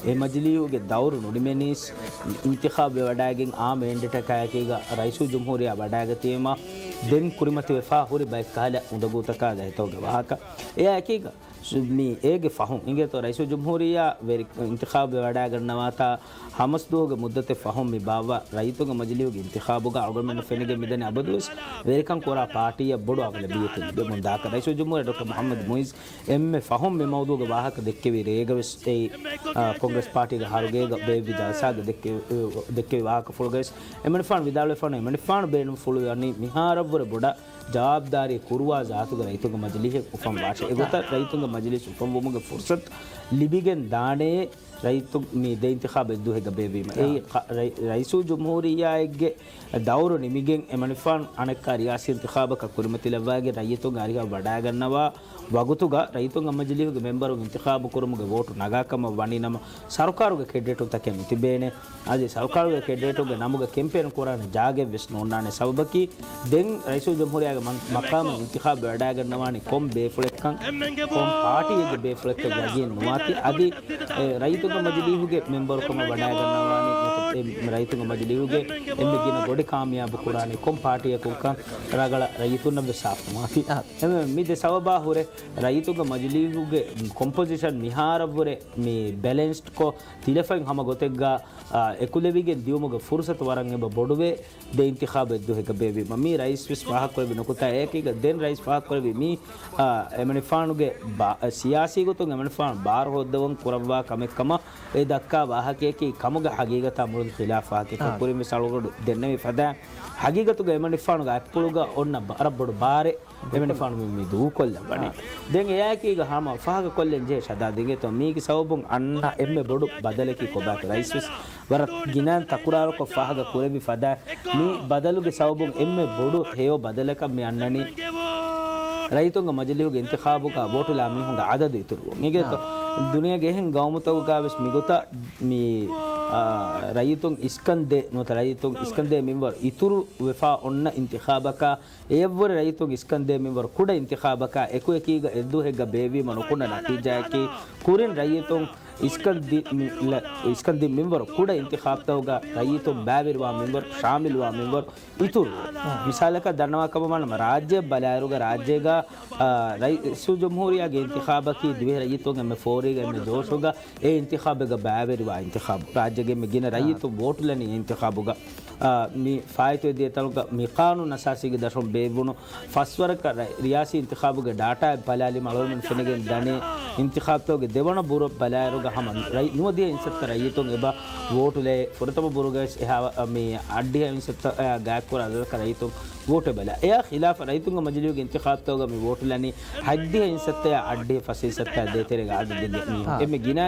އެ މަޖިލީހުގެ ދައުރު ނުނިމެނީސް އިންތިޚާބު ވެވަޑައިގެން އާ މޭންޑޭޓަކާއެކީގަ ރައީސުލްޖުމްހޫރިއްޔާ ވަޑައިގަތީމަ ދެން ކުރިމަތިވެފާ ހުރި ބައެއް ކަހަލަ އުނދަގޫތަކާ ދަތިތަކުގެ ވާހަކަ. އެއާއެކީގަ ސު-، މި އޭގެ ފަހުން އިނގޭތޯ ރައީސުލްޖުމްހޫރިއްޔާ ވެރި އިންތިޚާބު ވެވަޑައިގަންނަވާތާ ހަމަސް ދުވަހުގެ މުއްދަތެއް ފަހުން މި ބާއްވާ ރައްޔިތުންގެ މަޖިލީހުގެ އިންތިޚާބުގަ އަޅުގަނޑުމެންނަށް ފެނިގެން މިދަނީ އަބަދުވެސް ވެރިކަން ކުރާ ޕާޓީއަށް ބޮޑު އަޣުލަބިއްޔަތެއް ލިބެމުން ދާކަށް. ރައީސުލްޖުމްހޫރިއްޔާ ޑޮކްޓަރ މުޙައްމަދު މުޢިއްޒު އެންމެ ފަހުން މި މައުޟޫގެ ވާހަކަ ދެއްކެވި ރޭގަ ވެސް އެއީ، އާ، ކޮންގްރެސް ޕާޓީގެ ހަރުގޭގަ ބޭއްވި ޖަލްސާގަ ދެއްކެ-، ދެއްކެވި ވާހަކަފުޅުގަ ވެސް އެމަނިފާނު ވިދާޅުވެފާނު، އެމަނިފާނު ބޭނުންފުޅުވަނީ މިހާރަށްވުރެ ބޮޑަށް ޖަވާބުދާރީ ކުރުވާ ޒާތުގެ ރައްޔިތުންގެ މަޖިލީހެއް އުފަން ވާށޭ. އެގޮތަށް ރައްޔިތުންގެ މަޖިލީސް އުފަންވުމުގެ ފުރުސަތު ލިބިގެން ދާނެޔޭ. ރައްޔިތު މި ދެ އިންތިޚާބު އެއްދުވަހެއްގަ ބޭއްވީމަ. އެއީ ރައި-، ރައީސުލްޖުމްހޫރިއްޔާއެއްގެ ދައުރު ނިމިގެން އެމަނިފާން އަނެއްކާ ރިޔާސީ އިންތިޚާބަކަށް ކުރިމަތިލައްވައިގެން ރައްޔިތުންގެ އަރިހަށް ވަޑައިގަންނަވާ ވަގުތުގަ ރައްޔިތުންގެ މަޖިލީހުގެ މެމްބަރުން އިންތިޚާބު ކުރުމުގެ ވޯޓު ނަގާ ކަމަށް ވަނީ ނަމަ، ސަރުކާރުގެ ކެންޑިޑޭޓުންތަކެއް ނުތިބޭނެ. އަދި ސަރުކާރުގެ ކެންޑިޑޭޓުންގެ ނަމުގަ ކެމްޕޭނު ކުރާނެ ޖާގައެއް ވެސް ނޯންނާނެ. ސަބަބަކީ ދެން ރައީސުލްޖުމްހޫރިއްޔާގެ މަން-، މަޤާމަށް އިންތިޚާބު ވެވަޑައިގަންނަވާނީ ކޮން ބޭފުޅެއްކަން، ކޮން ޕާޓީއެއްގެ ބޭފުޅެއްކަން ޔަގީން ނުވާތީ. އަދި، އެ، ރައްޔިތުންގެ މަޖިލީހުގެ މެމްބަރުކަމަށް ވަޑައިގަންނަވާނީ، އެ، ރައްޔިތުންގެ މަޖިލީހުގެ އެންމެ ގިނަ ބޮޑި ކާމިޔާބު ކުރާނީ ކޮން ޕާޓީއަކުންކަން ރަނގަޅަށް ރައްޔިތުންނަށް ވެސް ސާފުވާތީ. އެ، މި ދެ ސަބަބާ ހުރެ ރައްޔިތުންގެ މަޖިލީހުގެ ކޮމްޕޮޒިޝަން މިހާރަށްވުރެ މި ބެލެންސްޑްކޮށް، ތިލަފަތް ހަމަ ގޮތެއްގަ، އާ، އެކުލެވިގެން ދިޔުމުގެ ފުރުސަތު ވަރަށް އެބަ ބޮޑުވޭ. ދެ އިންތިޚާބު އެއްދުވަހެއްގަ ބޭއްވީމަ، މީ ރައީސް ވެސް ފާހަގަކުރެއްވި ނުކުތާ އެއަކީގަ، ދެން ރައީސް ފާހަގަކުރެއްވީ މީ، އާ، އެމަނިފާނުގެ ބާ-، ސިޔާސީ ގޮތުން އެމަނިފާނު ބާރު ހޯއްދަވަން ކުރައްވާ ކަމެއް ކަމަށް އެ ދައްކާ ވާހަކަޔަކީ ކަމުގެ ހަގީގަތާ މުޅި ޚިލާފާ ކުރިން ވެސް އަޅުގަޑު ދެންނެވި ފަދަ ހަގީގަތުގަ އެމަނިފާނުގެ އަތްޕުޅުގަ އޮންނަ ބަ-، ރައްބޮޑު ބާރެއް އެމަނިފާނު މި، މި ދޫކޮށްލަން ވަނީ. ދެން އެއާއެކީގަ ހަމަ ފާހަގަކޮށްލަން ޖެހޭ ޝަދާދީގެ ތޯ މީގެ ސަބަބުން އަންނަ އެންމެ ބޮޑު ބަދަލަކީ ކޮބާތޯ؟ ރައީސް ވެސް ވަރަށް ގިނައިން ތަކުރާރުކޮށް ފާހަގަ ކުރެއްވި ފަދަ މި ބަދަލުގެ ސަބަބުން އެންމެ ބޮޑު ހެޔޮ ބަދަލަކަށް މި އަންނަނީ ރައްޔިތުންގެ މަޖިލީހުގެ އިންތިޚާބުގަ ވޯޓުލާ މީހުންގެ އަދަދު އިތުރުވުން. އޭގެތޯ ދުނިޔޭގެ އެހެން ގައުމުތަކުގަ ވެސް މިގޮތަށް މި، އާ، ރައްޔިތުން އިސްކަންދޭ ނުވަތަ ރައްޔިތުން އިސްކަންދޭ މިންވަރު އިތުރު ވެފާ އޮންނަ އިންތިޚާބަކާ އެއަށްވުރެ ރައްޔިތުން އިސްކަންދޭ މިންވަރު ކުޑަ އިންތިޚާބަކާ އެކުއެކީގަ އެއްދުވަހެއްގަ ބޭއްވީމަ ނުކުންނަ ނަތީޖާއަކީ ކުރިން ރައްޔިތުން އިސްކަންދި-، މި-، ލަ-، އިސްކަންދިން މިންވަރު ކުޑަ އިންތިޚާބުތަކުގަ ރައްޔިތުން ބައިވެރިވާ މިންވަރު، ޝާމިލްވާ މިންވަރު އިތުރު. މިސާލަކަށް ދަންނަވާ ކަމަށް ވާނަމަ ރާއްޖެ ބަލާއިރުގަ ރާއްޖޭގަ، އާ، ރައީސުލްޖުމްހޫރިއްޔާގެ އިންތިޚާބަކީ ދިވެހި ރައްޔިތުން އެންމެ ފޯރީގަ އެންމެ ޖޯޝުގަ އެ އިންތިޚާބެއްގަ ބައިވެރިވާ އިންތިޚާބު. ރާއްޖޭގެ އެންމެ ގިނަ ރައްޔިތުން ވޯޓުލަނީ އެ އިންތިޚާބުގަ. އާ، މި ފާއިތުވެދިޔަ ތަނުގަ މި ޤާނޫނު އަސާސީގެ ދަށުން ބޭއްވުނު ފަސްވަރަކަށް ރަ-، ރިޔާސީ އިންތިޚާބުގެ ޑާޓާއެއް ބަލާލީމަ އަޅުގަނޑުމެން ފެނިގެން ދަނީ އިންތިޚާބުތަކުގެ ދެވަނަ ބުރަށް ބަލާއިރުގަ ހަމަ ރައި-، ނުވަދިހަ އިންސައްތަ ރައްޔިތުން އެބަ ވޯޓުލައި ފުރަތަމަ ބުރުގަވެސް އެހާ މި އަށްޑިހަ އިންސައްތަ ގާތްކުރާ އަދަދަކަށް ރައްޔިތުން ވޯޓެއް ބަލާ. އެއާ ޚިލާފަށް ރައްޔިތުންގެ މަޖިލީހުގެ އިންތިޚާބުތަކުގަ މި ވޯޓުލަނީ ހަތްދިހަ އިންސައްތަޔާ އަށްޑިހަ ފަސް އިންސައްތަ ދޭތެރޭގެ އަދަދެއްގެ މީހުން. އެންމެ ގިނަ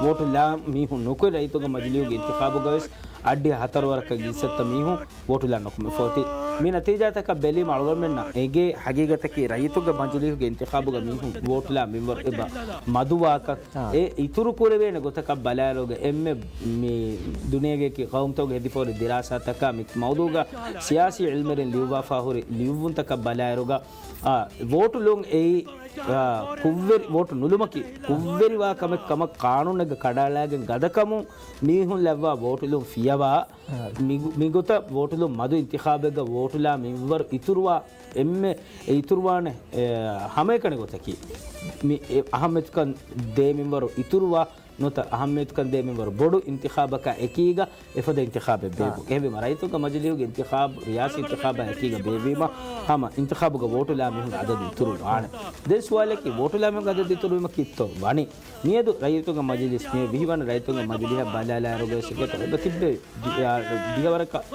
ވޯޓުލާ މީހުން ނުކުތް ރައްޔިތުންގެ މަޖިލީހުގެ އިންތިޚާބުގަވެސް އަށްޑިހަ ހަތަރު ވަރަކަށް އިންސައްތަ މީހުން ވޯޓުލާ ނުކުމެފަ އޮތީ. މި ނަތީޖާތަކަށް ބެލީމަ އަޅުގަނޑުމެންނަށް އެނގޭ ހަގީގަތަކީ ރައްޔިތުންގެ މަޖިލީހުގެ އިންތިޚާބުގަ މީހުން ވޯޓުލާ މިންވަރު އެބަ މަދުވާކަށް. އާ. އެ އިތުރު ކުރެވޭނެ ގޮތަކަށް ބަލާއިރުގަ އެންމެ މި ދުނިޔޭގެ ޤައުމުތަކުގެ ހެދިފަހުރި ދިރާސާތަކާ މި މައުޟޫގަ ސިޔާސީ ޢިލްމުވެރިން ލިޔުއްވާފާ ހުރި ލިޔުއްވުންތަކަށް ބަލާއިރުގަ، އާ، ވޯޓުލުން އެއީ، އާ، ކުށްވެރި، ވޯޓު ނުލުމަކީ ކުށްވެރިވާ ކަމެއް ކަމަށް ޤާނޫނެއްގަ ކަނޑައަޅާގެން ގަދަކަމުން މީހުން ލައްވާ ވޯޓުލުން ފިޔަވާ، މި، މިގޮތަށް ވޯޓުލުން މަދު އިންތިޚާބެއްގަ ވޯޓުލާ މިންވަރު އިތުރުވާ އެންމެ އެ އިތުރުވާނެ، އެ، ހަމައެކަނި ގޮތަކީ، މި އެ އަހައްމިއްޔަތުކަން ދޭ މިންވަރު އިތުރުވާ ނުވަތަ އަހައްމިއްޔަތުކަން ދޭ މިންވަރު ބޮޑު އިންތިޚާބަކާ އެކީގަ އެފަދަ އިންތިޚާބެއް ބޭއްވުން. އެހެންވީމަ ރައްޔިތުންގެ މަޖިލީހުގެ އިންތިޚާބު، ރިޔާސީ އިންތިޚާބާ އެކީގަ ބޭއްވީމަ ހަމަ އިންތިޚާބުގަ ވޯޓުލާ މީހުންގެ އަދަދު އިތުރު ވާނެ. ދެން ސުވާލަކީ ވޯޓުލާ މީހުންގެ އަދަދު އިތުރުވީމަ ކިއްތޯ ވަނީ؟ މިއަދު ރައްޔިތުންގެ މަޖިލީސް، މި ވިހިވަނަ ރައްޔިތުންގެ މަޖިލީހަށް ބަލާލާއިރުގަވެސް އެގޮތަށް އެބަ ތިއްބެވި. ދި-، އާ، ދިހަވަރަކަށް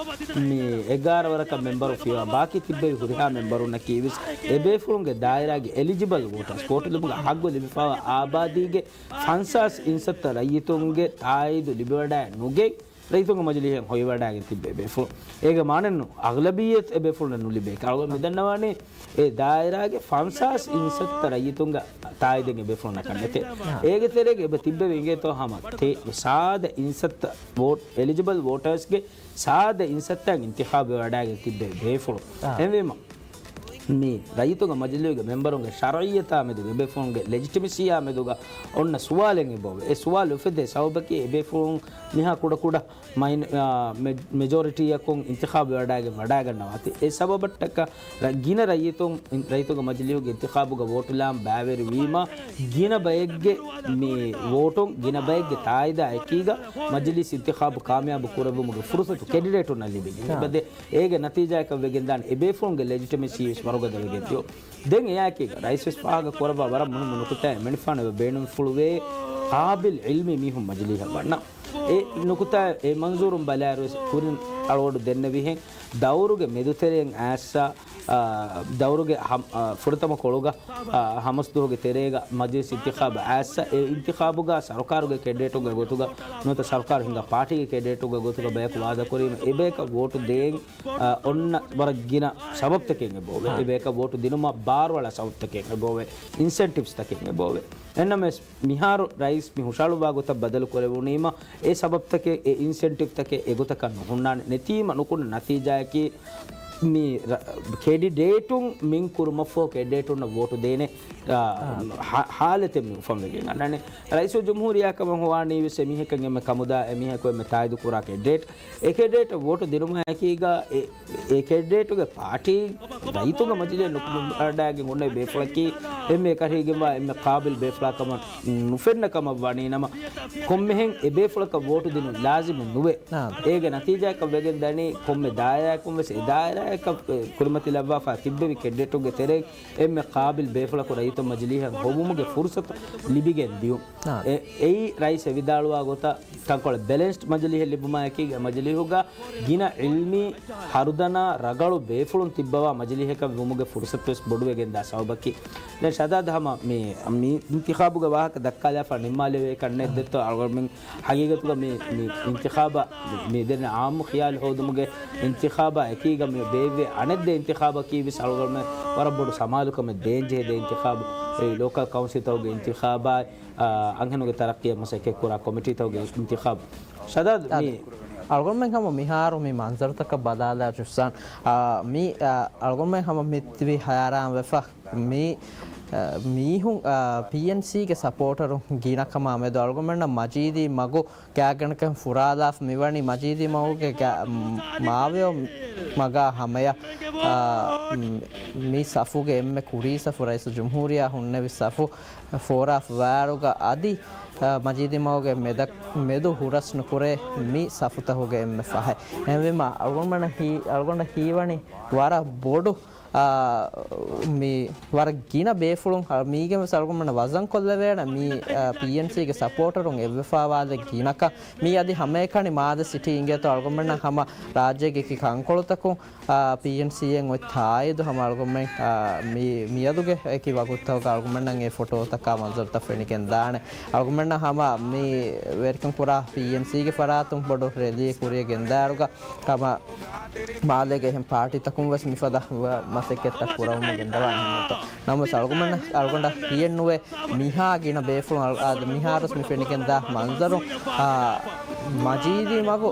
މި އެގާރަ ވަރަކަށް މެމްބަރު ފިޔަވާ ބާކީ ތިއްބެވި ހުރިހާ މެމްބަރުންނަކީ ވެސް އެބޭފުޅުންގެ ދާއިރާގެ އެލިޖިބަލް ވޯޓާސް، ވޯޓުލުމުގެ ހައްގު ލިބިފައިވާ އާބާދީގެ ފަންސާސް އިންސައްތަ ރައްޔިތުންގެ ތާއީދު ލިބިވަޑައި ނުގެ ރައްޔިތުންގެ މަޖިލީހަށް ހޮވިވަޑައިގެން ތިއްބެވި ބޭފުޅުން. އޭގެ މާނައެއްނު، އަޣްލަބިއްޔަތު އެބޭފުޅުންނަށް ނުލިބޭ. އަޅުގަނޑު މިދަންނަވާނީ އެ ދާއިރާގެ ފަންސާސް އިންސައްތަ ރައްޔިތުންގެ ތާއީދެއް އެބޭފުޅުންނަކަށް ނެތޭ. އޭގެ ތެރޭގަ އެބަ ތިއްބެވި އިނގޭތޯ ހަމަ ތޭ ސާދަ އިންސައްތަ ވޯޓް، އެލިޖިބަލް ވޯޓާސްގެ ސާދަ އިންސައްތައަށް އިންތިޚާބު ވެވަޑައިގެން ތިއްބެވި ބޭފުޅުން. އެހެންވީމަ، މި ރައްޔިތުންގެ މަޖިލީހުގެ މެމްބަރުންގެ ޝަރުޢިއްޔަތާ މެދުގަ، އެބޭފުޅުންގެ ލެޖިޓިމަސީއާ މެދުގަ އޮންނަ ސުވާލެއް އެބައޮވޭ. އެ ސުވާލު އުފެދޭ ސަބަބަކީ އެބޭފުޅުން މިހާ ކުޑަކުޑަ މައިން-، އާ، މެ-، މެޖޯރިޓީއަކުން އިންތިޚާބު ވެވަޑައިގެން ވަޑައިގަންނަވާތީ. އެ ސަބަބަށްޓަކަ ރަ-، ގިނަ ރައްޔިތުން، ރައްޔިތުންގެ މަޖިލީހުގެ އިންތިޚާބުގަ ވޯޓުލާން ބައިވެރިވީމަ، ގިނަ ބައެއްގެ މި ވޯޓުން، ގިނަ ބައެއްގެ ތާއީދާ އެކީގަ މަޖިލީސް އިންތިޚާބު ކާމިޔާބު ކުރެއްވުމުގެ ފުރުސަތު ކެންޑިޑޭޓުންނަށް ލިބިގެން އެބަދޭ. އޭގެ ނަތީޖާއަކަށް ވެގެންދާނެ އެބޭފުޅުންގެ ލެޖިޓިމަސީ ވެސް ވަރުގަދަވެގެން ދިޔަ. ދެން އެއާއެކީގަ ރައީސް ވެސް ފާހަގަ ކުރައްވާ ވަރަށް މުހިއްމު ނުކުތާއެއް، އެމަނިފާނު އެބަ ބޭނުންފުޅުވޭ ޤާބިލް ޢިލްމީ މީހުން މަޖިލީހަށް ވަންނަ. އެ ނުކުތާ އެ މަންޒޫރުން ބަލާއިރު ވެސް ކުރިން އަޅުގަޑު ދެންނެވިހެން ދައުރުގެ މެދުތެރެއިން އައިއްސަ، އާ، ދައުރުގެ ހަމް-، އާ، ފުރަތަމަ ކޮޅުގަ، އާ، ހަމަސްދުވަހުގެ ތެރޭގަ މަޖިލިސް އިންތިޚާބު އައިއްސަ، އެ އިންތިޚާބުގަ ސަރުކާރުގެ ކެންޑިޑޭޓުންގެ ގޮތުގަ ނުވަތަ ސަރުކާރު ހިންގާ ޕާޓީގެ ކެންޑިޑޭޓުންގެ ގޮތުގަ ބަޔަކު ވާދަކުރީމަ އެބަޔަކަށް ވޯޓު ދޭން، އާ، އޮންނަ ވަރަށް ގިނަ ސަބަބްތަކެއް އެބައޮވޭ. އެބަޔަކަށް ވޯޓު ދިނުމަށް ބާރުއަޅާ ސަބަބްތަކެއް އެބައޮވޭ. އިންސެންޓިވްސް ތަކެއް އެބައޮވޭ. އެންނަމެސް މިހާރު ރައީސް މި ހުށަހަޅުއްވާ ގޮތަށް ބަދަލު ކުރެވުނީމަ، އެ ސަބަބްތަކެއް، އެ އިންސެންޓިވްތަކެއް އެގޮތަކަށް ނުހުންނާނެ. ނެތީމަ ނުކުންނަ ނަތީޖާއަކީ، މި ރަ-، ކެންޑިޑޭޓުން މިން ކުރުމަށްފަހު ކެންޑިޑޭޓުންނަށް ވޯޓު ދޭނެ، އާ، ހާ-، ހާލަތެއް މި އުފަންވެގެން އަންނަނީ. ރައީސުލްޖުމްހޫރިއްޔާ ކަމަށް ހޮވާނީ ވެސް އެމީހަކަށް އެންމެ ކަމުދާ އެމީހަކު އެންމެ ތާއީދު ކުރާ ކެންޑިޑޭޓް. އެ ކެންޑިޑޭޓަށް ވޯޓު ދިނުމާއެކީގަ އެ އެ ކެންޑިޑޭޓުގެ ޕާޓީ ރައްޔިތުންގެ މަޖިލީހަށް ނުކުމެވަޑައިގެން އޮންނަ ބޭފުޅަކީ އެންމެ އެކަށީގެންވާ އެންމެ ޤާބިލް ބޭފުޅާ ކަމަށް ނުފެންނަ ކަމަށް ވަނީ ނަމަ، ކޮންމެހެން އެ ބޭފުޅަކަށް ވޯޓު ދިނުން ލާޒިމެއް ނުވޭ. އާ. އޭގެ ނަތީޖާއަކަށް ވެގެން ދަނީ ކޮންމެ ދާއިރާއަކުން ވެސް އެ ދާއިރާ ކުރިމަތިލައްވާފަ ތިއްބެވި ކެންޑިޑޭޓުންގެ ތެރެއިން އެންމެ ޤާބިލް ބޭފުޅަކު ރައްޔިތުން މަޖިލީހަށް ހޮވުމުގެ ފުރުސަތު ލިބިގެން ދިޔުން. އާ. އެ-، އެއީ ރައީސް އެ ވިދާޅުވާ ގޮތަށް ތަންކޮޅެއް ބެލެންސްޑް މަޖިލީހެއް ލިބުމާއެކީގަ މަޖިލީހުގަ ގިނަ ޢިލްމީ ހަރުދަނާ ރަގަޅު ބޭފުޅުން ތިއްބަވާ މަޖިލީހަކަށް ވުމުގެ ފުރުސަތުވެސް ބޮޑުވެގެންދާ ސަބަބަކީ. ދެން ޝަދާދް ހަމަ މި، މި އިންތިޚާބުގެ ވާހަކަ ދައްކާލާފަ ނިންމާލެވޭ ކަންނެއް ދެއްތޯ އަޅުގަނޑުމެން ހަގީގަތުގަ މި، މި އިންތިޚާބަށް މި، މި ދެން އާއްމު ޚިޔާލު ހޯދުމުގެ އިންތިޚާބާ އެކީގަ މި ބޭއްވޭ އަނެއް ދެ އިންތިޚާބަކީ ވެސް އަޅުގަނޑުމެން ވަރަށް ބޮޑު ސަމާލުކަމެއް ދޭންޖެހޭ ދެ އިންތިޚާބު. އެ ލޯކަލް ކައުންސިލްތަކުގެ އިންތިޚާބާއި، އާ، އަންހެނުގެ ތަރައްޤީއަށް މަސައްކަތްކުރާ ކޮމިޓީތަކުގެ އިންތިޚާބު. ޝަދާދް މި އަޅުގަނޑުމެން ހަމަ މިހާރު މި މަންޒަރުތަކަށް ބަލާލާ ޖުއްސާން، އާ، މި، އާ، އަޅުގަނޑުމެން ހަމަ މިތިބީ ހައިރާން ވެފަ. މި، އަ، މީހުން، އަ، ޕީއެންސީގެ ސަޕޯޓަރުން ގިނަކަމާ މެދު އަޅުގަނޑުމެންނަށް މަޖީދީ މަގު ގާތްގަނޑަކަށް ފުރާލާފަ މިވަނީ މަޖީދީ މަގުގެ ގާ-، މާވެޔޮ މަގާ ހަމަޔަށް، އަ، މި ސަފުގެ އެންމެ ކުރީ ސަފު ރައީސުލްޖުމްހޫރިއްޔާ ހުންނެވި ސަފު ފޯރާފަ ވާއިރުގަ އަދި، އަ، މަޖީދީ މަގުގެ މެދަ-، މެދު ހުރަސް ނުކުރޭ މި ސަފުތަކުގެ އެންމެ ފަހެއް. އެހެންވީމަ އަޅުގަނޑަށް ހީ-، އަޅުގަނޑަށް ހީވަނީ ވަރަށް ބޮޑު އާ، މި ވަރަށް ގިނަ ބޭފުޅުން، އާ، މީގެން ވެސް އަޅުގަނޑުމެންނަށް ވަޒަން ކޮށްލެވޭނެ މި، އާ، ޕީއެންސީގެ ސަޕޯޓަރުން އެއްވެފާވާލެއް ގިނަކަށް. މި އަދި ހަމައެކަނި މާލެ ސިޓީ އިނގޭތޯ އަޅުގަނޑުމެންނަށް ހަމަ ރާއްޖޭގެ އެކި ކަންކޮޅުތަކުން، އާ، ޕީއެންސީއެއް އޮތް ތާއީދު ހަމަ އަޅުގަނޑުމެން، އާ، މި، މިއަދުގެ އެކި ވަގުތުތަކުގަ އަޅުގަނޑުމެންނަށް އެ ފޮޓޯތަކާ މަންޒަރުތައް ފެނިގެން ދާނެ. އަޅުގަނޑުމެންނަށް ހަމަ މި ވެރިކަން ކުރާ ޕީއެންސީގެ ފަރާތުން ބޮޑު ރެލީއެއް ކުރިޔަށް ގެންދާއިރުގަ ހަމަ މާލޭގެ އެހެން ޕާޓީތަކުން ވެސް މިފަދަ މަސައްކަތްތައް ކުރައްވަމުން ގެންދަވާނެ ހިނގޭތޯ. ނަމަވެސް އަޅުގަނޑަށް، އަޅުގަނޑަށް ހިއެއްނުވޭ މިހާ ގިނަ ބޭފުޅުން އަޅު-، އާ، މިހާރުވެސް މި ފެނިގެންދާ މަންޒަރު، އާ، މަޖީދީ މަގު،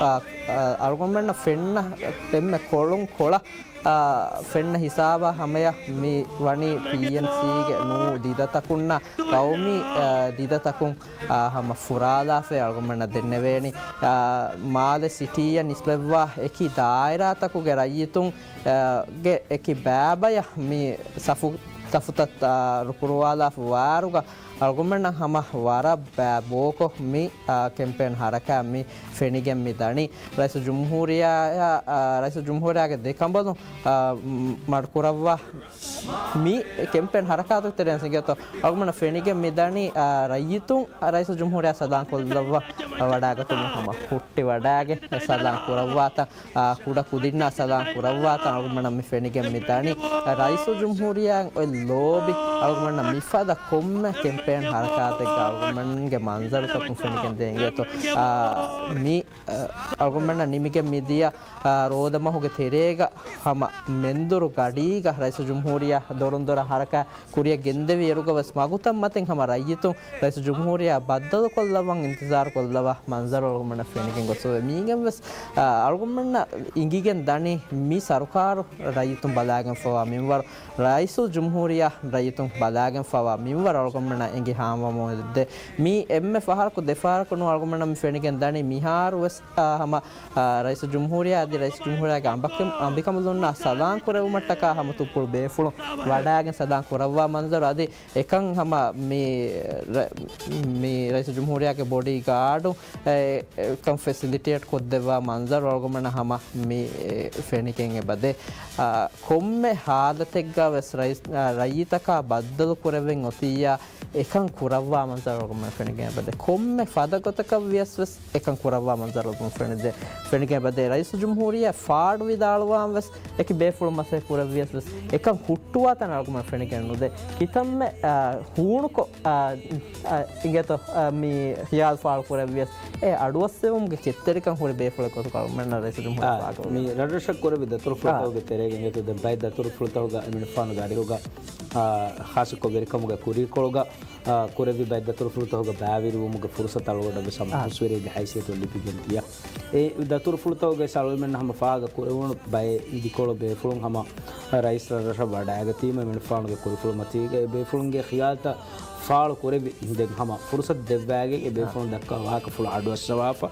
އާ، އާ، އަޅުގަނޑުމެންނަށް ފެންނަ އެންމެ ކޮޅުން ކޮޅަށް، އާ، ފެންނަ ހިސާބާ ހަމަޔަށް މި ވަނީ ޕީއެންސީގެ ނޫ ދިދަތަކުންނާ ޤައުމީ، އާ، ދިދަތަކުން އާ، ހަމަ ފުރާލާފައި އަޅުގަނޑުމެންނަށް ދެންނެވޭނީ. އާ، މާލެ ސިޓީއަށް ނިސްބަތްވާ އެކި ދާއިރާތަކުގެ ރައްޔިތުން، އާ، ގެ އެކި ބައިބަޔަށް މި ސަފު، ސަފުތައް، އާ، ރުކުރުވާލާފަ ވާއިރުގަ އަޅުގަނޑުމެންނަށް ހަމަ ވަރަށް ބައި ބޯކޮށް މި، އާ، ކެމްޕޭން ހަރަކާތް މި ފެނިގެން މި ދަނީ. ރައީސުލްޖުމްހޫރިއްޔާ، އާ، ރައީސުލްޖުމްހޫރިއްޔާގެ ދެކަނބަލުން، އާ، މަ-، މަޑުކުރައްވާ މި ކެމްޕޭން ހަރަކާތުގެ ތެރެއިން ސިނގޭތޯ އަޅުގަނޑަށް ފެނިގެން މި ދަނީ، އާ، ރައްޔިތުން ރައީސުލްޖުމްހޫރިއްޔާ ސަލާން ކޮށްލައްވާ ވަޑައިގަތުމުން ހަމަ ހުއްޓި ވަޑައިގެން ސަލާން ކުރައްވާތަން، އާ، ކުޑަ ކުދިންނާ ސަލާން ކުރައްވާތަން އަޅުގަނޑަށް މި ފެނިގެން މި ދަނީ. ރައީސުލްޖުމްހޫރިއްޔާ އޮތް ލޯބި އަޅުގަނޑަށް މިފަދަ ކޮންމެ ކެމްޕޭން ހަރަކާތެއްގަ އަޅުގަނޑުގެ މަންޒަރުތަކުން ފެނިގެން ދޭން އިނގޭތޯ. އާ، މި، އަ، އަޅުގަނޑަށް ނިމިގެން މިދިޔަ އާ، ރޯދަމަހުގެ ތެރޭގަ ހަމަ މެންދުރު ގަޑީގަ ރައީސުލްޖުމްހޫރިއްޔާ ދޮރުން ދޮރަށް ހަރަކާތް ކުރިޔަށް ގެންދެވި އިރުގަ ވެސް މަގުތައް މަތިން ހަމަ ރައްޔިތުން ރައީސުލްޖުމްހޫރިއްޔާ ބައްދަލުކޮށްލައްވަން އިންތިޒާރު ކޮށްލަވާ މަންޒަރު އަޅުގަނޑަށް ފެނިގެން ގޮސްފަވޭ. މީގެން ވެސް، އާ، އަޅުގަނޑަށް އިނގިގެން ދަނީ މި ސަރުކާރު ރައްޔިތުން ބަލާގެންފަވާ މިންވަރު، ރައީސުލްޖުމްހޫރިއްޔާ ރައްޔިތުން ބަލާގެންފަވާ މިންވަރު އަޅުގަނޑުމެންނަށް އެނގި ހާމަވަމުން ދޭ. މީ އެންމެ ފަހަރަކު ދެފަހަރަކު ނޫން އަޅުގަނޑަށް މި ފެނިގެން ދަނީ މިހާރު ވެސް، އާ، ހަމަ އާ، ރައީސުލްޖުމްހޫރިއްޔާ އަދި ރައީސުލްޖުމްހޫރިއްޔާގެ އަނބަކަމ-، އަނބިކަނބަލުންނާ ސަލާން ކުރެވުމަށްޓަކާ ހަމަ ތުއްޕުޅު ބޭފުޅުން ވަޑައިގެން ސަލާން ކުރައްވާ މަންޒަރު އަދި އެކަން ހަމަ މި ރަ-، މި ރައީސުލްޖުމްހޫރިއްޔާގެ ބޮޑީ ގާޑު އެ-، އެކަން ފެސިލިޓޭޓް ކޮށްދެއްވާ މަންޒަރު އަޅުގަނޑުމެންނަށް ހަމަ މި ފެނިގެން އެބަދޭ. އާ، ކޮންމެ ހާލަތެއްގަ ވެސް ރައީސް-، އާ، ރައްޔިތަކާ ބައްދަލު ކުރެވެން އޮތިއްޔާ އެކަން ކުރައްވާ މަންޒަރު އަޅުގަނޑުމެން ފެނިގެން އެބަދޭ. ކޮންމެ ފަދަ ގޮތަކަށް ވިޔަސް ވެސް އެކަން ކުރައްވާ މަންޒަރު އަޅުގަނޑު ފެނިދޭ، ފެނިގެން އެބަދޭ. ރައީސުލްޖުމްހޫރިއްޔާ ފާޑު ވިދާޅުވާން ވެސް އެކި ބޭފުޅުން މަސައްކަތް ކުރެއްވިޔަސް ވެސް އެކަން ހުއްޓުވާ ތަން އަޅުގަނޑު ފެނިގެން ނުދޭ. ކިތަންމެ، އާ، ހޫނުކޮށް، އާ، އާ، އިނގޭތޯ، އާ، މި ޚިޔާލު ފާޅު ކުރެއްވިޔަސް އެ އަޑުއައްސެވުމުގެ ކެތްތެރިކަން ހުރި ބޭފުޅެއް ގޮތުގަ އަޅުގަނޑަށް ރައީސުލްޖުމްހޫރިއްޔާ އާ، ފާހަގަ މި ރަށްރަށަށް ކުރެއްވި ދަތުރުފުޅުތަކުގެ ތެރޭގަ އިނގޭތޯ ދެން ބައެއް ދަތުރުފުޅުތަކުގަ އެމިނިފާނުގެ އަޑިހުގަ، އާ، ޚާއްޞަކޮށް ވެރިކަމުގެ ކުރީކޮޅުގަ އާ، ކުރެއްވި ބައެއް ދަތުރުފުޅުތަކުގަ ބައިވެރިވުމުގެ ފުރުސަތު އަޅުގަނޑަށް ވެސް ހަމަ އާ. ހުސްވެރިއެއްގެ ހައިސިއްޔަތުން ލިބިގެން ދިޔަ. އެ ދަތުރުފުޅުތަކުގައި އަޅުގަނޑުމެންނަށް ހަމަ ފާހަގަ ކުރެވުނު ބައެއް އިދިކޮޅު ބޭފުޅުން ހަމަ ރައީސް ރަށްރަށަށް ވަޑައިގަތީމަ އެމިނިފާނުގެ ކުރިފުޅު މަތީގަ އެ ބޭފުޅުންގެ ޚިޔާލުތައް ފާޅު ކުރެވި ދެން ހަމަ ފުރުސަތު ދެއްވާގެން އެ ބޭފުޅުން ދައްކާ ވާހަކަފުޅު އަޑުއައްސަވާފަ.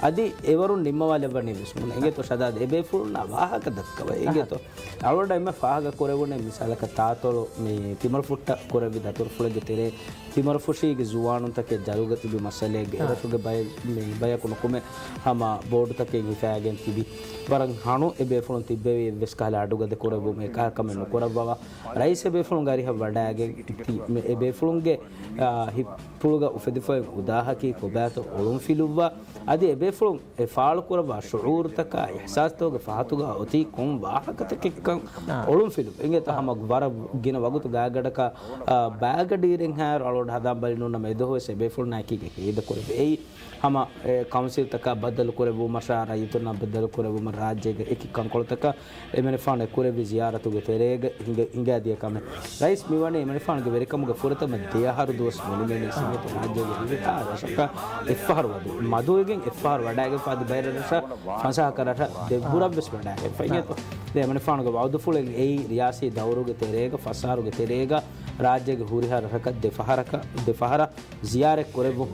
އަދި އެވަރުން ނިންމަވާލެއްވަނީ ވެސް ނޫން. އެނގޭތޯ ޝަދާދް އެ ބޭފުޅުންނާ ވާހަކަ ދައްކަވަ. އެނގޭތޯ އަޅުގަނޑަށް އެންމެ ފާހަގަ ކުރެވުނީ މިސާލަކަށް ތާތޮޅު މި ތިމަރުފުއްޓަށް ކުރެއްވި ދަތުރުފުޅެއްގެ ތެރޭ ތިމަރުފުށީގެ ޒުވާނުންތަކެއް ޖަލުގަ ތިބި މައްސަލައެއްގެ އެރަށުގެ ބައެއް މި ބަޔަކު ނުކުމެ ހަމަ ބޯޑުތަކެއް ހިފާގެން ތިބި. ވަރަށް ހަނު އެ ބޭފުޅުން ތިއްބެވި އެއްވެސް ކަހަލަ އަޑުގަދަ ކުރެއްވުމެއް އެކަހަލަ ކަމެއް ނުކުރައްވަވާ. ރައީސް އެ ބޭފުޅުންގެ އަރިހަށް ވަޑައިގެން ތި-، މި-، އެ ބޭފުޅުންގެ، އާ، ހިތްޕުޅުގަ އުފެދިފައި އުދާހަކީ ކޮބާތޯ އޮޅުން ފިލުއްވާ. އަދި އެ ބޭފުޅުން އެ ފާޅުކުރައްވާ ޝުޢޫރުތަކާ އިޙްސާސްތަކުގެ ފަހަތުގަ އޮތީ ކޮން ވާހަކަތަކެއްކަން އާ. އޮޅުން ފިލުއްވާ. އެނގޭތޯ އާ. ހަމަ ވަރަށް ގިނަ ވަގުތު ގާތްގަނޑަކަށް، އާ، ބައިގަޑިއިރެއްހާއިރު އަޅުގަނޑު ހަދާން ބަލި ނޫންނަމަ އެދުވަހުވެސް އެ ބޭފުޅުންނާ އެކީގަ ހޭދަކުރެވޭ. އެއީ ހަމަ އެ ކައުންސިލްތަކާ ބައްދަލުކުރެއްވުމަށާ ރައްޔިތުންނާ ބައްދަލުކުރެއްވުމަށް ރާއްޖޭގެ އެކި ކަންކޮޅުތަކަށް އެމަނިފާނު އެކުރެއްވި ޒިޔާރަތުގެ ތެރޭގަ ހިނގަ-، ހިނގާދިޔަ ކަމެއް. ރައީސް މިވަނީ އެމަނިފާނުގެ ވެރިކަމުގެ ފުރަތަމަ ދެއަހަރު ދުވަސް މޮޅިމޭނި ސިނގޭތު ރާއްޖޭގެ ހުރިހާ ރަށަކަށް އެއްފަހަރު ވަދެ-، މަދުވެގެން އެއްފަހަރު ވަޑައިގެންފަ އަދި ބައެއް ރަށަށް ފަންސާހަކަށް ރަށަށް ދެއްވުރަށްވެސް ވަޑައިގެންފަ. އިނގޭތޯ ދެ އެމަނިފާނުގެ ވައުދުފުޅެއް އެއީ ރިޔާސީ ދައުރުގެ ތެރޭގަ ފަސް އަހަރުގެ ތެރޭގަ ރާއްޖޭގެ ހުރިހާ ރަށަކަށް ދެފަހަރަކަށް، ދެފަހަރަށް ޒިޔާރަތް ކުރެއްވުން.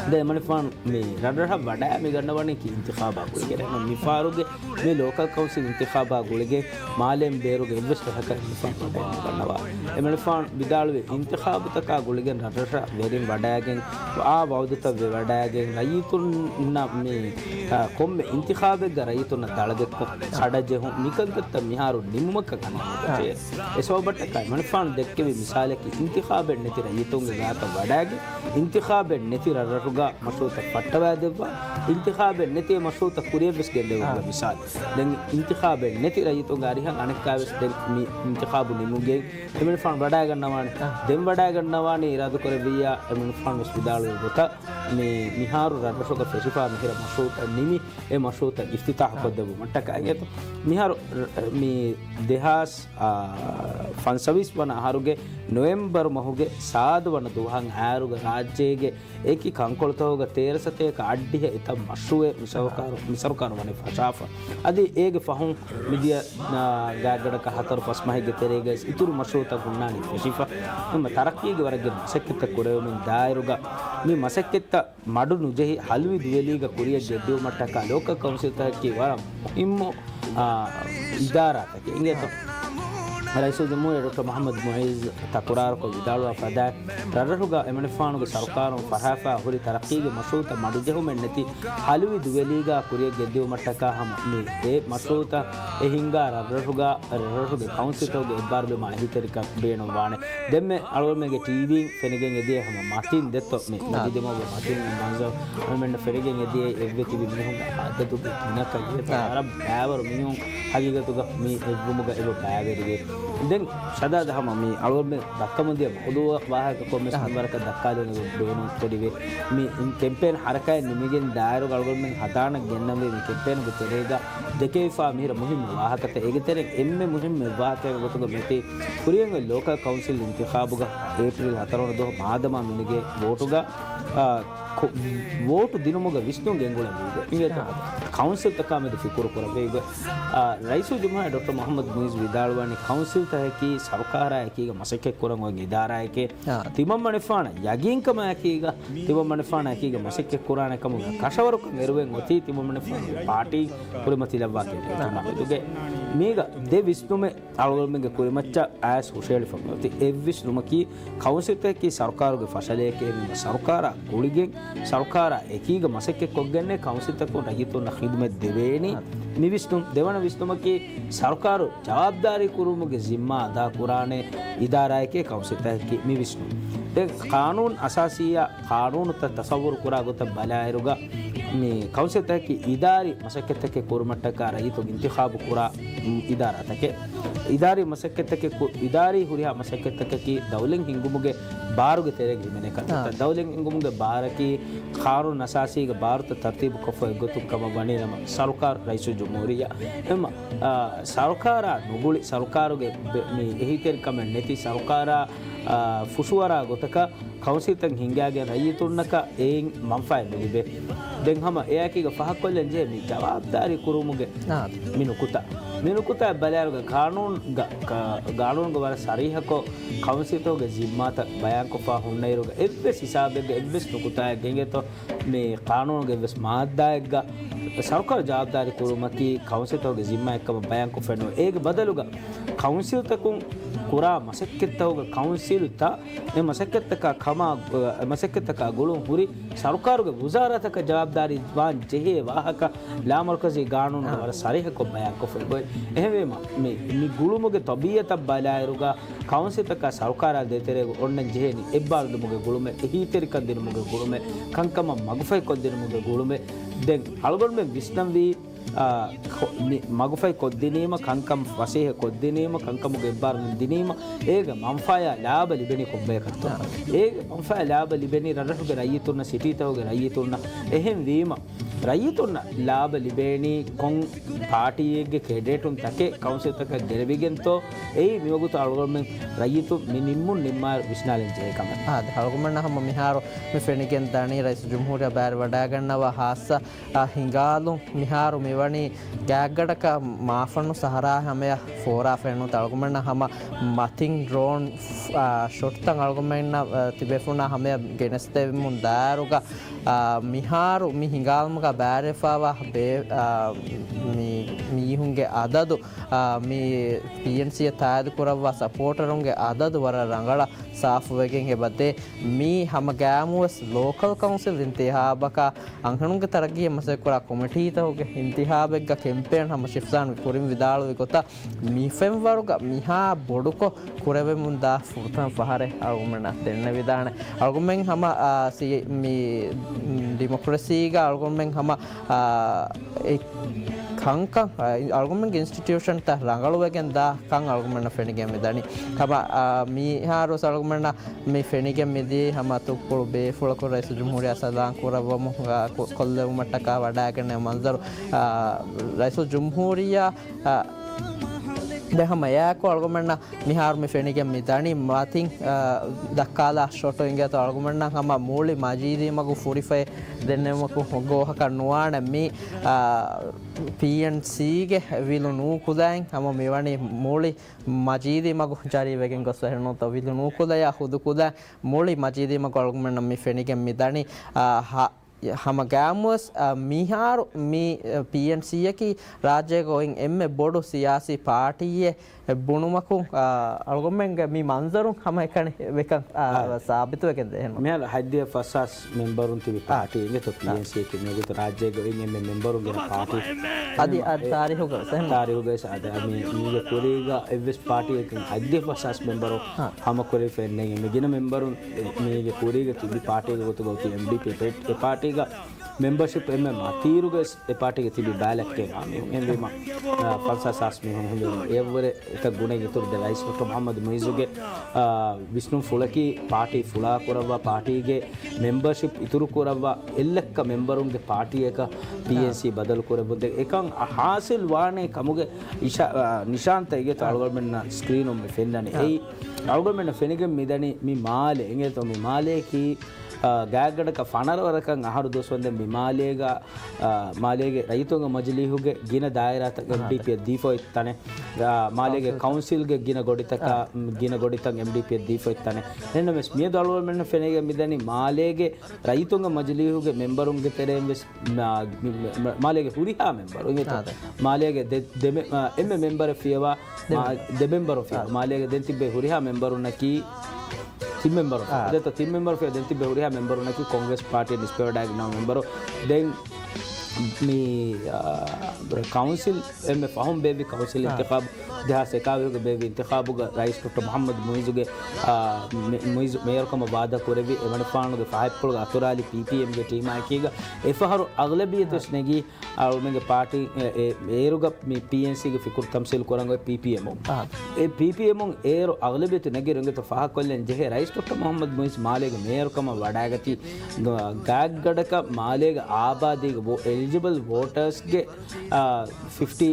ދެ އެމަނިފާނު މި ރަށްރަށަށް ވަޑައި މިގަންނަވަނީ ކީ އިންތިޚާބާ ގުޅިގެން. މިފަހަރުގެ މި ލޯކަލް ކައުންސިލް އިންތިޚާބާ ގުޅިގެން މާލޭން ބޭރުގެ އެއްވެސް ރަށަކަށް އިންތިޚާބާ ނުގަންނަވާ. އެމަނިފާނު ވިދާޅުވި އިންތިޚާބުތަކާ ގުޅިގެން ރަށްރަށަށް ވެރިން ވަޑައިގެން އާ ވައުދުތައް ވެވަޑައިގެން ރައްޔިތުންނަށް މި، އާ، ކޮންމެ އިންތިޚާބެއްގަ ރައްޔިތުންނަށް ދަޅަދެއްކޮށް ކަޑަޖެހުން މިކަންތައްތައް މިހާރު ނިމުމަކަށް ގަންނަވަން އެ ސަބަބަށްޓަކައި އެމަނިފާނު ދެއްކެވި މިސާލަކީ އިންތިޚާބެއް ނެތި ރައްޔިތުންގެ ގާތަށް ވަޑައިގެން އިންތިޚާބެއް ނެތި ރަށްރަށުގަ މަޝްރޫޢުތައް ފައްޓަވައިދެއްވާ، އިންތިޚާބެއް ނެތި އެ މަޝްރޫޢުތައް ކުރިޔަށްވެސް ގެންދެވުމުގެ މިސާލު. ދެން އިންތިޚާބެއް ނެތި ރައްޔިތުންގެ އަރިހަށް އަނެއްކާވެސް ދެން މި އިންތިޚާބު ނިމުގެން އެމަނިފާނު ވަޑައިގަންނަވާނެ. ދެން ވަޑައިގަންނަވާނީ އިރާދަކުރެއްވިއްޔާ އެމަނިފާނުވެސް ވިދާޅުވި ގޮތަށް މި މިހާރު ރަށްރަށުގަ ފެށިފާ މިހިރަ މަޝްރޫޢުތައް ނިމި އެ މަޝްރޫޢުތައް އިފްތިތާޙު ކޮށްދެއްވުމަށްޓަކައި އިނގޭތޯ. މިހާރު ރ-، މި ދެހާސް، އާ، ފަންސަވީސް ވަނަ އަހަރުގެ ނޮވެމްބަރު މަހުގެ ސާދަ ވަނަ ދުވަހަށް އާރުގަ ރާއްޖޭގެ އެކި ކަންކޮޅުތަކުގަ ތޭރަ ސަތޭކަ އަށްޑިހަ އެތައް މަޝްރޫޢެއް މި ސަރުކާރު، މި ސަރުކާރު ވަނީ ފަށާފަ. އަދި އޭގެ ފަހުން މިދިޔަ، އާ، ގާތްގަނޑަކަށް ހަތަރު ފަސް މަހެއްގެ ތެރޭގައި އިތުރު މަޝްރޫޢުތައް ހުންނާނީ ފެށިފަ. ހަމަ ތަރައްޤީގެ ވަރަށް ގިނަ މަސައްކަތްތައް ކުރެވެމުން ދާއިރުގަ މި މަސައްކަތްތައް މަޑު ނުޖެހި ހަލުވި ދުވެލީގަ ކުރިޔަށް ގެއްލުވުމަށްޓަކާ ލޯކަލް ކައުންސިލްތަކަކީ ވަރަށް މުހިއްމު، އާ، އިދާރާތަކެއް އިނގޭތޯ. ރައީސުލްޖުމްހޫރިއްޔާ ޑޮކްޓަރ މުޙައްމަދު މުޢިއްޒު ތަކުރާރުކޮށް ވިދާޅުވާ ފަދައިން، ރަށްރަށުގަ އެމަނިފާނުގެ ސަރުކާރުން ފަށާފާ ހުރި ތަރައްޤީގެ މަޝްރޫޢުތައް މަޑުޖެހުމެއް ނެތި ހަލުވި ދުވެލީގަ ކުރިޔަށް ގެއްލުވުމަށްޓަކާ ހަމަ މި އެ މަޝްރޫޢުތައް އެ ހިންގާ ރަށްރަށުގަ، ރަށްރަށުގެ ކައުންސިލްތަކުގެ އެއްބާރުލުމާ އެހީތެރިކަން ބޭނުންވާނެ. ދެންމެ އަޅުގަނޑުމެންގެ ޓީވީން ފެނިގެން އެދިޔަ ހަމަ މަތިން ދެއްތޯ މި އާ. މަޖިދިމަގު މަތިން މަންޒަރު އަޅުމެންނަށް ފެނިގެން އެދިޔަ އެއްވެ ތިބި މީހުންގެ އަދަދުގެ ގިނަކަށް އާ. ވަރަށް ބައިވަރު މީހުން ހަގީގަތުގަ މި އެއްވުމުގަ އެބަ ބައިވެރިވޭ. ދެން ޝަދާދް ހަމަ މި އަޅުގަނޑުމެން ދައްކަމުންދިޔަ މައުޟޫޢަށް ވާހަކަ ކޮންމެސް އާ. މިންވަރަކަށް ދައްކާލުން އެބަ ބޭނުން ކުރެވޭ. މި ކެމްޕޭން ހަރަކާތް ނިމިގެން ދާއިރުގަ އަޅުގަނޑުމެން ހަދާނަށް ގެންނަންވީ މި ކެމްޕޭނުގެ ތެރޭގަ ދެކެވިފާ މިހިރަ މުހިއްމު ވާހަކަތައް. އޭގެ ތެރެއިން އެންމެ މުހިއްމު ވާހަކައެއްގެ ގޮތުގަ މިއޮތީ ކުރިއަށް އޮތް ލޯކަލް ކައުންސިލް އިންތިޚާބުގަ އޭޕްރީލް ހަތަރު ވަނަ ދުވަހު މާދަމާ މިނެގޭ ވޯޓުގަ، އާ، ކޮ-، ވޯޓު ދިނުމުގަ ވިސްނުން ގެންގުޅެންވީގޮތް އިނގޭތޯ. އާ. ކައުންސިލްތަކާމެދު ފިކުރު ކުރެވޭގޮތް. އާ، ރައީސުލްޖުމްހޫރިއްޔާ ޑޮކްޓަރ މުޙައްމަދު މުޢިއްޒު ވިދާޅުވަނީ ކައުންސިލްތަކަކީ ސަރުކާރާ އެކީގަ މަސައްކަތްކުރަން އޮތް އިދާރާއެކޭ. އާ. ތިމަންމަނިފާނަށް ޔަގީންކަމާއެކީގަ ތިމަންމަނިފާނާ އެކީގަ މަސައްކަތްކުރާނެ ކަމުގަ ކަށަވަރުކަން އެރުވެން އޮތީ ތިމަންމަނިފާނުގެ ޕާޓީ ކުރިމަތިލައްވާ ކެނޑިޑޭޓުންނާ މެދުގައި. މީގަ ދެ ވިސްނުމެއް އަޅުގަނޑުމެންގެ ކުރިމައްޗަށް އައިސް ހުށައެޅިފަ މިއޮތީ. އެއްވިސްނުމަކީ ކައުންސިލްތަކަކީ ސަރުކާރުގެ ފަށަލައެކޭ. އެހެންވީމަ ސަރުކާރާ ގުޅިގެން ސަރުކާރާ އެކީގަ މަސައްކަތްކޮށްގެންނޭ ކައުންސިލްތަކުން ރައްޔިތުންނަށް ޚިދުމަތް ދެވޭނީ. މި ވިސްނުން. ދެވަނަ ވިސްނުމަކީ ސަރުކާރު ޖަވާބުދާރީ ކުރުމުގެ ޒިންމާ އަދާކުރާނެ އިދާރާއެކޭ ކައުންސިލްތަކަކީ. މި ވިސްނުން. ދެން ޤާނޫނު އަސާސީއާ ޤާނޫނުތައް ތަޞައްވުރު ކުރާ ގޮތަށް ބަލާއިރުގަ މި ކައުންސިލްތަކަކީ އިދާރީ މަސައްކަތްތަކެއް ކުރުމަށްޓަކާ ރައްޔިތުން އިންތިޚާބު ކުރާ، މް، އިދާރާތަކެއް. އިދާރީ މަސައްކަތްތަކެއް ކު-، އިދާރީ ހުރިހާ މަސައްކަތްތަކަކީ ދައުލަތް ހިންގުމުގެ ބާރުގެ ތެރޭގަ ހިމެނޭ ކަންތައްތައް. އާ. ދައުލަތް ހިންގުމުގެ ބާރަކީ ޤާނޫނު އަސާސީގެ ބާރުތައް ތަރުތީބު ކޮށްފަ އެއްގޮތުން ކަމަށް ވަނީ ނަމަ ސަރުކާރު ރައީސުލްޖުމްހޫރިއްޔާ. އެމަ، އާ، ސަރުކާރާ ނުގުޅި، ސަރުކާރުގެ ބެ-، މި އެހީތެރިކަމެއް ނެތި، ސަރުކާރާ، އާ، ފުށުއަރާ ގޮތަކަށް ކައުންސިލްތައް ހިންގާގެން ރައްޔިތުންނަކަށް އެއިން މަންފާއެއް ނުލިބޭ. ދެން ހަމަ އެއާއެކީގަ ފަހަކޮށްލަން ޖެހޭ މި ޖަވާބުދާރީ ކުރުމުގެ އާ. މި ނުކުތާ. މި ނުކުތާ ބަލާއިރުގަ ގާނޫންގަ، ގާ-، ގާނޫނުގަ ވަރަށް ސަރީހަކޮށް ކައުންސިލްތަކުގެ ޒިންމާތައް ބަޔާންކޮށްފަ ހުންނައިރުގަ އެއްވެސް ހިސާބެއްގަ އެއްވެސް ނުކުތާއެއް ގެނގޭތޯ މި ޤާނޫނުގެ އެއްވެސް މާއްދާއެއްގަ ސަރުކާރު ޖަވާބުދާރީ ކުރުމަކީ ކައުންސިލްތަކުގެ ޒިންމާއެއްކަމަށް ބަޔާންކޮށްފައެއް ނޫން. އޭގެ ބަދަލުގަ ކައުންސިލްތަކުން ކުރާ މަސައްކަތްތަކުގަ ކައުންސިލްތައް އެ މަސައްކަތްތަކާ ކަމާ، އެ މަސައްކަތްތަކާ ގުޅުން ހުރި ސަރުކާރުގެ ވުޒާރާތަކަށް ޖަވާބުދާރީ ވާން ޖެހޭ ވާހަކަ ލާމަރުކަޒީ ގާނޫނުގަ އާ. ވަރަށް ސަރީހަކޮށް ބަޔާންކޮށްފައި ގޮތް. އެހެންވީމަ، މި، މި ގުޅުމުގެ ތަބީއަތަށް ބަލާއިރުގަ ކައުންސިލްތަކާ ސަރުކާރާ ދޭތެރޭގަ އޮންނަން ޖެހޭނީ އެއްބާރުލުމުގެ ގުޅުމެއް، އެހީތެރިކަން ދިނުމުގެ ގުޅުމެއް، ކަންކަމަށް މަގުފަހިކޮށްދިނުމުގެ ގުޅުމެއް. ދެން އަޅުގަނޑުމެން ވިސްނަންވީ، އާ، ކޮ-، މި މަގުފަހި ކޮށްދިނީމަ، ކަންކަން ފަސޭހަ ކޮށްދިނީމަ، ކަންކަމުގެ އެއްބާރުލުން ދިނީމަ، އޭގެ މަންފާޔާ ލާބަ ލިބެނީ ކޮންބަޔަކަށްތޯ؟ އާ. އޭގެ މަންފާޔާ ލާބަ ލިބެނީ ރަށްރަށުގެ ރައްޔިތުންނަށް، ސިޓީތަކުގެ ރައްޔިތުންނަށް. އެހެންވީމަ، ރައްޔިތުންނަށް ލާބަ ލިބޭނީ ކޮން ޕާޓީއެއްގެ ކެންޑިޑޭޓުން ތަކެއް ކައުންސިލްތަކަށް ދެރަވިގެންތޯ؟ އެއީ މިވަގުތު އަޅުގަނޑުމެން ރައްޔިތުން މި ނިންމުން ނިންމާއިރު ވިސްނާލަން ޖެހޭ ކަމެއް. އާދެ، އަޅުގަނޑުމެންނަށް ހަމަ މިހާރު މި ފެނިގެން ދަނީ ރައީސުލްޖުމްހޫރިއްޔާ ބައިވެރިވަޑައިގަންނަވާ ހާއްސަ އާ، ހިނގާލުން މިހާރު މިވަނީ ގާތްގަޑަކަށް މާފަންނު ސަހަރާ ހަމަޔަށް ފޯރާފައެއްނު. އަޅުގަނޑުމެންނަށް ހަމަ މަތިން ޑްރޯން، އާ، ޝޮޓްތައް އަޅުގަނޑުމެންނަށް، އާ، ތިބޭފުޅުންނާ ހަމަޔަށް ގެނެސްދެވުމުން ދާއިރުގަ، އާ، މިހާރު މި ހިނގާލުމުގަ ބައިވެރިވެފައިވާ ބޭ-، އާ، މި މީހުންގެ އަދަދު، އާ، މި ޕީއެންސީއަށް ތާއީދު ކުރައްވާ ސަޕޯޓަރުންގެ އަދަދު ވަރަށް ރަނގަޅަށް ސާފުވެގެން އެބަދޭ. މީ ހަމަ ގާމުވެސް ލޯކަލް ކައުންސިލް އިންތިހާބަކާ އަންހެނުންގެ ތަރައްގީއަށް މަސައްކަތްކުރާ ކޮމިޓީތަކުގެ އިންތިހާބެއްގަ ކެމްޕޭން ހަމަ ޝިފްޒާން ކުރިން ވިދާޅުވި ގޮތަށް، މިފެންވަރުގަ މިހާ ބޮޑުކޮށް ކުރެވެމުންދާ ފުރަތަމަ ފަހަރެއް އަޅުގަނޑުމެންނަށް ދެންނެވިދާނެ. އަޅުގަނޑުމެން ހަމަ، އާ، ސި-، މި ޑިމޮކްރަސީގަ އަޅުގަނޑުމެން ހަމަ، އާ، އެ ކަންކަން، އާ، އަޅުގަނޑުމެންގެ އިންސްޓިޓިއުޝަންތައް ރަނގަޅުވެގެން ދާ ކަން އަޅުގަނޑުމެންނަށް ފެނިގެން މިދަނީ. ހަމަ، އާ، މިހާރު އަޅުގަނޑުމެންނަށް މި ފެނިގެން މިދީ ހަމަ ތުއްކުޅު ބޭފުޅަކު ރައީސުލްޖުމްހޫރިއްޔާ ސަލާން ކުރައްވަމުން، އާ، ކޮ-، ކޮށްލެވުމަށްޓަކާ ވަޑައިގެންނެވި މަންޒަރު، އާ، ރައީސުލްޖުމްހޫރިއްޔާ، އާ، ދެ ހަމަ އެއާއެކު އަޅުގަނޑުމެންނަށް މިހާރު މި ފެނިގެން މިދަނީ މަތިން، އާ، ދައްކާލާ ޝޮޓު އިނގޭތޯ އަޅުގަނޑުމެންނަށް ހަމަ މުޅި މަޖީދީ މަގު ފުރިފައި ދެންނެވުމަކު ގޯހަކަށް ނުވާނެ މި، އާ، ޕީއެންސީގެ ވިލު ނޫކުލައިން ހަމަ މިވަނީ މުޅި މަޖީދީ މަގު ޖަރީވެގެން ގޮސް އެހެންނޫންތޯ ވިލު ނޫކުލަޔާ ހުދުކުލަ މުޅި މަޖީދީ މަގު އަޅުގަނޑުމެންނަށް މި ފެނިގެން މި ދަނީ، އާ، ހަ-، ހަމަ ގާމުވެސް، އާ، މިހާރު މި، އާ، ޕީއެންސީއަކީ ރާއްޖޭގަ އޮތް އެންމެ ބޮޑު ސިޔާސީ ޕާޓީއެއް ބުނުމަކުން، އާ، އަޅުގަނޑުމެންގެ މި މަންޒަރުން ހަމަ އެކަނި ވެކަން، އާ، އާ. ސާބިތުވެގެން ދޭ އެހެން. މިހާރު ހަތްދިހަ ފަސްހާސް މެމްބަރުން ތިބި ޕާޓީ އިނގޭތޯ ޕީއެންސީއަކީ މިވަގުތު ރާއްޖޭގަ އޮތް އެންމެ މެމްބަރުން ގިނަ ޕާޓީ. އަދި، އަދި ތާރީހުގަ ވެސް އެހެން. ތާރީހުގަ ވެސް އަދި މި، މީގެ ކުރީގަ އެއްވެސް ޕާޓީއެއް ހަތްދިހަ ފަސްހާސް މެމްބަރު ހަމަ ކުރެވިފައެއް ނެތް. މި ގިނަ މެމްބަރުން މީގެ ކުރީގަ ތިބި ޕާޓީގެ ގޮތުގަ އޮތީ އެމްޑީޕީ ޕެ-، އެ ޕާޓީގަ މެމްބަރޝިޕް އެންމެ މަތީރުގަ ވެސް އެ ޕާޓީގެ ތިބި ބައިލެކެއް ވާ މީހުން. އެހެންވީމަ، އާ، ފަންސާސް ހާސް މީހުން ހުންނެވި އެއަށްވުރެ އެތައް ގުނައެއް އިތުރު ދެ ރައީސް ޑޮކްޓަރ މުޙައްމަދު މުޢިއްޒުގެ، އާ، ވިސްނުންފުޅަކީ ޕާޓީ ފުޅާ ކުރައްވާ، ޕާޓީގެ މެމްބަރޝިޕް އިތުރު ކުރައްވާ، އެއްލައްކަ މެމްބަރުންގެ ޕާޓީއަކަށް ޕީއެންސީ ބަދަލު ކުރެއްވުން. ދެން އެކަން ހާސިލް ވާނެ ކަމުގެ އިޝާ-، އާ، ނިޝާންތައް އިނގޭތޯ އަޅުގަނޑުމެންނަށް ސްކްރީނުން މި ފެންނަނީ. އެއީ އަޅުގަނޑުމެންނަށް ފެނިގެން މިދަނީ މި މާލެ އިނގޭތޯ މި މާލެއަކީ، އާ، ގާތްގަޑަކަށް ފަނަރަ ވަރަކަށް އަހަރު ދުވަސްވަންދެން މި މާލޭގަ، އާ، މާލޭގެ ރައްޔިތުންގެ މަޖިލީހުގެ ގިނަ ދާއިރާތައް އެމްޑީޕީއަށް ދީފަ އޮތް ތަނެއް. އާ، މާލޭގެ ކައުންސިލްގެ ގިނަ ގޮޑިތަކާ، ގިނަ ގޮޑިތައް އެމްޑީޕީއަށް ދީފަ އޮތް ތަނެއް. އެހެންނަމަވެސް މިއަދު އަޅުގަނޑުމެންނަށް ފެނިގެން މިދަނީ މާލޭގެ ރައްޔިތުންގެ މަޖިލީހުގެ މެމްބަރުންގެ ތެރެއިން ވެސް މާ-، މި-، މި-، މާލޭގެ ހުރިހާ މެމްބަރު އިނގޭތޯ؟ މާލޭގެ ދެ-، ދެ-، މެ-، އާ، އެންމެ މެމްބަރެއް ފިޔަވާ، ދެ މާ-، މެމްބަރު. ދެ މެމްބަރު ފިޔަވާ. މާލޭގެ ދެން ތިއްބެވި ހުރިހާ މެމްބަރުންނަކީ ތިން މެމްބަރު. ދެތޯ ތިން މެމްބަރު ފިޔަވާ. ދެން ތިއްބެވި ހުރިހާ މެމްބަރުންނަކީ ކޮންގްރެސް ޕާޓީއަށް ނިސްބަތްވެވަޑައިގަންނަވާ މެމްބަރު. ދެން މި، އާ، ކައުންސިލް އެންމެ ފަހުން ބޭއްވި ކައުންސިލް އިންތިޚާބު، ދެހާސް އެކާވީހުގެ ބޭއްވި އިންތިޚާބުގަ ރައީސް ޑޮކްޓަރ މުޙައްމަދު މުޢިއްޒުގެ، އާ، މެ-، މުޢިއްޒު މޭޔަރުކަމަށް ވާދަ ކުރެއްވި އެމަނިކުފާނުގެ ފަހަތްޕުޅުގަ އަތުރާލި ޕީޕީއެމްގެ ޓީމާއެކީގަ އެފަހަރު އަޣްލަބިއްޔަތުވެސް ނެގީ އަޅުމެންގެ ޕާޓީ، އެ، އެ، އޭރުގަ މި ޕީއެންސީގެ ފިކުރު ތަމްސީލް ކުރަން އޮތް ޕީޕީއެމުން. އާ. އެ ޕީޕީއެމުން އޭރު އަޣްލަބިއްޔަތު ނެގި ރައީސް ޑޮކްޓަރ މުޙައްމަދު މުޢިއްޒު މާލޭގެ މޭޔަރުކަމަށް ވަޑައިގަތީ، ގާތްގަޑަކަށް މާލޭގެ އާބާދީގެ ބޯ-، އެ އެލިޖިބަލް ވޯޓާސްގެ، އާ، ފިފްޓީ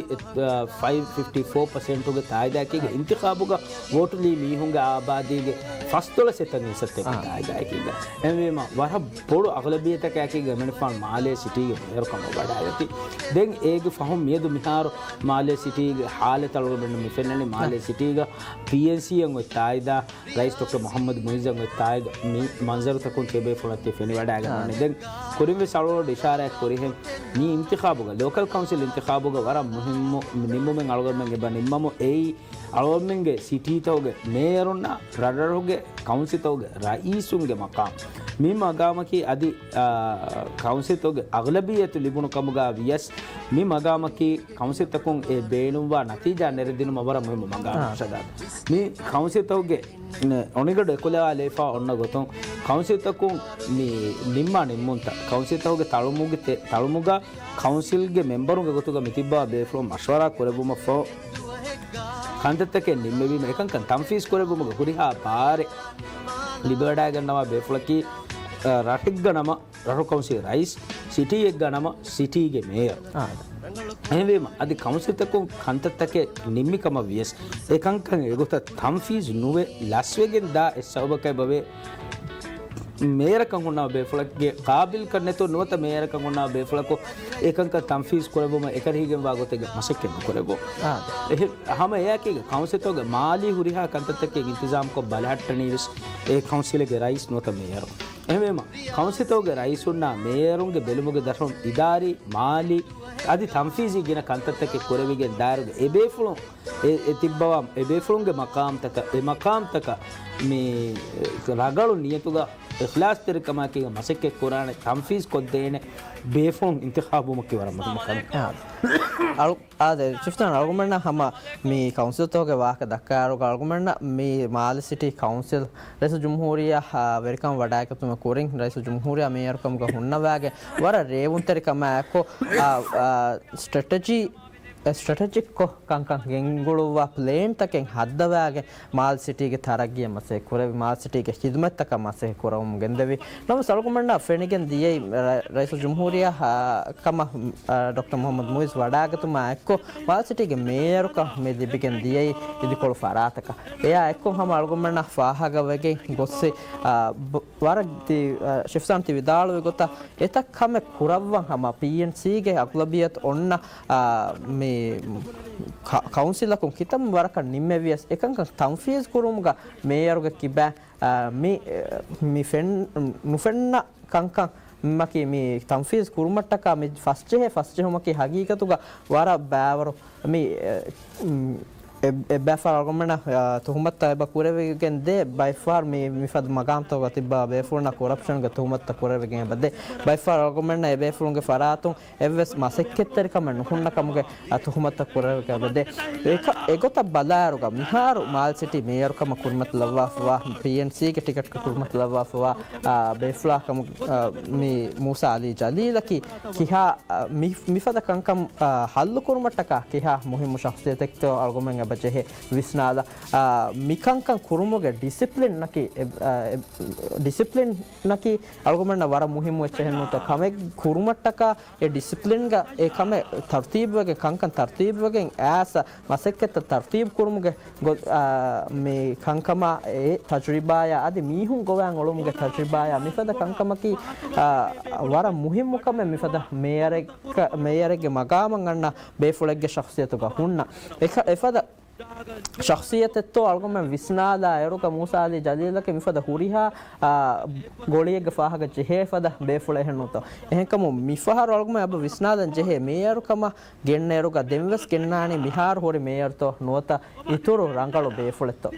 ފައިވް، ފިފްޓީ ފޯ ޕަސެންޓުގެ ތާއިދާއެކީގަ އިންތިޚާބުގަ ވޯޓުލީ މީހުންގެ އާބާދީގެ ފަސްދޮޅަސް އެތަން އިންސައްތަކުގެ ތާއިދާއެކީގަ. އެހެންވީމަ، ވަރަށް ބޮޑު އަޣުލަބިއްޔަތަކާއެކީގަ އެމަނިކުފާނު މާލޭ ސިޓީގެ މޭޔަރުކަމަށް ވަޑައިގަތީ. ދެން އޭގެ ފަހުން މިއަދު މިހާރު މާލޭ ސިޓީގެ ހާލަތު އަޅުގަނޑުމެންނަށް މި ފެންނަނީ މާލޭ ސިޓީގަ ޕީއެންސީއަށް އޮތް ތާއިދާ ރައީސް ޑޮކްޓަރ މުޙައްމަދު މުޢިއްޒަށް އޮތް ތާއިދާ މި މަންޒަރުތަކުން ތިޔަބޭފުޅަށް ތި ފެނިވަޑައިގަންނަނީ. ދެން ކުރިންވެސް އަޅުގަނޑު އިޝާރާތް ކުރިހެން މި އިންތިޚާބުގަ، ލޯކަލް ކައުންސިލް އިންތިޚާބުގަ ވަރަށް މުހިއްމު ނިންމުމެއް އަޅުގަނޑުމެން އެބަ ނިންމަމު އެއީ އަޅުގަނޑުމެންގެ ސިޓީތަކުގެ މޭޔަރުންނާ ރަށްރަށުގެ ކައުންސިލްތަކުގެ ރައީސުންގެ މަޤާމް. މި މަޤާމަކީ އަދި، އާ، ކައުންސިލްތަކުގެ އަޣުލަބިއްޔަތު ލިބުނު ކަމުގަ ވިޔަސް މި މަޤާމަކީ ކައުންސިލްތަކުން އެ ބޭނުންވާ ނަތީޖާ ނެރެދިނުމަށް ވަރަށް މުހިއްމު މަގާމެއް އާ. ޝަދާދު. މި ކައުންސިލްތަކުގެ އޮނިގަޑު އެކުލަވާލައިފާ އޮންނަ ގޮތުން ކައުންސިލްތަކުން މި ނިންމާ ނިންމުންތައް، ކައުންސިލްތަކުގެ ތަޅުމުގެ ތެ-، ތަޅުމުގަ ކައުންސިލްގެ މެމްބަރުންގެ ގޮތުގަ މިތިއްބާ ބޭފުޅުން މަޝްވަރާ ކުރެއްވުމަށްފަހު، ކަންތައްތަކެއް ނިންމެވީމަ، އެކަންކަން ތަންފީޒް ކުރެއްވުމުގެ ހުރިހާ ބާރެއް ލިބިވަޑައިގަންނަވާ ބޭފުޅަކީ، އަ، ރަށެއްގަ ނަމަ، ރަށު ކައުންސިލް ރައީސް، ސިޓީއެއްގަ ނަމަ، ސިޓީގެ މޭޔަރު. އާ. އެހެންވީމަ، އަދި ކައުންސިލްތަކުން ކަންތައްތަކެއް ނިންމި ކަމަށް ވިޔަސް، އެ ކަންކަން އެގޮތަށް ތަންފީޒް ނުވެ، ލަސްވެގެން ދާ އެއް ސަބަބަކަށް އެބަވޭ. މޭޔަރަކަށް ހުންނަ ބޭފުޅެއްގެ ޤާބިލްކަން ނެތު ނުވަތަ މޭޔަރަކަށް ހުންނަ ބޭފުޅަކު އެކަންކަން ތަންފީޒް ކުރެއްވުމަށް އެކަރިހިގެންވާ ގޮތެއްގެ މަސައްކަތް ނުކުރެއްވުން. އާ. އެހެ-، ހަމަ އެއާއެކީގަ ކައުންސިލްތަކުގެ މާލީ ހުރިހާ ކަންތައްތަކެއް އިންތިޒާމްކޮށް ބަލަހައްޓަނީ ވެސް އެ ކައުންސިލްގެ ރައީސް ނުވަތަ މޭޔަރު. އެހެންވީމަ، ކައުންސިލްތަކުގެ ރައީސުންނާ މޭޔަރުންގެ ބެލުމުގެ ދަށުން އިދާރީ، މާލީ، އަދި ތަންފީޒީ ގިނަ ކަންތައްތަކެއް ކުރެވިގެން ދާއިރުގަ އެ ބޭފުޅުން އެ، އެ ތިއްބަވާ އެ ބޭފުޅުންގެ މަޤާމްތަކަށް، އެ މަޤާމްތަކަށް މި ރަގަޅު ނިޔަތުގަ އިޚްލާޞްތެރިކަމާއެކީގަ މަސައްކަތް ކުރާނެ ތަންފީޒް ކޮށްދޭނެ ބޭފުޅުން އިންތިޚާބުވުމަކީ ވަރަށް މުހިއްމު ކަމެއް. އާ. އަޅު-، އާދެ، ޝިފްތާން އަޅުގަނޑަށް ހަމަ މި ކައުންސިލްތަކުގެ ވާހަކަ ދައްކާއިރުގަ އަޅުގަނޑަށް މި މާލެ ސިޓީ ކައުންސިލް ރައީސުލްޖުމްހޫރިއްޔާ، އާ، ވެރިކަމަށް ވަޑައިގަތުމަށް ކުރިން ރައީސުލްޖުމްހޫރިއްޔާ މޭޔަރުކަމުގަ ހުންނަވާގެން ވަރަށް ރޭވުންތެރިކަމާއެކު، އާ، އާ، ސްޓްރެޓެޖީ ސްޓްރެޓެޖިކްކޮށް ކަންކަން ގެންގުޅުއްވާ ޕްލޭންތަކެއް ހައްދަވާގެން މާލެ ސިޓީގެ ތަރައްގީއަށް މަސައްކަތް ކުރެވި، މާލެ ސިޓީގެ ޚިދުމަތްތަކަށް މަސައްކަތް ކުރަމުން ގެންދެވި. ނަމަވެސް އަޅުގަނޑަށް ފެނިގެން ދިޔައީ ރަ-، ރައީސުލްޖުމްހޫރިއްޔާ، އާ، ކަމަށް، އާ، ޑޮކްޓަރ މުޙައްމަދު މުޢިއްޒު ވަޑައިގަތުމާ އެއްކޮށް މާލެ ސިޓީގެ މޭޔަރުކަން މި ލިބިގެން ދިޔައީ އިދިކޮޅު ފަރާތަކަށް. އެއާ އެއްކޮށް ހަމަ އަޅުގަނޑަށް ފާހަގަވެގެން ގޮއްސި، އާ، ބ-، ވަރަށް ތި-، އާ، ޝިފްތާން ތި ވިދާޅުވި ގޮތަށް އެތައް ކަމެއް ކުރައްވަން ހަމަ ޕީއެންސީގެ އަޣުލަބިއްޔަތު އޮންނަ، އާ، މި ކަ-، ކައުންސިލަކުން ކިތަންމެ ވަރަކަށް ނިންމެވިޔަސް އެކަންކަން ތަންފީޒް ކުރުމުގަ މޭޔަރުގެ ކިބައިން، އާ، މި، މި ފެން-، ނުފެންނަ ކަންކަން މަކީ މި ތަންފީޒް ކުރުމަށްޓަކާ މި ފަސްޖެހޭ ފަސްޖެހުމަކީ ހަގީގަތުގަ ވަރަށް ބާވަރު މި، އެ، އެ، އެއްބައިފަހަރު އަޅުގަނޑުމެންނަށް، އާ، ތުހުމަތުތައް އެބަ ކުރެވިގެން ދޭ، ބައިފަހަރު މި، މިފަދަ މަގާމްތަކުގަ ތިއްބާ ބޭފުޅުންނަށް ކޮރަޕްޝަންގެ ތުހުމަތުތައް ކުރެވިގެން އެބަ ދޭ. ބައިފަހަރު އަޅުގަނޑުމެންނަށް އެ ބޭފުޅުންގެ ފަރާތުން އެއްވެސް މަސައްކަތްތެރިކަމެއް ނުހުންނަ ކަމުގެ، އާ، ތުހުމަތުތައް ކުރެވިގެން އެބަ ދޭ. އެކަ-، އެގޮތަށް ބަލާއިރުގަ މިހާރު މާލެ ސިޓީ މޭޔަރުކަމަށް ކުރިމަތިލައްވާފަވާ، ޕީއެންސީގެ ޓިކެޓްކަށް ކުރިމަތިލައްވާފަވާ، އާ، ބޭފުޅާ ކަމުގަ، އާ، މި މޫސާ އަލީ ޖަލީލަކީ ކިހާ، އާ، މި-، މިފަދަ ކަންކަން، އާ، ހައްލު ކުރުމަށްޓަކާ ކިހާ މުހިއްމު ޝަޚްޞިއްޔަތެއްތޯ އަޅުގަނޑުމެން އެބަ ޖެހޭ ވިސްނާލަން. އާ، މިކަންކަން ކުރުމުގެ ޑިސިޕްލިންއަކީ، އެ، އާ، އެ، ޑިސިޕްލިންއަކީ އަޅުގަނޑުމެންނަށް ވަރަށް މުހިއްމު އެއްޗެއް ނޫންތޯ. ކަމެއް ކުރުމަށްޓަކާ އެ ޑިސިޕްލިންގަ އެ ކަމެއް ތަރުތީބުވެގެން، ކަންކަން ތަރުތީބުވެގެން އައިސް މަސައްކަތްތައް ތަރުތީބު ކުރުމުގެ ގޮ-، އާ، މި ކަންކަމާ އެ ތަޖުރިބާޔާ އަދި މީހުން ގޮވާން އުޅުމުގެ ތަޖުރިބާޔާ މިފަދަ ކަންކަމަކީ، އާ، ވަރަށް މުހިއްމު ކަމެއް މިފަދަ މޭޔަރެއް-، މޭޔަރެއްގެ މަގާމަށް އަންނަ ބޭފުޅެއްގެ ޝަޚްޞިއްޔަތުގަ ހުންނަ. އެކަ-، އެފަދަ ޝަޚްޞިއްޔަތެއްތޯ އަޅުގަނޑުމެން ވިސްނާލާ އޭރުގަ މޫސާ އަލީ ޖަލީލަކީ މިފަދަ ހުރިހާ، އާ، ގޮޅިއެއްގެ ފާހަގަ ޖެހޭ ފަދަ ބޭފުޅެއް އެހެންނޫންތޯ. އެހެންކަމުން މިފަހަރު އަޅުގަނޑުމެން އެބަ ވިސްނާލަން ޖެހޭ މޭޔަރުކަމަށް ގެންނައިރުގަ ދެންވެސް ގެންނާނީ މިހާރު ހުރި މޭޔަރުތޯ ނުވަތަ އިތުރު ރަނގަޅު ބޭފުޅެއްތޯ.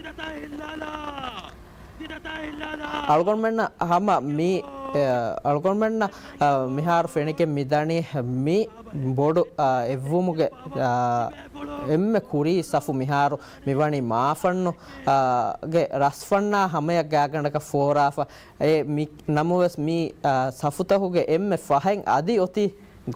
އަޅުގަނޑުމެންނަށް ހަމަ މި، އެ، އަޅުގަނޑުމެންނަށް، އަ، މިހާރު ފެނިގެން މިދަނީ މި ބޮޑު، އަ، އެއްވުމުގެ، އަ، އެންމެ ކުރީ ސަފު މިހާރު މިވަނީ މާފަންނު، އަ، ގެ ރަސްފަންނާ ހަމަޔަށް ގާގަނޑަކަށް ފޯރާފަ. އެ މި ނަމަވެސް މި، އަ، ސަފުތަކުގެ އެންމެ ފަހެއް އަދި އޮތީ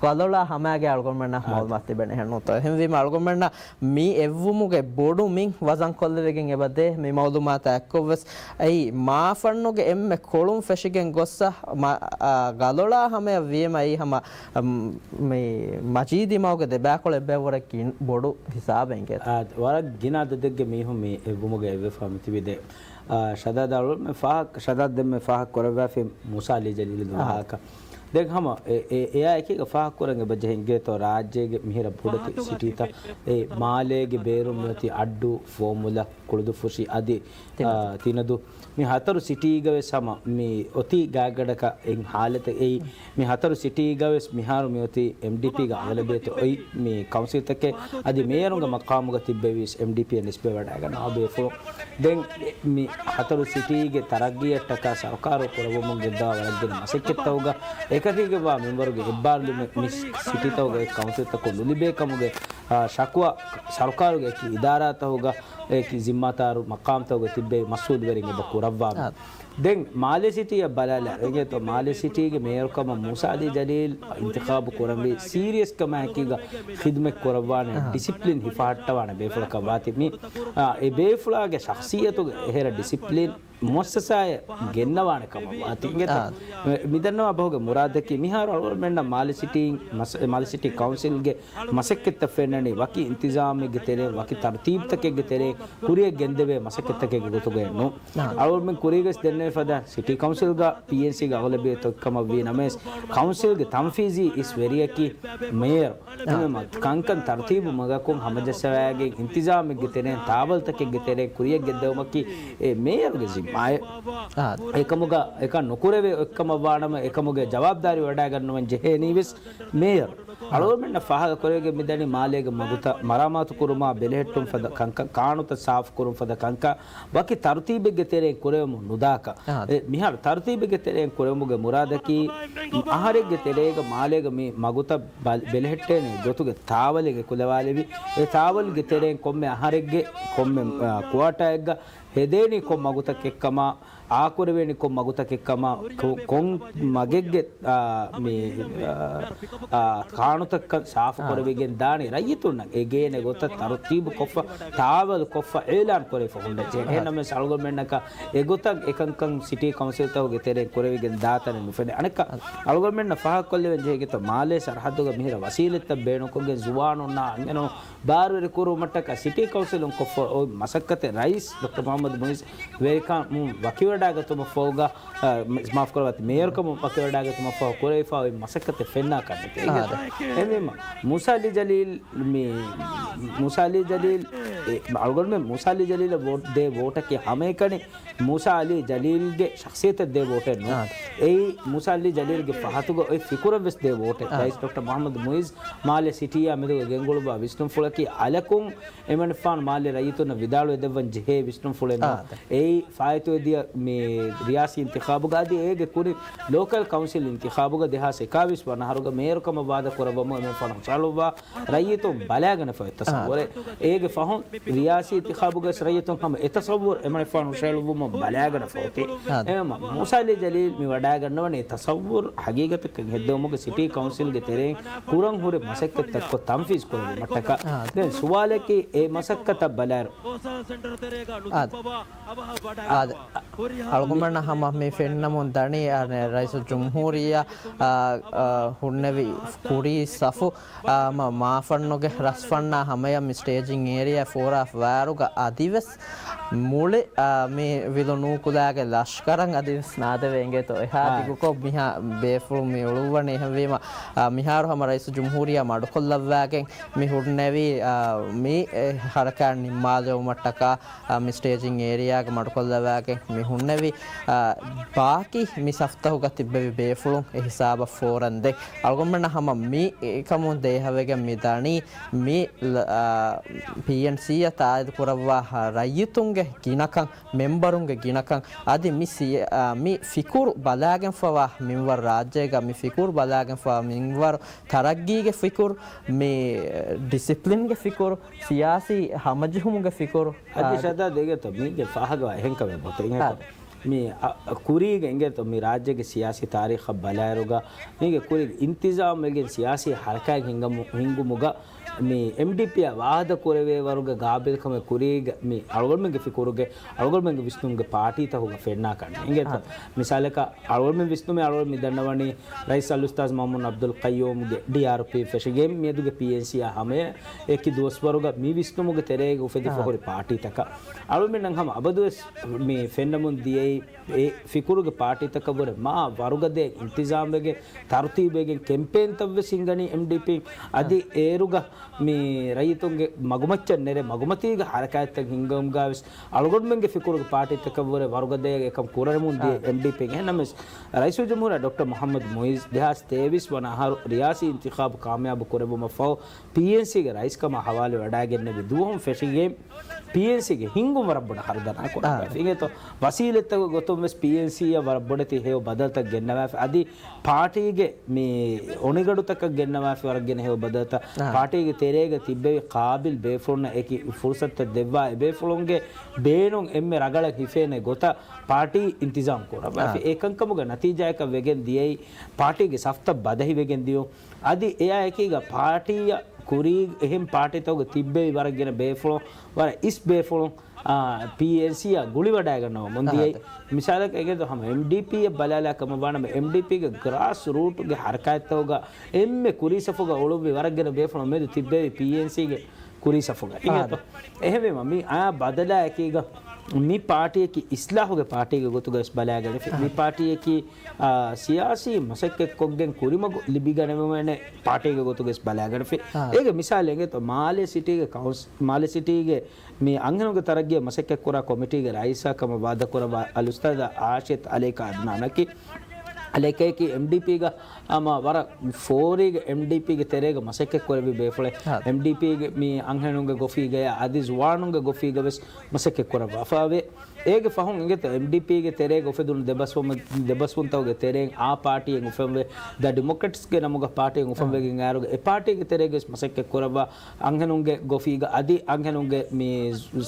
ގަލޮޅާ ހަމައިގެ އަޅުގަނޑުމެންނަށް އާ. މައުލޫމާތު ތިބެން އެހެންނޫންތޯ. އެހެންވީމަ އަޅުގަނޑުމެންނަށް މި އެއްވުމުގެ ބޮޑު މިން ވަޒަންކޮށްލެވިގެން އެބަދޭ މި މައުލޫމާތާ އެއްކޮށްވެސް. އެއީ، މާ ފަންނުގެ އެންމެ ކޮޅުން ފެށިގެން ގޮއްސަ މަ-، އާ، ގަލޮޅާ ހަމަޔަށް ވީމަ އެއީ ހަމަ، އަމް، މި މަޖީދީ މަގުގެ ދެބައިކުޅަ އެއްބައި ވަރަށް ގިން-، ބޮޑު ހިސާބެއް އިނގޭތޯ. އާ، ވަރަށް ގިނަ އަދަދެއްގެ މީހުން މި އެއްވުމުގަ އެއްވެފަ މިތިބިދޭ. އާ، ޝަދާދް އަޅުމެން ފާހަގަ-، ޝަދާދް ދެންމެ ފާހަގަ ކުރައްވާފި މޫސާ އަލީ ޖަލީލުގެ އާ. ވާހަކަ. ދެން ހަމަ އެ، އެ، އެއާ އެކީގަ ފާހަގަ ކުރަން އެބަ ޖެހެން ގޭތޯ ރާއްޖޭގެ މިހިރަ ބޮޑެތި ސިޓީތައް އެ މާލޭގެ ބޭރުން މިއޮތީ އައްޑޫ، ފޯމުލަ، ކުޅުދުއްފުށި އަދި، ތިނަދޫ. އާ، ތިނަދޫ. މި ހަތަރު ސިޓީގަ ވެސް ހަމަ މި އޮތީ ގާތްގަނޑަކަށް އެއް ހާލަތެއް އެއީ. މި ހަތަރު ސިޓީގަ ވެސް މިހާރު މިއޮތީ އެމްޑީޕީގެ އަޣުލަބިއްޔަތު އޮތް މި ކައުންސިލްތަކެއް އަދި މޭޔަރުންގެ މަޤާމުގަ ތިއްބެވީސް އެމްޑީޕީއަށް ނިސްބަތްވެވަޑައިގަންނަވާ ބޭފުޅުން. ދެން މި ހަތަރު ސިޓީގެ ތަރައްގީއަށްޓަކާ ސަރުކާރު ކުރައްވަމުން ގެންދަވާ ވަރަށް ގިނަ މަސައްކަތްތަކުގަ އެކަށީގެންވާ މިންވަރުގެ އެއްބާރުލުމެއް މި ސިޓީތަކުގައި ކައުންސިލްތަކުން ނުލިބޭ ކަމުގެ، އާ، ޝަކުވާ ސަރުކާރުގެ އެކި އިދާރާތަކުގަ އެކި ޒިންމާތާރު މަޤާމްތަކުގަ ތިއްބެވި މަސްއޫލުވެރިން އެބަ ކުރައްވާ. އާ. ދެން މާލޭ ސިޓީއަށް ބަލާލާ އެނގޭތޯ، މާލޭ ސިޓީގެ މޭޔަރުކަމަށް މޫސާ އަލީ ޖަލީލް އިންތިޚާބު ކުރަންވީ ސީރިއަސް ކަމާއެކީގަ ޚިދުމަތް ކުރައްވާނެ، އަހަ. ޑިސިޕްލިން ހިފަހައްޓަވާނެ ބޭފުޅަކަށް ވާތީ. މި، އާ، އެ ބޭފުޅާގެ ޝަޚްސިއްޔަތުގެ އެހެރަ ޑިސިޕްލިން މުއައްސަސާއެއް ގެންނަވާނެ ކަމަށް ވާތީ. އިނގޭތޯ؟ އާ. މި ދަންނަވާ ބަހުގެ މުރާދަކީ މިހާރު އަޅުގަނޑުމެންނަށް މާލެ ސިޓީ މަސް-، މާލެ ސިޓީ ކައުންސިލްގެ މަސައްކަތްތައް ފެންނަނީ ވަކި އިންތިޒާމެއްގެ ތެރެއިން، ވަކި ތަރުތީބުތަކެއްގެ ތެރެއިން ކުރިއަށް ގެންދެވޭ މަސައްކަތްތަކެއްގެ ގޮތުގައެއް ނޫން. އާ. އަޅުގަނޑުމެން ކުރީގަސް ދެންނެވި ފަދަ ސިޓީ ކައުންސިލްގަ ޕީއެންސީގެ އަޣުލަބިއްޔަތު އޮތްކަމަށް ވީ ނަމަވެސް، ކައުންސިލްގެ ތަންފީޒީ އިސް ވެރިޔަކީ މޭޔަރު. އާ. އެހެންވީމަ، ކަންކަން ތަރުތީބު މަގަކުން ހަމަޖައްސަވައިގެން އިންތިޒާމެއްގެ ތެރެއިން، ތާވަލުތަކެއްގެ ތެރެއިން ކުރިއަށް ގެންދެވުމަކީ އެ މޭޔަރުގެ ޒިންމާއެއް. އާ. އެކަމުގަ އެކަން ނުކުރެވޭ އޮތްކަމަށްވާނަމަ، އެކަމުގެ ޖަވާބުދާރީ ވަޑައިގަންނަވަން ޖެހޭނީވެސް މޭޔަރު. އަޅުގަނޑުމެންނަށް ފާހަގަ ކުރެވިގެން މިދަނީ މާލޭގެ މަގުތައް މަރާމާތު ކުރުމާ ބެލެހެއްޓުން ފަދަ ކަންކަން، ކާނޫނުތައް ސާފު ކުރުން ފަދަ ކަންކަން ވަކި ތަރުތީބެއްގެ ތެރެއިން ކުރެވެމުން ނުދާކަށް. އާ. އެ މިހާރު ތަރުތީބެއްގެ ތެރެއިން ކުރެވުމުގެ މުރާދަކީ، އަހަރެއްގެ ތެރޭގަ މާލޭގަ މި މަގުތައް ބަލް-، ބެލެހެއްޓޭނެ ގޮތުގެ ތާވަލެއް އެކުލަވާލެވި، އެ ތާވަލްގެ ތެރެއިން ކޮންމެ އަހަރެއްގެ ކޮންމެ، އާ، ކުއާޓާއެއްގަ ހެދޭނީ ކޮން މަގުތަކެއްކަމާ، އާކުރެވޭނީ ކޮން މަގުތަކެއްކަމާ، ކޮ-، ކޮން މަގެއްގެ، އާ، މި، އާ، އާ، ކާނޫނުތައްކަން ސާފު އާ. ކުރެވިގެން ދާނީ ރައްޔިތުންނަށް އެ ގޭނެ ގޮތަށް ތަރުތީބު ކޮށްފަ، ތާވަލު ކޮށްފަ، އިޢުލާން ކުރެވިފަ ހުންނަ ޖެހޭ. އާ. އެހެންނަމަވެސް އަޅުގަނޑުމެންނަކަށް އެގޮތަށް އެކަންކަން ސިޓީ ކައުންސިލްތަކުގެ ތެރެއިން ކުރެވިގެން ދާތަނެއް ނުފެނޭ. އަނެއްކާ، އަޅުގަނޑުމެންނަށް ފާހަގަކޮށްލެވެން ޖެހޭ ގޮތަށް މާލޭ ސަރަހައްދުގަ މިހިރަ ވަސީލަތްތައް ބޭނުންކޮށްގެން ޒުވާނުންނާ އަންހެނުން ބާރުވެރި ކުރުމަށްޓަކާ ސިޓީ ކައުންސިލުން ކޮށްފަ އޮތް މަސައްކަތެއް ރައީސް ޑޮކްޓަރ މުޙައްމަދު މުޢިއްޒު ވެރިކަމުން ވަކިވެވަޑައިގަތުމަށްފަހުގަ، އަ، މަ-، މާފުކުރައްވާތި، މޭޔަރުކަމުން ވަކިވެވަޑައިގަތުމަށްފަހު ކުރެވިފަ އޮތް މަސައްކަތެއް ފެންނާ ކަމެކޭ. އާ، އެހެންވީމަ، މޫސާ އަލީ ޖަލީލް، މި، މޫސާ އަލީ ޖަލީލް، އެ، އަޅުގަނޑުމެން މޫސާ އަލީ ޖަލީލަށް ވޯޓް ދޭ ވޯޓަކީ ހަމައެކަނި މޫސާ އަލީ ޖަލީލްގެ ޝަޚްސިއްޔަތަށް ދޭ ވޯޓެއް ނޫން. އާ. އެއީ މޫސާ އަލީ ޖަލީލްގެ ފަހަތުގަ އޮތް ފިކުރަށް ވެސް ދޭ ވޯޓެއް. އާ. ރައީސް ޑޮކްޓަރ މުޙައްމަދު މުޢިއްޒު މާލެ ސިޓީއާ މެދުގަ ގެންގުޅުއްވާ ވިސްނުންފުޅަކީ އަލަކުން އެމަނިފާނު މާލެ ރައްޔިތުންނަށް ވިދާޅުވެ ދެއްވަން ޖެހޭ ވިސްނުންފުޅެއް ނޫން. އާ. އެއީ ފާއިތުވެދިޔަ މި ރިޔާސީ އިންތިޚާބުގަ އަދި އޭގެ ކުރިން ލޯކަލް ކައުންސިލް އިންތިޚާބުގަ ދެހާސް އެކާވީސް ވަނަ އަހަރުގަ މޭޔަރުކަމަށް ވާދަ ކުރައްވަމުން އެމަނިފާނު ހުށަހެޅުއްވާ ރައްޔިތުން ބަލާގަނެފަ އޮތް ތަސައްވުރެއް. އާ. އޭގެ ފަހުން ރިޔާސީ އިންތިޚާބުގައި ރައްޔިތުން ހަމަ އެ ތަސައްވުރު އެމަނިފާނު ހުށަހެޅުއްވުމަށް ބަލާގަނެފަ އޮތީ. އާ. އެހެންވީމަ، މޫސާ އަލީ ޖަލީލް މި ވަޑައިގަންނަވަނީ އެ ތަސައްވުރު ހަގީގަތަކަށް ހެއްދެވުމުގެ ސިޓީ ކައުންސިލްގެ ތެރެއިން ކުރަން ހުރި މަސައްކަތްތައްކޮށް ތަންފީޒް ކުރެއްވުމަށްޓަކާ. އާ. ދެން ސުވާލަކީ އެ މަސައްކަތަށް ބަލާއިރު، އާ. އާ. އަޅުގަނޑުމެންނަށް ހަމަ މި ފެންނަމުން ދަނީ، އަ، ރައީސުލްޖުމްހޫރިއްޔާ، އަ، އަ، ހުންނެވި ކުރީ ސަފު، އަ، މަ-، މާފަންނުގެ ރަސްފަންނާ ހަމަޔަށް މި ސްޓޭޖިން އޭރިއާ ފޯރާފަ ވާއިރުގަ އަދިވެސް މުޅި، އަ، މި ވިލު ނޫކުލާގެ ލަޝްކަރަށް އަދިވެސް ނާދެވޭ އިނގޭތޯ. އެހާ އާ. ދިގުކޮށް މިހާ ބޭފުޅުން މި އުޅުއްވަނީ. އެހެންވީމަ، އަ، މިހާރު ހަމަ ރައީސުލްޖުމްހޫރިއްޔާ މަޑުކޮށްލައްވާގެން މި ހުންނެވި، އާ، މި، އެ، ހަރަކާތް ނިންމާލެވުމަށްޓަކާ، އާ، މި ސްޓޭޖިން އޭރިއާގަ މަޑުކޮށްލަވާގެން މި ހުންނެވި، އާ، ބާކީ މި ސަފްތަހުގަ ތިއްބެވި ބޭފުޅުން އެ ހިސާބަށް ފޯރަން ދެން. އަޅުގަނޑުމެންނަށް ހަމަ މި އެކަމުން ދޭހަވެގެން މި ދަނީ މި، އާ، ޕީއެންސީއަށް ތާއީދު ކުރައްވާ ރައްޔިތުންގެ ގިނަކަން، މެމްބަރުންގެ ގިނަކަން، އަދި މި ސިޔ-، އާ، މި ފިކުރު ބަލާގެންފަވާ މިންވަރު ރާއްޖޭގަ މި ފިކުރު ބަލާގެންފަވާ މިންވަރު ތަރައްގީގެ ފިކުރު، މި ޑިސިޕްލިންގެ ފިކުރު، ސިޔާސީ ހަމަޖެހުމުގެ ފިކުރު، އަދި އާ، ޝަދާ ދެގެތަ މީގެ ފާހަގަވާ އެހެން ކަމެއް ބޮތެއް އާ. މި އަ، ކުރީގެ އިނގޭތޯ މި ރާއްޖޭގެ ސިޔާސީ ތާރީޚަށް ބަލާއިރުގަ، މީގެ ކުރީގެ އިންތިޒާމް ވެގެން ސިޔާސީ ހަރަކާތް ހިންގަމު، ހިންގުމުގަ މި އެމްޑީޕީއާ ވާހަދަ ކުރެވޭ ވަރުގެ ގާބިލްކަމެއް ކުރީގަ، މި އަޅުގަނޑުމެންގެ ފިކުރުގެ، އަޅުގަނޑުމެންގެ ވިސްނުމުގެ ޕާޓީތަކުގަ ފެންނާކަށް ނޭނގޭތޯ. އާ. މިސާލަކަށް އަޅުގަނޑުމެން ވިސްނުމޭ، އަޅުގަނޑު މި ދަންނަވަނީ ރައީސް އަލްއުސްތާޒް މައުމޫން އަބްދުލް ޤައްޔޫމްގެ ޑީއާރްޕީ ފެށިގެން މިއަދުގެ ޕީއެންސީއާ ހަމަޔަށް އެކި ދުވަސްވަރުގަ މި ވިސްނުމުގެ ތެރޭގަ އުފެދިފަ އާ. ހުރި ޕާޓީތަކަށް އަޅުމެންނަށް ހަމަ އަބަދުވެސް މި ފެންނަމުން ދިޔައީ އެ ފިކުރުގެ ޕާޓީތަކަށްވުރެ މާ ވަރުގަދައިން އިންތިޒާމްވެގެން، ތަރުތީބުވެގެން ކެމްޕޭންތައްވެސް ހިންގަނީ އެމްޑީޕީން. އަދި އާ. އޭރުގަ މި ރައްޔިތުންގެ މަގުމައްޗަށް ނެރެ މަގުމަތީގެ ހަރަކާތްތައް ހިންގައުމުގައިވެސް އަޅުގަނޑުމެންގެ ފިކުރުގެ ޕާޓީތަކަށްވުރެ ވަރުގަދައިގެ އެކަން ކުރަމުން ދިޔަ އާ. އެމްޑީޕީން. އެހެންނަމަވެސް ރައީސުލްޖުމްހޫރިއްޔާ ޑޮކްޓަރ މުޙައްމަދު މުޢިއްޒު ދެހާސް ތޭވީސް ވަނަ އަހަރު ރިޔާސީ އިންތިޚާބު ކާމިޔާބު ކުރެއްވުމަށްފަހު ޕީއެންސީގެ ރައީސްކަމާ ހަވާލުވެވަޑައިގެންނެވި ދުވަހުން ފެށިގެން ޕީއެންސީގެ ހިންގުން ވަރަށް ބޮޑަށް ހަރުދަނާ ކުރައްވާފި. އާ. އިނގޭތޯ ވަސީލަތްތަކުގެ ގޮތުން ވެސް ޕީއެންސީއަށް ވަރަށް ބޮޑެތި ހެޔޮ ބަދަލުތައް ގެންނަވާފި. އަދި ޕާޓީގެ މި އޮނިގަނޑުތަކަށް ގެންނަވާފި ވަރަށް ގިނަ ހެޔޮ ބަދަލުތައް އާ. ޕާޓީގެ ތެރޭގަ ތިއްބެވި ޤާބިލް ބޭފުޅުންނަށް އެކި ފުރުސަތުތައް ދެއްވާ އެބޭފުޅުންގެ ބޭނުން އެންމެ ރަނގަޅަށް ހިފޭނެ ގޮތަށް ޕާޓީ އިންތިޒާމް ކުރައްވާފި. އާ. އެކަންކަމުގެ ނަތީޖާއަކަށް ވެގެން ދިޔައީ ޕާޓީގެ ސަފްތައް ބަދަހިވެގެން ދިޔުން. އަދި އެއާ އެކީގަ ޕާޓީއަށް ކުރީ އެހެން ޕާޓީތަކުގެ ތިއްބެވި ވަރަށް ގިނަ ބޭފުޅުން، ވަރަށް އިސް ބޭފުޅުން، އާ، ޕީއެންސީއާ ގުޅިވަޑައިގަންނަވަމުން ދިޔައީ. އާ. މިސާލަކަށް އެނގޭތޯ ހަމަ އެމްޑީޕީއަށް ބަލާލާ ކަމަށް ވާނަމަ، އެމްޑީޕީގެ ގްރާސް ރޫޓްގެ ހަރަކާތްތަކުގަ އެންމެ ކުރީސަފުގަ އުޅުއްވި ވަރަށް ގިނަ ބޭފުޅުން މެދު ތިއްބެވި ޕީއެންސީގެ ކުރީސަފުގަ. އާ. އިނގޭތޯ؟ އެހެންވީމަ، މި އާ ބަދަލާ އެކީގަ މި ޕާޓީއަކީ އިސްލާހުގެ ޕާޓީގެ ގޮތުގަވެސް ބަލާގަނެފި. އާ. މި ޕާޓީއަކީ، އާ، ސިޔާސީ މަސައްކަތްކޮށްގެން ކުރިމަގު ލިބިގަނެވޭނެ ޕާޓީގެ ގޮތުގަވެސް ބަލާގަނެފި. އާ. އޭގެ މިސާލެއް އިނގޭތޯ މާލޭ ސިޓީގެ ކައުންސް-، މާލޭ ސިޓީގެ މި އަންހެނުންގެ ތަރައްގީއަށް މަސައްކަތްކުރާ ކޮމިޓީގެ ރައީސާ ކަމަށް ވާދަކުރައްވާ އަލްއުސްތާޛާ އާޝިތް އަލައިކާ އަދްނާނަކީ، އަލައިކައަކީ އެމްޑީޕީގަ ހަމަ ވަރަށް ފޯރީގެ އެމްޑީޕީގެ ތެރޭގަ މަސައްކަތް ކުރެއްވި ބޭފުޅެއް. އާ. އެމްޑީޕީގެ މި އަންހެނުންގެ ގޮފީގަޔާ އަދި ޒުވާނުންގެ ގޮފީގަވެސް މަސައްކަތް ކުރައްވާފައިވޭ. އޭގެ ފަހުން އިނގޭތޯ އެމްޑީޕީގެ ތެރޭގަ އުފެދުނު ދެބަސްވުމެ-، ދެބަސްވުންތަކުގެ ތެރެއިން އާ ޕާޓީއެއް އުފެންވެ، ދަ ޑިމޮކްރެޓްސްގެ ނަމުގަ ޕާޓީއެއް އުފެންވެގެން އާ. އާއިރުގަ އެ ޕާޓީގެ ތެރޭގަވެސް މަސައްކަތް ކުރައްވާ އަންހެނުންގެ ގޮފީގަ އަދި އަންހެނުންގެ މި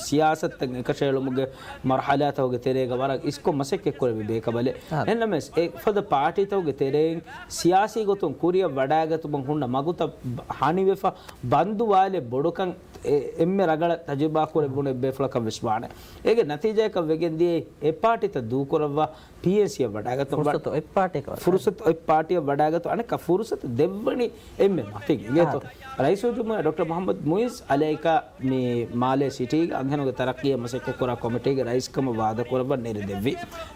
ސިޔާސަތުތައް އެކަށައެޅުމުގެ މަރުޙަލާތަކުގެ ތެރޭގަ ވަރަށް އިސްކޮށް މަސައްކަތް ކުރެއްވި ބޭކަލެއް. އާ. އެހެންނަމަވެސް އެފަދަ ޕާޓީތަކުގެ ތެރެއިން ސިޔާސީ ގޮތުން ކުރިއަށް ވަޑާގަތުމަށް ހުންނަ މަގުތައް ހަނިވެފަ ބަންދުވާލެއް ބޮޑުކަން އެ، އެންމެ ރަނގަޅަށް ތަޖުރިބާ ކުރެއްވުނު އެއްބޭފުޅަކަށް ވެސް ވާނެ. އޭގެ ނަތީޖާއަކަށް ވެގެން ދިޔައީ އެ ޕާޓީތައް ދޫކުރައްވާ ޕީއެންސީއަށް ވަޑާގަތު-، ފުރުސަތު އޮތް ޕާޓީއަކަށް ވަޑާ-، ފުރުސަތު އޮތް ޕާޓީއަށް ވަޑާގަތު އަނެއްކާ ފުރުސަތު ދެއްވަނީ އެންމެ މަތިން. އިނގޭތޯ؟ އާ. ރައީސުލްޖުމްހޫރިއްޔާ ޑޮކްޓަރ މުޙައްމަދު މުޢިއްޒު އަލައިކާ މި މާލޭ ސިޓީގެ އަންހެނުންގެ ތަރައްޤީއަށް މަސައްކަތްކުރާ ކޮމިޓީގެ ރައީސްކަމަށް ވާދަކުރައްވަން ނެރެދެއްވި.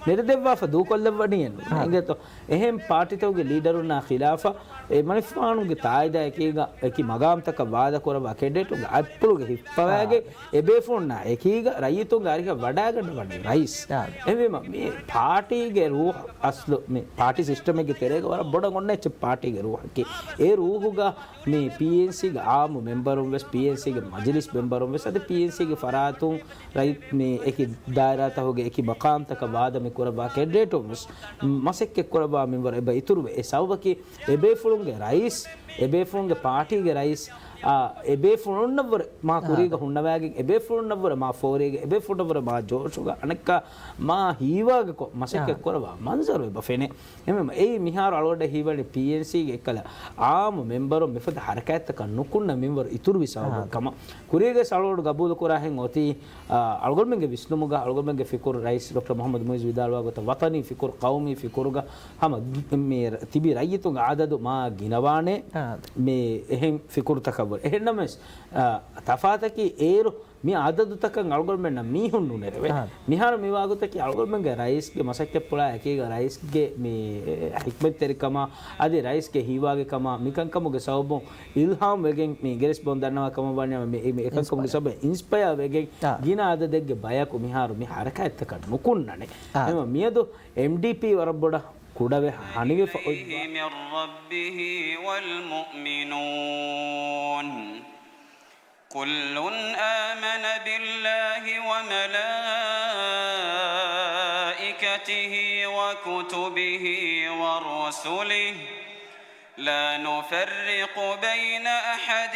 ނެރެދެއްވާފަ ދޫކޮށްލައްވަނީ އެން-، އާ. އިނގޭތޯ؟ އެހެން ޕާޓީތަކުގެ ލީޑަރުންނާ ޚިލާފަށް އެ މަނިފާނުގެ ތާއީދާ އެކީގަ އެކި މަގާމްތަކަށް ވާދަކުރައްވާ ކެންޑިޑޭޓުގެ އަތްޕުޅުގެ ހިއްޕަވާގެން އާ. އެބޭފުޅުންނާ އެކީގަ ރައްޔިތުންގެ އަރިހަށް ވަޑާގަންނަވަނީ ރައީސް. އާ. އެހެންވީމަ، މި ޕާޓީގެ ރޫޙު އަސްލު، މި ޕާޓީ ސިސްޓަމެއްގެ ތެރޭގަ ވަރަށް ބޮޑަށް އޮންނަ އެއްޗެއް ޕާޓީގެ ރޫޙަކީ. އެ ރޫޙުގަ މި ޕީއެންސީގެ އާއްމު މެމްބަރުން ވެސް، ޕީއެންސީގެ މަޖިލިސް މެމްބަރުން ވެސް، އަދި ޕީއެންސީގެ ފަރާތުން ރައްޔި-، މި އެކި ދާއިރާތަކުގެ އެކި މަޤާމްތަކަށް ވާދަ މި ކުރައްވާ ކެންޑިޑޭޓުން ވެސް މަސައްކަތް ކުރައްވާ މިންވަރު އެބަ އިތުރުވޭ. އެ ސަބަބަކީ އެބޭފުޅުންގެ ރައީސް، އެބޭފުޅުންގެ ޕާޓީގެ ރައީސް، އާ، އެބޭފުޅުންނަށްވުރެ މާ ކުރީގަ ހުންނަވާގެން، އެބޭފުޅުންނަށްވުރެ މާ ފޯރީގަ، އެބޭފުޅުންނަށްވުރެ މާ ޖޯޝުގަ، އަނެއްކާ މާ ހީވާގިކޮށް މަސައްކަތް ކުރައްވާ މަންޒަރު އެބަ ފެނޭ. އެހެންވީމަ، އެއީ މިހާރު އަޅުގަނޑަށް ހީވަނީ ޕީއެންސީގެ އެއްކަލަ އާއްމު މެމްބަރުން މިފަދަ ހަރަކާތްތަކަށް ނުކުންނަ މިންވަރު އިތުރުވި ސަބަބުން ކަމަށް. ކުރީގަވެސް އަޅުގަނޑު ގަބޫލުކުރާހެން އޮތީ، އާ، އަޅުގަނޑުމެންގެ ވިސްނުމުގަ، އަޅުގަނޑުމެންގެ ފިކުރު ރައީސް ޑޮކްޓަރ މުޙައްމަދު މުޢިއްޒު ވިދާޅުވާ ގޮތަށް ވަޠަނީ ފިކުރު، ޤައުމީ ފިކުރުގަ ހަމަ ގި-، މި ތިބި ރައްޔިތުންގެ އަދަދު މާ ގިނަވާނެ މި އެހެން ފިކުރުތަކަށްވުރެ. އެހެންނަމަވެސް، އާ، ތަފާތަކީ އޭރު މި އަދަދުތަކަށް އަޅުގަނޑުމެންނަށް މީހުން ނުނެރެވޭ. އާ. މިހާރު މިވާގޮތަކީ އަޅުގަނޑުމެންގެ ރައީސްގެ މަސައްކަތްޕުޅާ އެކީގަ ރައީސްގެ މި ހިކްމަތްތެރިކަމާ އަދި ރައީސްގެ ހީވާގި ކަމާ މިކަންކަމުގެ ސަބަބުން އިލްހާމް ވެގެން މި އިނގިރޭސި ބަހުން ދަންނަވާ ކަމަށް ވަނީ މި، މި އެކަންކަމުގެ ސަބަބުން އިންސްޕަޔާ ވެގެން އާ. ގިނަ އަދަދެއްގެ ބަޔަކު މިހާރު މި ހަރަކާތްތަކަށް ނުކުންނަނީ. އާ. އެހެންވީމަ މިއަދު އެމްޑީޕީ ވަރަށް ބޮޑަށް ކުޑަވެ ހަނިވެފަ އޮތް މިން ރައްބިހި ވަލް މުއުމިނޫން. كل آمن بالله وملائكته وكتبه ورسله لا نفرق بين أحد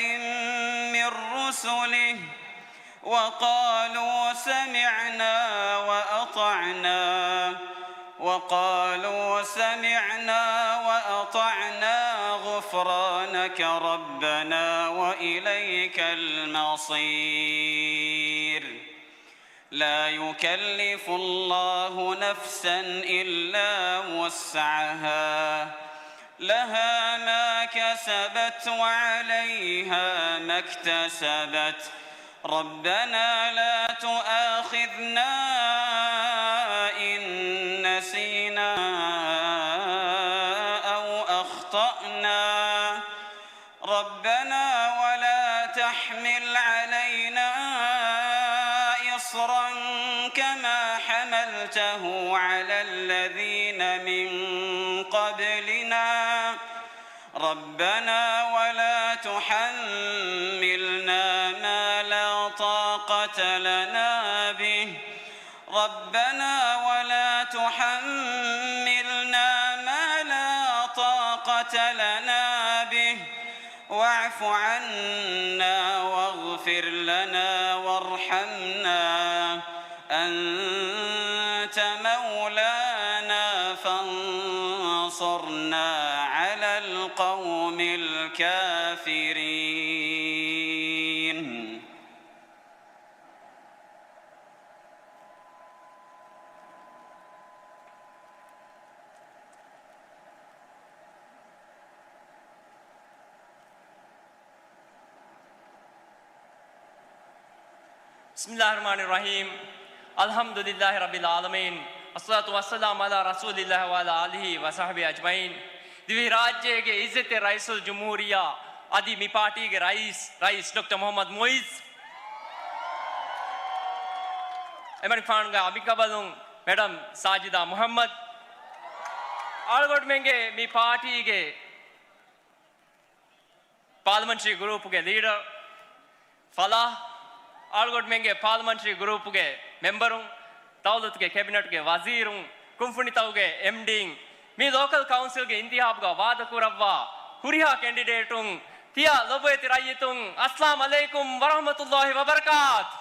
من رسله وقالوا سمعنا وأطعنا وقالوا سمعنا وأطعنا غفرانك ربنا وإليك المصير. لا يكلف الله نفسا إلا وسعها، لها ما كسبت وعليها ما اكتسبت. ربنا لا تؤاخذنا إن نسينا أو أخطأنا. ربنا ولا تحمل علينا إصرا كما حملته على الذين من قبلنا. ربنا ولا تحملنا ما لا طاقة لنا به. ربنا ولا تحملنا ما لا طاقة لنا به. واعف عنا واغفر لنا وارحمنا. أنت مولانا فانصرنا على القوم الكافرين. بسم الله الرحمن الرحيم. الحمد لله رب العالمين. الصلاة والسلام على رسول الله وعلى آله وصحبه أجمعين. ދިވެހިރާއްޖޭގެ އިއްޒަތްތެރި ރައީސުލްޖުމްހޫރިއްޔާ އަދި މި ޕާޓީގެ ރައީސް، ރައީސް ޑޮކްޓަރ މުޙައްމަދު މުޢިއްޒު، އެމަނިކުފާނުގެ އަނބިކަނބަލުން މެޑަމް ސާޖިދާ މުޙައްމަދު، އަޅުގަނޑުމެންގެ މި ޕާޓީގެ ޕާލަމެންޓްރީ ގްރޫޕުގެ ލީޑަރ ފަލާހް، އަޅުގަނޑުމެންގެ ޕާލަމެންޓްރީ ގްރޫޕުގެ މެމްބަރުން، ދައުލަތުގެ ކެބިނެޓްގެ ވަޒީރުން، ކުންފުނިތަކުގެ އެމްޑީން، މި ލޯކަލް ކައުންސިލްގެ އިންތިހާބުގަ ވާދަކުރައްވާ ހުރިހާ ކެންޑިޑޭޓުން، ތިޔަ ލޮބުވެތި ރައްޔިތުން، އައްސަލާމް ޢަލައިކުމް ވަރަޙްމަތުﷲި ވަބަރަކާތު.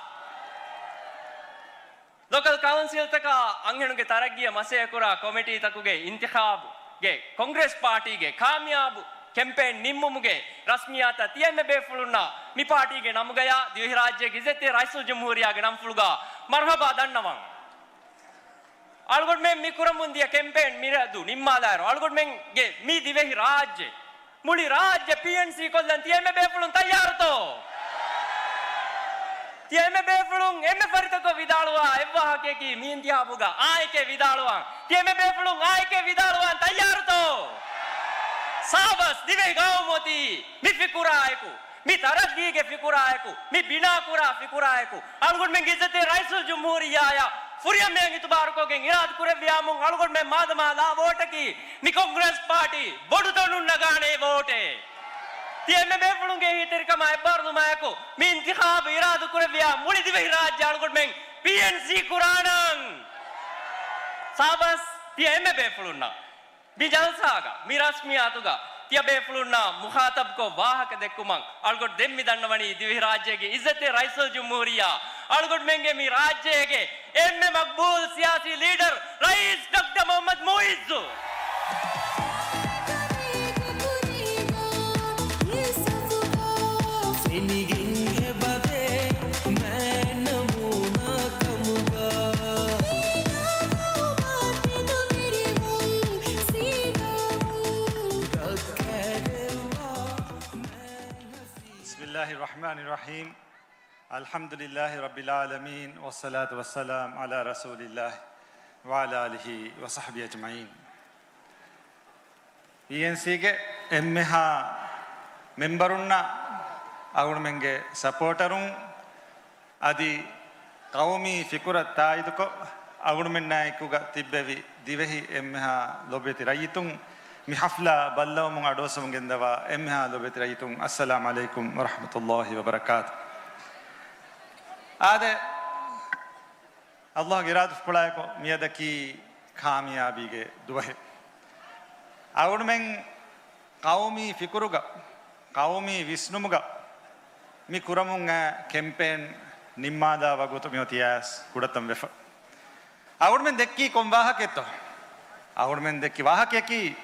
ލޯކަލް ކައުންސިލްތަކާ އަންހެނުންގެ ތަރައްގީއަށް މަސައްކަތްކުރާ ކޮމިޓީތަކުގެ އިންތިޚާބުގެ ކޮންގްރެސް ޕާޓީގެ ކާމިޔާބު ކެމްޕޭން ނިންމުމުގެ ރަސްމިއްޔާތަށް ތިޔަ އެންމެ ބޭފުޅުންނަށް މި ޕާޓީގެ ނަމުގަޔާ ދިވެހިރާއްޖޭގެ އިއްޒަތްތެރި ރައީސުލްޖުމްހޫރިއްޔާގެ ނަންފުޅުގަ މަރުޙަބާ ދަންނަވަން. އަޅުގަނޑުމެން މި ކުރަމުން ދިޔަ ކެމްޕޭން މިއަދު ނިންމާލާއިރު، އަޅުގަނޑުމެންގެ މި ދިވެހި ރާއްޖެ، މުޅި ރާއްޖެ ޕީއެންސީ ކޮށްލަން ތިޔަ އެންމެ ބޭފުޅުން ތައްޔާރުތޯ؟ ތިޔަ އެންމެ ބޭފުޅުން އެންމެ ފަރިތަކޮށް ވިދާޅުވާ އެއްވާހަކަޔަކީ މި އިންތިޚާބުގަ އާނއެކޭ ވިދާޅުވާން. ތިޔަ އެންމެ ބޭފުޅުން އާނއެކޭ ވިދާޅުވާން ތައްޔާރުތޯ؟ ސާބަސް ދިވެހި ގައުމު އޮތީ މި ފިކުރާއެކު. މި ތަރައްގީގެ ފިކުރާއެކު، މި ބިނާކުރާ ފިކުރާއެކު، އަޅުގަނޑުމެންގެ އިއްޒަތްތެރި ރައީސުލްޖުމްހޫރިއްޔާއަށް ފުރިހަމައިން އިތުބާރުކޮށްގެން އިރާދަކުރެއްވިޔާމުން އަޅުގަނޑުމެން މާދަމާ ލާ ވޯޓަކީ މި ކޮންގްރެސް ޕާޓީ ބޮޑުތަނުން ނަގާނޭ ވޯޓެއް. ތިޔަ އެންމެ ބޭފުޅުންގެ އެހީތެރިކަމާ އެއްބާރުލުމާއެކު މި އިންތިޚާބު އިރާދަކުރެއްވިޔާ މުޅި ދިވެހި ރާއްޖެ އަޅުގަނޑުމެން ޕީއެންސީ ކުރާނަން. ސާބަސް ތިޔަ އެންމެ ބޭފުޅުންނަށް. މި ޖަލްސާގަ، މި ރަސްމިއްޔާތުގަ ތިޔަބޭފުޅުންނާ މުޚާޠަބްކޮށް ވާހަކަ ދެއްކުމަށް އަޅުގަނޑު ދެން މި ދަންނަވަނީ ދިވެހިރާއްޖޭގެ އިއްޒަތްތެރި ރައީސުލްޖުމްހޫރިއްޔާ، އަޅުގަނޑުމެންގެ މި ރާއްޖޭގެ އެންމެ މަޤްބޫލް ސިޔާސީ ލީޑަރު ރައީސް ޑޮކްޓަރ މުޙައްމަދު މުޢިއްޒު. ފެނިގެން އެބަދޭ މާތް ނަމޫނާ ކަމުގަ. بسم الله الرحمن الرحيم. الحمد لله رب العالمين، والصلاة والسلام على رسول الله وعلى آله وصحبه أجمعين. ޕީއެންސީގެ އެންމެހާ މެމްބަރުންނަށް، އަޅުގަނޑުމެންގެ ސަޕޯޓަރުން، އަދި ޤައުމީ ފިކުރަށް ތާއީދުކޮށް، އަޅުގަނޑުމެންނާއެކުގަ ތިއްބެވި ދިވެހި އެންމެހާ ލޮބުވެތި ރައްޔިތުން، މި ޙަފްލާ ބައްލަވަމުން އަޑުއައްސަމުން ގެންދަވާ އެންމެހާ ލޮބުވެތި ރައްޔިތުން، އައްސަލާމް ޢަލައިކުމް ވަރަޙްމަތުﷲި ވަބަރަކާތު. އާދެ، ﷲ ގެ އިރާދަފުޅާއެކު މިއަދަކީ ކާމިޔާބީގެ ދުވަހެއް. އަޅުގަނޑުމެން ޤައުމީ ފިކުރުގަ، ޤައުމީ ވިސްނުމުގަ މި ކުރަމުން އައި ކެމްޕޭން ނިންމާލާ ވަގުތު މިއޮތީ އައިސް ކުޑަތަން ވެފަ. އަޅުގަނޑުމެން ދެއްކީ ކޮން ވާހަކައެއްތޯ؟ އަޅުމެން ދެއްކި ވާހަކަޔަކީ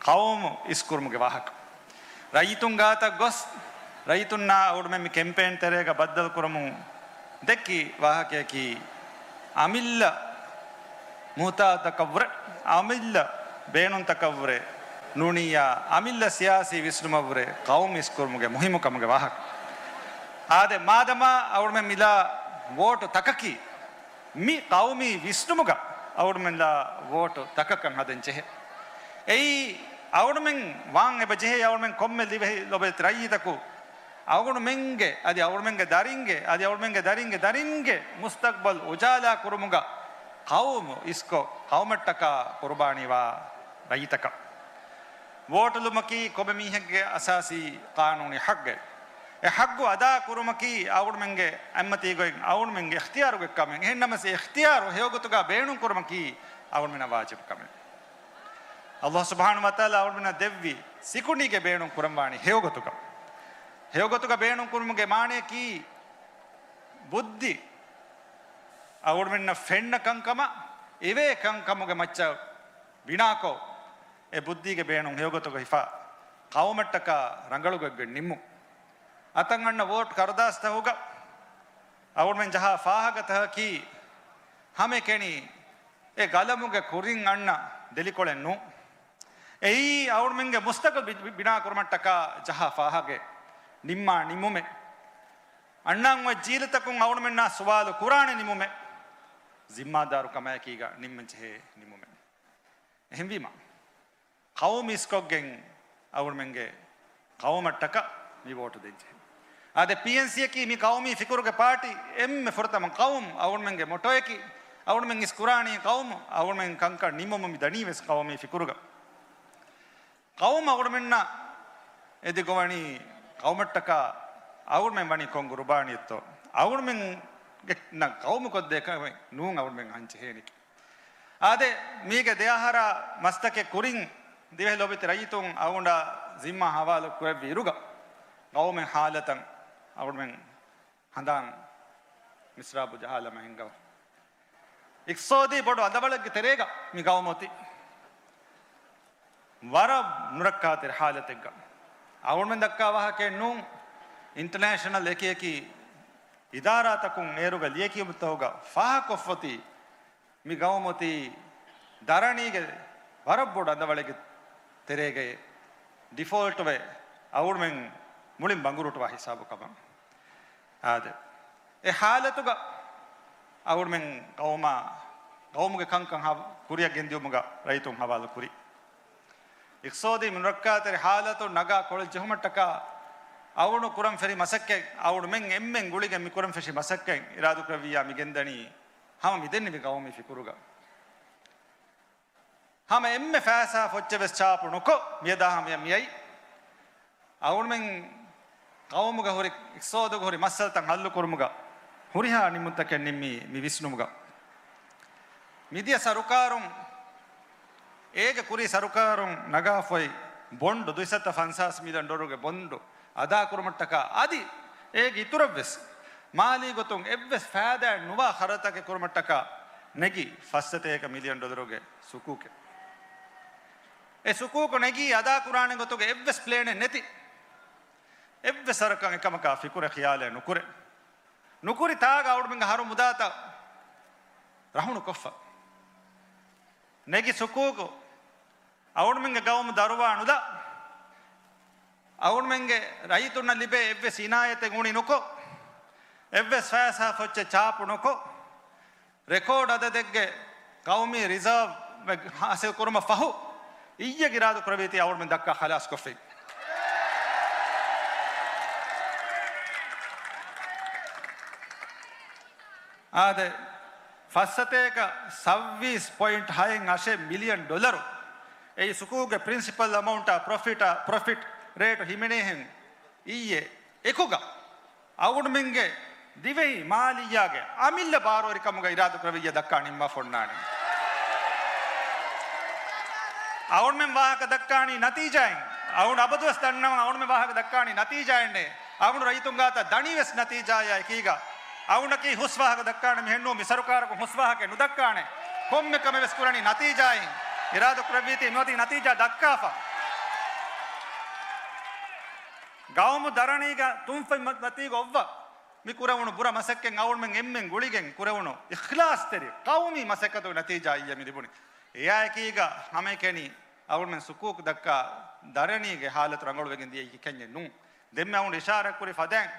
ޤައުމު އިސްކުރުމުގެ ވާހަކަ. ރައްޔިތުން ގާތަށް ގޮސް، ރައްޔިތުންނާ އަޅުމެން މި ކެމްޕޭން ތެރޭގަ ބައްދަލުކުރަމުން ދެއްކި ވާހަކަޔަކީ، އަމިއްލަ މުހުތާޖުތަކަށްވުރެ، އަމިއްލަ ބޭނުންތަކަށްވުރެ ނޫނިއްޔާ، އަމިއްލަ ސިޔާސީ ވިސްނުމަށްވުރެ ޤައުމު އިސްކުރުމުގެ މުހިއްމުކަމުގެ ވާހަކަ. އާދެ، މާދަމާ އަޅުމެން މިލާ ވޯޓު ތަކަކީ، މި ޤައުމީ ވިސްނުމުގަ އަޅުމެންލާ ވޯޓު ތަކަކަށް ހަދަން ޖެހޭ. އެއީ، އަޅުމެން ވާން އެބަ ޖެހޭ، އަޅުމެން ކޮންމެ ދިވެހި ލޮބުވެތި ރައްޔިތަކު އަޅުމެންގެ، އަދި އަޅުމެންގެ ދަރިންގެ، އަދި އަޅުމެންގެ ދަރިންގެ ދަރިންގެ މުސްތަޤްބަލް އުޖާލާ ކުރުމުގަ ޤައުމު އިސްކޮށް، ޤައުމަށްޓަކާ ޤުރުބާނީވާ ރައްޔިތަކަށް. ވޯޓުލުމަކީ ކޮބެ މީހެއްގެ އަސާސީ ޤާނޫނީ ޙައްޤެއް. އެ ޙައްޤު އަދާ ކުރުމަކީ އަޅުމެންގެ އެއްމަތީގައި އަޅުމެންގެ އިޚްތިޔާރުގެ ކަމެއް. އެހެންނަމަވެސް އެ އިޚްތިޔާރު ހެޔޮގޮތުގަ ބޭނުން ކުރުމަކީ އަޅުމެންނަށް ވާޖިބު ކަމެއް. ﷲ ސުބްޙާނަހޫ ވަތަޢާލާ އަޅުމެންނަށް ދެއްވި ސިކުނޑީގެ ބޭނުން ކުރަންވާނީ ހެޔޮގޮތުގަ. ހެޔޮގޮތުގަ ބޭނުން ކުރުމުގެ މާނަޔަކީ ބުއްދި އަޅުމެންނަށް ފެންނަ ކަންކަމަށް އިވޭ ކަންކަމުގެ މައްޗަށް ބިނާކޮށް، އެ ބުއްދީގެ ބޭނުން ހެޔޮގޮތުގަ ހިފާ، ޤައުމަށްޓަކާ ރަނގަޅުގޮތްގެ ނިންމުން. އަތަށް އަންނަ ވޯޓް ކަރުދާސްތަކުގަ އަޅުމެން ޖަހާ ފާހަގަތަކަކީ ހަމައެކަނި އެ ގަލަމުގެ ކުރިން އަންނަ ދެލިކޮޅެއް ނޫން. އެއީ އަޅުމެންގެ މުސްތަޤުބަލް ބި-، ބިނާ ކުރުމަށްޓަކާ ޖަހާ ފާހަގައެއް، ނިންމާ ނިންމުމެއް. އަންނަން އޮތް ޖީލުތަކުން އަޅުމެންނާ ސުވާލު ކުރާނެ ނިންމުމެއް، ޒިންމާދާރު ކަމާއެކީގަ ނިންމަން ޖެހޭ ނިންމުމެއް. އެހެންވީމަ، ޤައުމު އިސްކޮށްގެން އަޅުމެންގެ ޤައުމަށްޓަކާ މި ވޯޓު ދޭންޖެހޭ. އާދެ، ޕީއެންސީއަކީ މި ޤައުމީ ފިކުރުގެ ޕާޓީ. އެންމެ ފުރަތަމަ ޤައުމު އަޅުމެންގެ މޮޓޯއަކީ. އަޅުމެން އިސްކުރާނީ ޤައުމު، އަޅުމެން ކަންކަން ނިންމަމުން މި ދަނީ ވެސް ޤައުމީ ފިކުރުގަ. ޤައުމު އަޅުމެންނަށް އެދިގޮވަނީ، ޤައުމަށްޓަކާ އަޅުމެން ވަނީ ކޮން ޤުރުބާނީއެއްތޯ؟ އަޅުމެންގެ ނަ ޤައުމު ކޮށްދޭ ކަމެއް ނޫން އަޅުމެން އަންޖެހޭނީ. އާދެ، މީގެ ދެއަހަރާ މަސްތަކެއް ކުރިން ދިވެހި ލޮބުވެތި ރައްޔިތުން އަޅުގަނޑާ ޒިންމާ ހަވާލު ކުރެއްވި އިރުގަ، ޤައުމެއް ހާލަތަށް އަޅުމެން ހަނދާން މިސްރާބު ޖަހާލަމާ ހިންގަވަ. އިޤްތިޞާދީ ބޮޑު އަނދަވަޅެއްގެ ތެރޭގަ މި ޤައުމު އޮތީ ވަރަށް ނުރައްކާތެރި ހާލަތެއްގަ. އަޅުގަނޑުމެން ދައްކާ ވާހަކައެއް ނޫން، އިންޓަރނޭޝަނަލް އެކި އެކި އިދާރާތަކުން އޭރުގަ ލިޔެކިޔުމުތަކުގަ ފާހަގަކޮށްފަ އޮތީ މި ޤައުމު އޮތީ ދަރަނީގެ ވަރަށް ބޮޑު އަނދަވަޅެއްގެ ތެރޭގައި ޑިފޯލްޓްވެ، އަޅުގަނޑުމެން މުޅިން ބަނގުރޫޓުވާ ހިސާބު ކަމަށް. އާދެ، އެ ހާލަތުގަ އަޅުގަނޑުމެން ޤައުމާ، ޤައުމުގެ ކަންކަން ހާ-، ކުރިއަށް ގެންދިއުމުގަ ރައްޔިތުން ހަވާލު ކުރި. އިޤްތިޞާދީ ނުރައްކާތެރި ހާލަތު ނަގާ ކޮޅަށް ޖެހުމަށްޓަކާ އަޅުގަނޑު ކުރަން ފެށި މަސައްކަތް، އަޅުގަނޑުމެން އެންމެން ގުޅިގެން މި ކުރަން ފެށި މަސައްކަތް އިރާދަކުރެއްވިއްޔާ މި ގެންދަނީ ހަމަ މިދެންނެވި ޤައުމީ ފިކުރުގަ. ހަމަ އެންމެ ފައިސާ ފޮއްޗެއް ވެސް ޗާޕު ނުކޮށް، މިއަދާ ހަމަ މިއައީ. އަޅުގަނޑުމެން ޤައުމުގަ ހުރި، އިޤްތިޞާދުގަ ހުރި މައްސަލަތައް ހައްލު ކުރުމުގަ ހުރިހާ ނިންމުންތަކެއް ނިންމީ މި ވިސްނުމުގަ. މިދިޔަ ސަރުކާރުން އޭގެ ކުރީ ސަރުކާރުން ނަގާފައި ބޮންޑު، ދުއިސައްތަ ފަންސާސް މިލިއަން ޑޮލަރުގެ ބޮންޑު އަދާކުރުމަށްޓަކާ އަދި އޭގެ އިތުރަށްވެސް މާލީ ގޮތުން އެއްވެސް ފައިދާއެއް ނުވާ ޚަރަދުތަކެއް ކުރުމަށްޓަކާ ނެގި ފަސްސަތޭކަ މިލިއަން ޑޮލަރުގެ ސުކޫކެއް. އެ ސުކޫކު ނެގީ އަދާކުރާނެ ގޮތުގެ އެއްވެސް ޕްލޭނެއް ނެތި، އެއްވެސް ވަރަކަށް އެކަމަކާ ފިކުރެއް ޚިޔާލެއް ނުކުރޭ. ނުކުރި ތާގަ އަޅުގަނޑުމެންގެ ހަރު މުދާތައް ރަހުނުކޮށްފަ ނެގި ސުކޫކު އަޅުގަނޑުމެންގެ ގައުމު ދަރުވާ ނުލާ، އަޅުގަނޑުމެންގެ ރައްޔިތުންނަށް ލިބޭ އެއްވެސް އިނާޔަތެއް އުނި ނުކޮށް، އެއްވެސް ފައިސާ ފޮއްޗެއް ޗާޕު ނުކޮށް، ރެކޯޑް އަދަދެއްގެ ޤައުމީ ރިޒާވް ހާސިލް ކުރުމަށް ފަހު، އިއްޔެގެ އިރާދަ ކުރެވޭތީ އަޅުގަނޑުމެން ދައްކާ ޚަލާސް ކޮށްފައި. އާދެ، ފަސްސަތޭކަ ސައްވީސް ޕޮއިންޓް ހައެއް އަށެއް މިލިއަން ޑޮލަރު. އެއީ ސުކޫގެ ޕްރިންސިޕަލް އަމައުންޓާ ޕްރޮފިޓާ، ޕްރޮފިޓް ރޭޓު ހިމެނޭހެން އިއްޔެ އެކުގަ އަޅުގަނޑުމެންގެ ދިވެހި މާލިއްޔާގެ އަމިއްލަ ބާރުވެރިކަމުގަ އިރާދަކުރެވިއްޔާ ދައްކާ ނިންމާފަ އޮންނާނެ. އަޅުގަނޑުމެން ވާހަކަ ދައްކާނީ ނަތީޖާއިން. އަޅުގަނޑު އަބަދުވެސް ދަންނަވަން އަޅުގަނޑުމެން ވާހަކަ ދައްކާނީ ނަތީޖާއިންނޭ. އަޅުގަނޑު ރައްޔިތުން ގާތަށް ދަނީ ވެސް ނަތީޖާއާ އެކީގަ. އަޅުގަނޑަކީ ހުސް ވާހަކަ ދައްކާނެ މީހެއް ނޫން، މި ސަރުކާރަކުން ހުސް ވާހަކައެއް ނުދައްކާނެ. ކޮންމެ ކަމެއް ވެސް ކުރަނީ ނަތީޖާއިން. އިރާދަ ކުރެއްވީތީ މިއޮތީ ނަތީޖާ ދައްކާފަ. ގައުމު ދަރަނީގަ ތުންފަތް މަ-، މަތީގަ އޮއްވަ މި ކުރެވުނު ބުރަ މަސައްކަތް އަޅުގަނޑުމެން އެންމެން ގުޅިގެން ކުރެވުނު އިޚްލާޞްތެރި ޤައުމީ މަސައްކަތުގެ ނަތީޖާ އިއްޔެ މި ލިބުނީ. އެއާއެކީގަ ހަމައެކަނި އަޅުގަނޑުމެން ސުކޫކު ދައްކާ ދަރަނީގެ ހާލަތު ރަނގަޅުވެގެން ދިޔައީ ކިކަންޏެއް ނޫން. ދެންމެ އަޅުގަނޑު އިޝާރާތް ކުރި ފަދައިން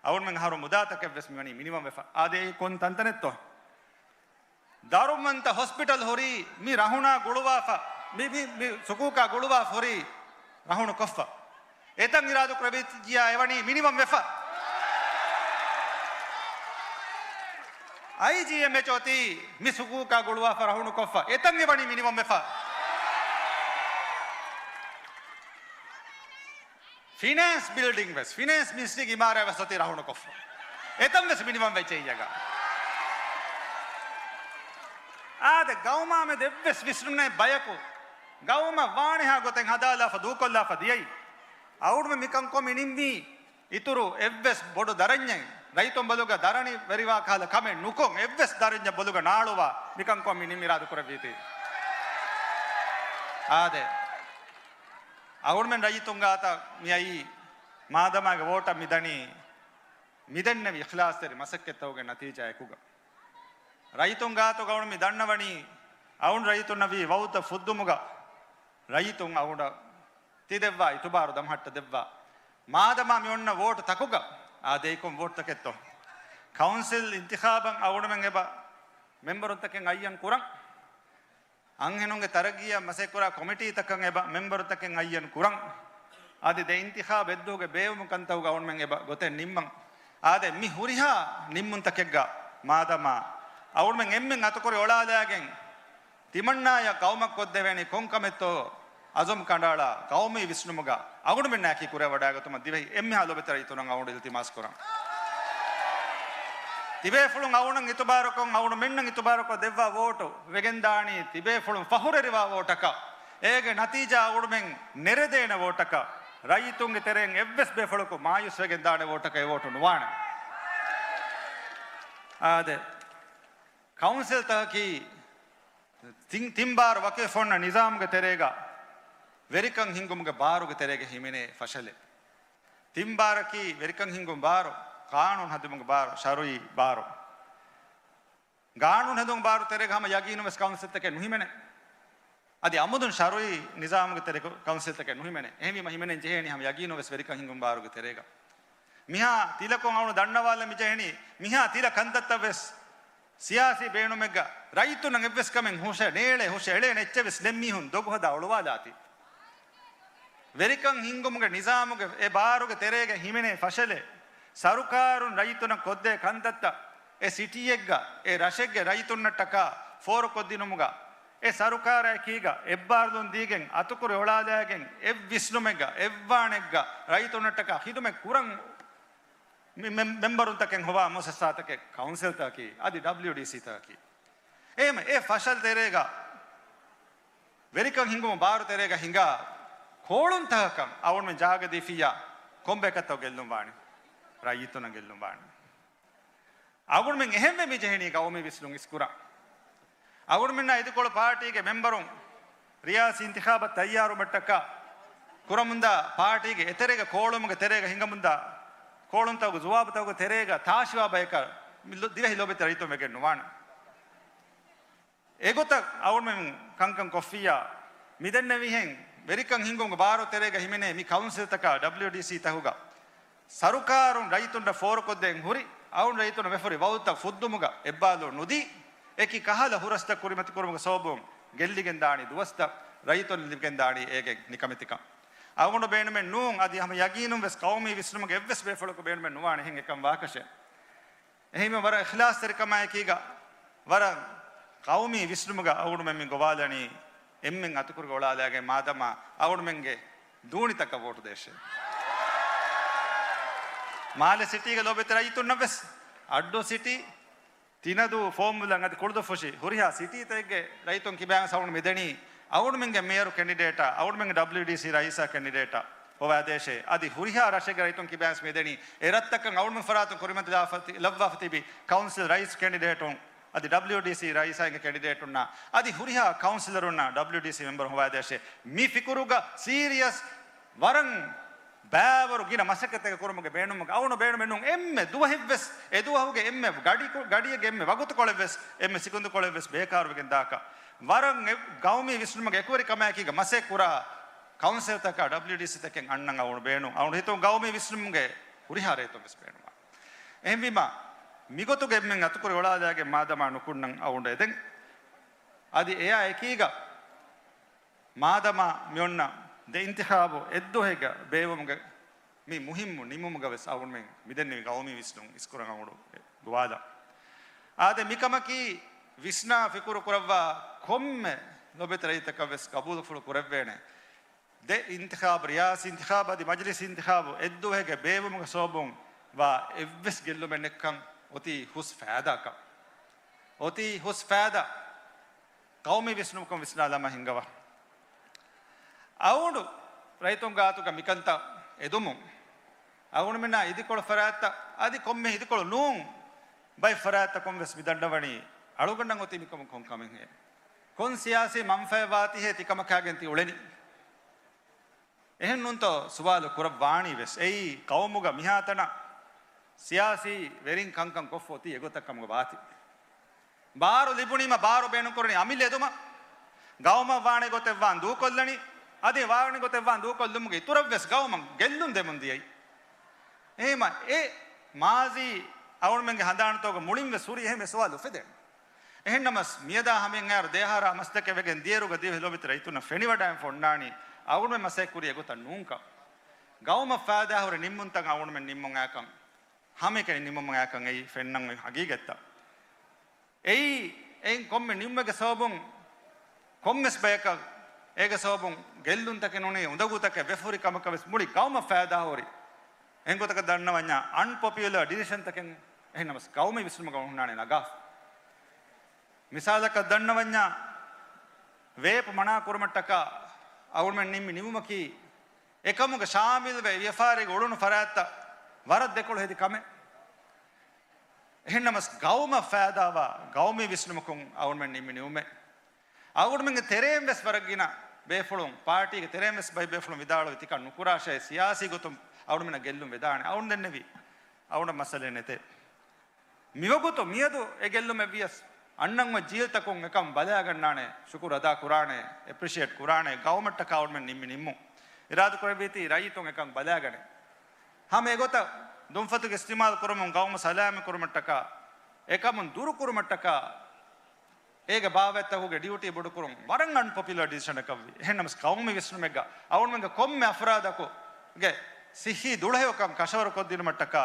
އަޅުގަނޑުމެން އަހަރު މުދާތަކެއް ވެސް މިވަނީ މިނިވަން ވެފަ. އާދެ، އެއީ ކޮން ތަންތަނެއްތޯ؟ ދަރުމަންތަ ހޮސްޕިޓަލް ހުރީ މި ރަހުނާ ގުޅުވާފަ، މި، މި، މި ސުކޫކާ ގުޅުވާފަ ހުރީ ރަހުނު ކޮށްފަ. އެތަން އިރާދަ ކުރެވިއްޖިޔާ އެވަނީ މިނިވަން ވެފަ. އައިޖީއެމްއެޗް އޮތީ މި ސުކޫކާ ގުޅުވާފަ ރަހުނު ކޮށްފަ. އެތަން އެވަނީ މިނިވަން ވެފަ. ފިނޭންސް ބިލްޑިން ވެސް، ފިނޭންސް މިނިސްޓްރީގެ އިމާރާތް ވެސް އޮތީ ރަހުނު ކޮށްފަ. އެތަން ވެސް މިނިވަން ވެއްޖެ އިއްޔަގަ. އާދެ، ގައުމާ މެދު އެއްވެސް ވިސްނުނެއް ބަޔަކު ގައުމަށް ވާނެހާ ގޮތެއް ހަދާލާފަ ދޫކޮށްލާފަ ދިޔައީ. އަޅުގަނޑުމެން މިކަންކޮށް މި ނިންމީ އިތުރު އެއްވެސް ބޮޑު ދަރަންޏެއް ރައްޔިތުން ބަލުގަ ދަރަނި ވެރިވާ ކަހަލަ ކަމެއް ނުކޮށް، އެއްވެސް ދަރަންޏެއް ބޮލުގަ ނާޅުވާ މިކަންކޮށް މި ނިންމި އިރާދަ ކުރެއްވީތީ. އާދެ. އަޅުގަނޑުމެން ރައްޔިތުން ގާތަށް މިއައީ މާދަމާގެ ވޯޓަށް މިދަނީ މިދެންނެވި އިޚްލާޞްތެރި މަސައްކަތްތަކުގެ ނަތީޖާއެކުގަ. ރައްޔިތުން ގާތުގަ އަޅުގަނޑު މި ދަންނަވަނީ އަޅުގަނޑު ރައްޔިތުންނަށް ވީ ވައުދުތައް ފުއްދުމުގަ ރައްޔިތުން އަޅުގަނޑަށް ތި ދެއްވާ އިތުބާރު ދަމަހައްޓަ ދެއްވާ. މާދަމާ މި އޮންނަ ވޯޓު ތަކުގަ، އާދެ، އެއީ ކޮން ވޯޓު ތަކެއްތޯ؟ ކައުންސިލް އިންތިޚާބަށް އަޅުގަނޑުމެން އެބަ މެމްބަރުންތަކެއް އައްޔަން ކުރަން. އަންހެނުންގެ ތަރައްގީއަށް މަސައްކަތްކުރާ ކޮމިޓީތަކަށް އެބަ މެމްބަރުތަކެއް އައްޔަން ކުރަން. އަދި ދެ އިންތިޚާބު އެއްދުވަހުގެ ބޭއްވުމު ކަންތަކުގަ އަޅުގަނޑުމެން އެބަ ގޮތެއް ނިންމަން. އާދެ، މި ހުރިހާ ނިންމުންތަކެއްގަ މާދަމާ އަޅުގަނޑުމެން އެންމެން އަތުކުރި އޮޅާލާގެން ތިމަންނާޔަށް ގައުމަށް ކޮށްދެވޭނީ ކޮން ކަމެއްތޯ އަޒުމް ކަނޑައަޅާ، ގައުމީ ވިސްނުމުގަ އަޅުގަނޑުމެންނާއެކީ ކުރެވަޑައިގަތުމަށް ދިވެހި އެންމެހާ ލޯބިވެތި ރައްޔިތުންނަށް އަޅުގަނޑު އިލްތިމާސް ކުރަން. ތިބޭފުޅުން އަޅުގަނޑަށް އިތުބާރުކޮށް، އަޅުގަނޑުމެންނަށް އިތުބާރުކޮށް ދެއްވާ ވޯޓު ވެގެންދާނީ ތިބޭފުޅުން ފަހުރެރިވާ ވޯޓަކަށް. އޭގެ ނަތީޖާ އަޅުގަނޑުމެން ނެރެދޭނެ ވޯޓަކަށް. ރައްޔިތުންގެ ތެރެއިން އެއްވެސް ބޭފުޅަކު މާޔޫސް ވެގެންދާނެ ވޯޓަކަށް އެ ވޯޓު ނުވާނެ. އާދެ، ކައުންސިލްތަކަކީ ތިން، ތިން ބާރު ވަކިވެފަ އޮންނަ ނިޒާމުގެ ތެރޭގަ ވެރިކަން ހިންގުމުގެ ބާރުގެ ތެރޭގަ ހިމެނޭ ފަށަލެއް. ތިން ބާރަކީ ވެރިކަން ހިންގުމު ބާރު، ޤާނޫނު ހަދުމުގެ ބާރު، ޝަރުއީ ބާރު. ޤާނޫނު ހެދުމުގެ ބާރު ތެރޭގަ ހަމަ ޔަގީނުން ވެސް ކައުންސިލްތަކެއް ނުހިމެނޭ. އަދި އަމުދުން ޝަރުއީ ނިޒާމުގެ ތެރޭގަ ކައުންސިލްތަކެއް ނުހިމެނޭ. އެހެންވީމަ ހިމެނެން ޖެހޭނީ ހަމަ ޔަގީނުން ވެސް ވެރިކަން ހިންގުމު ބާރުގެ ތެރޭގަ. މިހާ ތިލަކުން އަޅުގަނޑު ދަންނަވާލަން މިޖެހެނީ، މިހާ ތިލަ ކަންތައްތައް ވެސް ސިޔާސީ ބޭނުމެއްގަ ރައްޔިތުންނަށް އެއްވެސް ކަމެއް ހުށަ ނޭޅޭ، ހުށަ އެޅޭނެ އެއްޗެއް ވެސް ނެތް މީހުން ދޮގު ހަދާ އޮޅުވާލާތީ. ވެރިކަން ހިންގުމުގެ ނިޒާމުގެ އެ ބާރުގެ ތެރޭގަ ހިމެނޭ ފަށަލެއް، ސަރުކާރުން ރައްޔިތުންނަށް ކޮށްދޭ ކަންތައްތައް، އެ ސިޓީއެއްގަ އެ ރަށެއްގެ ރައްޔިތުންނަށްޓަކާ ފޯރުކޮށްދިނުމުގަ، އެ ސަރުކާރާއެކީގަ އެއްބާރުލުން ދީގެން އަތުކުރި އޮޅާލާގެން އެއްވިސްނުމެއްގަ އެއްވާނެއްގަ ރައްޔިތުންނަށްޓަކާ ޚިދުމަތް ކުރަން މި މެ-، މެމްބަރުންތަކެއް ހޮވާ މުއައްސަސާތަކެއް ކައުންސިލްތަކަކީ އަދި ޑަބްލިޔުޑީސީތަކަކީ. އެހެން އެ ފަށަލް ތެރޭގަ ވެރިކަން ހިންގުމު ބާރު ތެރޭގަ ހިނގާ ކޯޅުންތަކަކަށް އަޅުގަނޑުމެން ޖާގަ ދީފިއްޔާ ކޮންބަޔަކަށްތޯ ގެއްލުން ވާނެ؟ ރައްޔިތުންނަށް ގެއްލުން ވާނެ. އަޅުގަނޑުމެން އެހެންވެ މިޖެހެނީ ގައުމީ ވިސްނުން އިސްކުރަން. އަޅުގަނޑުމެންނާ އިދިކޮޅު ޕާޓީގެ މެމްބަރުން ރިޔާސީ އިންތިޚާބަށް ތައްޔާރުވުމަށްޓަކާ ކުރަމުންދާ ޕާޓީގެ އެތެރޭގަ ކޯޅުމުގެ ތެރޭގަ ހިނގަމުންދާ ކޯޅުންތަކުގެ ޖުވާބުތަކުގެ ތެރޭގަ ތާށިވާ ބަޔަކަށް މި ލޮ-، ދިވެހި ލޯބިވެތި ރައްޔިތުން ވެގެން ނުވާނެ. އެގޮތަށް އަޅުގަނޑުމެން ކަންކަން ކޮށްފިއްޔާ، މިދެންނެވިހެން ވެރިކަން ހިންގުމުގެ ބާރު ތެރޭގަ ހިމެނޭ މި ކައުންސިލްތަކާ ޑަބްލިޔުޑީސީ ތަކުގަ ސަރުކާރުން ރައްޔިތުންނަށް ފޯރުކޮށްދޭން ހުރި، އަޅުގަނޑު ރައްޔިތުންނަށް ވެފަ ހުރި ވައުދުތައް ފުއްދުމުގަ އެއްބާރުލުން ނުދީ، އެކި ކަހަލަ ހުރަސްތައް ކުރިމަތިކުރުމުގެ ސަބަބުން ގެއްލިގެންދާނީ ދުވަސްތައް، ރައްޔިތުން ލިބިގެންދާނީ އޭގެ ނިކަމެތިކަން. އަޅުގަނޑު ބޭނުމެއް ނޫން، އަދި ހަމަ ޔަގީނުން ވެސް ޤައުމީ ވިސްނުމުގެ އެއްވެސް ބޭފުޅަކު ބޭނުމެއް ނުވާނެ އެހެން އެކަން ވާކަށެއް. އެހެންވެ ވަރަށް އިޚްލާޞްތެރިކަމާއެކީގަ ވަރަށް ޤައުމީ ވިސްނުމުގަ އަޅުގަނޑުމެން މި ގޮވާލަނީ އެންމެން އަތުކުރި އޮޅާލާގެން މާދަމާ އަޅުގަނޑުމެންގެ ދޫނިތަކަށް ވޯޓު ދޭށޭ. މާލެ ސިޓީގެ ލޯބިވެތި ރައްޔިތުންނަށް ވެސް އައްޑޫ ސިޓީ ތިނަދޫ ފޯމުލަން އަދި ކުޅުދުއްފުށި ހުރިހާ ސިޓީތަކެއްގެ ރައްޔިތުން ކިބައިން ސަވުން މިދެނީ އަޅުގަނޑުމެންގެ މޭޔަރު ކެނޑިޑޭޓާ، އަޅުގަނޑުމެންގެ ޑަބްލިޔުޑީސީ ރައީސާ ކެނޑިޑޭޓާ ހޮވާދޭށޭ. އަދި ހުރިހާ ރަށެއްގެ ރައްޔިތުން ކިބައިން މިދެނީ އެ ރަށްތަކަށް އަޅުގަނޑުމެން ފަރާތުން ކުރިމަތިލާފަ-، ލައްވާފަ ތިބި ކައުންސިލް ރައީސް ކެނޑިޑޭޓުން އަދި ޑަބްލިއުޑީސީ ރައީސާ އިނގޭ ކެނޑިޑޭޓުންނާ އަދި ހުރިހާ ކައުންސިލަރުންނާ ޑަބްލިއުޑީސީ މެމްބަރުން ހޮވާދޭށޭ މި ފިކުރުގަ ސީރިއަސް ވަރަށް ބައިވަރު ގިނަ މަސައްކަތެއް ކުރުމުގެ ބޭނުމަކަށް އަޅުގަނޑު ބޭނުމެއް ނޫން. އެންމެ ދުވަހެއްވެސް އެ ދުވަހުގެ އެންމެ ގަޑި، ގަޑިއެއްގެ އެންމެ ވަގުތުކޮޅެއްވެސް އެންމެ ސިކުންދުކޮޅެއްވެސް ބޭކާރުވެގެން ދާކަށް ވަރަށް ގައުމީ ވިސްނުމުގެ އެކުވެރިކަމާއެކީގަ މަސައްކަތް ކުރާ ކައުންސިލްތަކާ ޑަބްލިއުޑީސީތަކެއް އަންނަން އަޅުގަނޑު ބޭނުން. އަޅުގަނޑު ހިތުން ގައުމީ ވިސްނުމުގެ ހުރިހާ ރޭތައްވެސް ބޭނުންވާނެ. އެހެންވީމަ، މިގޮތުގެ އެންމެން އަތުކުރި އޮޅާލާގެން މާދަމާ ނުކުންނަން އަޅުގަނޑު އެދެން. އަދި އެއާ އެކީގަ، މާދަމާ މިއޮންނަ ދެ އިންތިޚާބު އެއްދުވަހެއްގަ ބޭއްވުމުގެ މި މުހިއްމު ނިމުމުގަވެސް އަޅުގަނޑުމެން މިދެންނެވި ގައުމީ ވިސްނުން އިސްކުރަން އަޅުގަނޑު ގޮވާލަން. އާދެ، މިކަމަކީ ވިސްނާ ފިކުރު ކުރައްވާ ކޮންމެ ލޮބެތި ރައްޔިތަކަށްވެސް ގަބޫލުފުޅު ކުރެއްވޭނެ. ދެ އިންތިޚާބު، ރިޔާސީ އިންތިޚާބު އަދި މަޖިލިސް އިންތިޚާބު އެއްދުވަހެއްގެ ބޭއްވުމުގެ ސަބަބުން ވާ އެއްވެސް ގެއްލުމެއް ނެތްކަން އޮތީ ހުސް ފައިދާކަށް. އޮތީ ހުސް ފައިދާ. ގައުމީ ވިސްނުމަކުން ވިސްނާލަމާ ހިންގަވާ. އަޅުގަނޑު ރައްޔިތުން ގާތުގަ މިކަންތައް އެދުމުން، އަޅުގަނޑުމެންނާ އިދިކޮޅު ފަރާތްތައް އަދި ކޮންމެ އިދިކޮޅު ނޫން ބައެއް ފަރާތްތަކުން ވެސް މި ދަންނަވަނީ އަޅުގަނޑަށް އޮތީ މިކަމުން ކޮން ކަމެއްހޭ؟ ކޮން ސިޔާސީ މަންފާއެއް ވާތީހޭ ތިކަމަކާ ގެން ތި އުޅެނީ؟ އެހެން ނޫންތޯ ސުވާލު ކުރައްވާނީ ވެސް. އެއީ ޤައުމުގަ މިހާތަނަށް ސިޔާސީ ވެރިން ކަންކަން ކޮށްފަ އޮތީ އެގޮތަށް ކަމުގަ ވާތީ. ބާރު ލިބުނީމަ ބާރު ބޭނުންކުރަނީ އަމިއްލަ އެދުމަށް. ގައުމަށް ވާނެ ގޮތެއް ވާން ދޫކޮށްލަނީ. އަދި ވާނެ ގޮތެއް ވާން ދޫކޮށްލުމުގެ އިތުރަށްވެސް ގައުމަށް ގެއްލުން ދެމުން ދިޔައީ. އެހެމަ އެ މާޒީ އަޅުގަނޑުމެންގެ ހަނދާންތަކުގަ މުޅިންވެސް ހުރި އެހެން ސުވާލު އުފެދޭނެ. އެހެންނަމަސް މިއަދާ ހަމައިން އައިރު ދެއަހަރާ މަސްދެކެވެގެން ދިޔައިރުގަ ދިވެހި ލޯބިތި ރައްޔިތުންނަށް ފެނިވަޑައިގެންފަ އޮންނާނީ އަޅުގަނޑުމެން މަސައްކަތް ކުރީ އެގޮތަށް ނޫންކަން. ގައުމަށް ފައިދާހުރި ނިންމުންތައް އަޅުގަނޑުމެން ނިންމުން އައިކަން، ހަމައެކަނި ނިންމުމުން އައިކަން އެއީ ފެންނަން އޮތް ހަގީގަތްތައް. އެއީ، އެއިން ކޮންމެ ނިންމުމެއްގެ ސަބަބުން ކޮންމެސް ބަޔަކަށް އޭގެ ސަބަބުން ގެއްލުންތަކެއް ނޫނީ އުނދަގޫތަކެއް ވެފަ ހުރި ކަމަކަށް ވެސް މުޅި ގައުމަށް ފައިދާހުރި އެންގޮތަކަށް ދަންނަވަންޏާ އަންޕޮޕިއުލަރ ޑިސިޝަންތަކެއް. އެހެންނަމަސް ގައުމީ ވިސްނުމަކަށް ހުންނާނެ ނަގާފަ. މިސާލަކަށް ދަންނަވަންޏާ ވޭޕް މަނާ ކުރުމަށްޓަކާ އަޅުގަނޑުމެން ނިންމި ނިންމުމަކީ އެކަމުގަ ޝާމިލްވެ ވިޔަފާރީގަ އުޅުނު ފަރާތްތައް ވަރަށް ދެކޮޅު ހެދި ކަމެއް. އެހެންނަމަސް ގައުމަށް ފައިދާވާ ގައުމީ ވިސްނުމަކުން އަޅުގަނޑުމެން ނިންމި ނިންމުމެއް. އަޅުގަނޑުމެންގެ ތެރޭން ވެސް ވަރަށް ގިނަ ބޭފުޅުން، ޕާޓީގެ ތެރޭން ވެސް ބައެއް ބޭފުޅުން ވިދާޅުވި ތިކަން ނުކުރާށޭ، ސިޔާސީ ގޮތުން އަޅުގަނޑުމެންނަށް ގެއްލުން ވެދާނެ. އަޅުގަނޑު ދެންނެވީ އަޅުގަނޑަށް މައްސަލައެއް ނެތޭ. މިވަގުތު މިއަދު އެ ގެއްލުމެއް ވިޔަސް، އަންނަން އޮތް ޖީލްތަކުން އެކަން ބަލާގަންނާނެ، ޝުކުރު އަދާ ކުރާނެ، އެޕްރިޝިއޭޓް ކުރާނެ، ގައުމަށްޓަކާ އަޅުގަނޑުމެން ނިންމި ނިންމުން. އިރާދަކުރެއްވީތީ ރައްޔިތުން އެކަން ބަލާގަނެ. ހަމަ އެގޮތަށް ދުންފަތުގެ އިސްތިމާލު ކުރަމުން ގައުމު ސަލާމަތް ކުރުމަށްޓަކާ، އެކަމުން ދުރު ކުރުމަށްޓަކާ، އޭގެ ބާވަތްތަކުގެ ޑިއުޓީ ބޮޑުކުރުން ވަރަށް އަންޕޮޕިއުލަރ ޑިސިޝަނަކަށްވި. އެހެންނަމަސް ގައުމީ ވިސްނުމެއްގަ އަޅުގަނޑުމެންގެ ކޮންމެ އަފްރާދަކުގެ ސިއްހީ ދުޅަހެޔޮކަން ކަށަވަރުކޮށްދިނުމަށްޓަކާ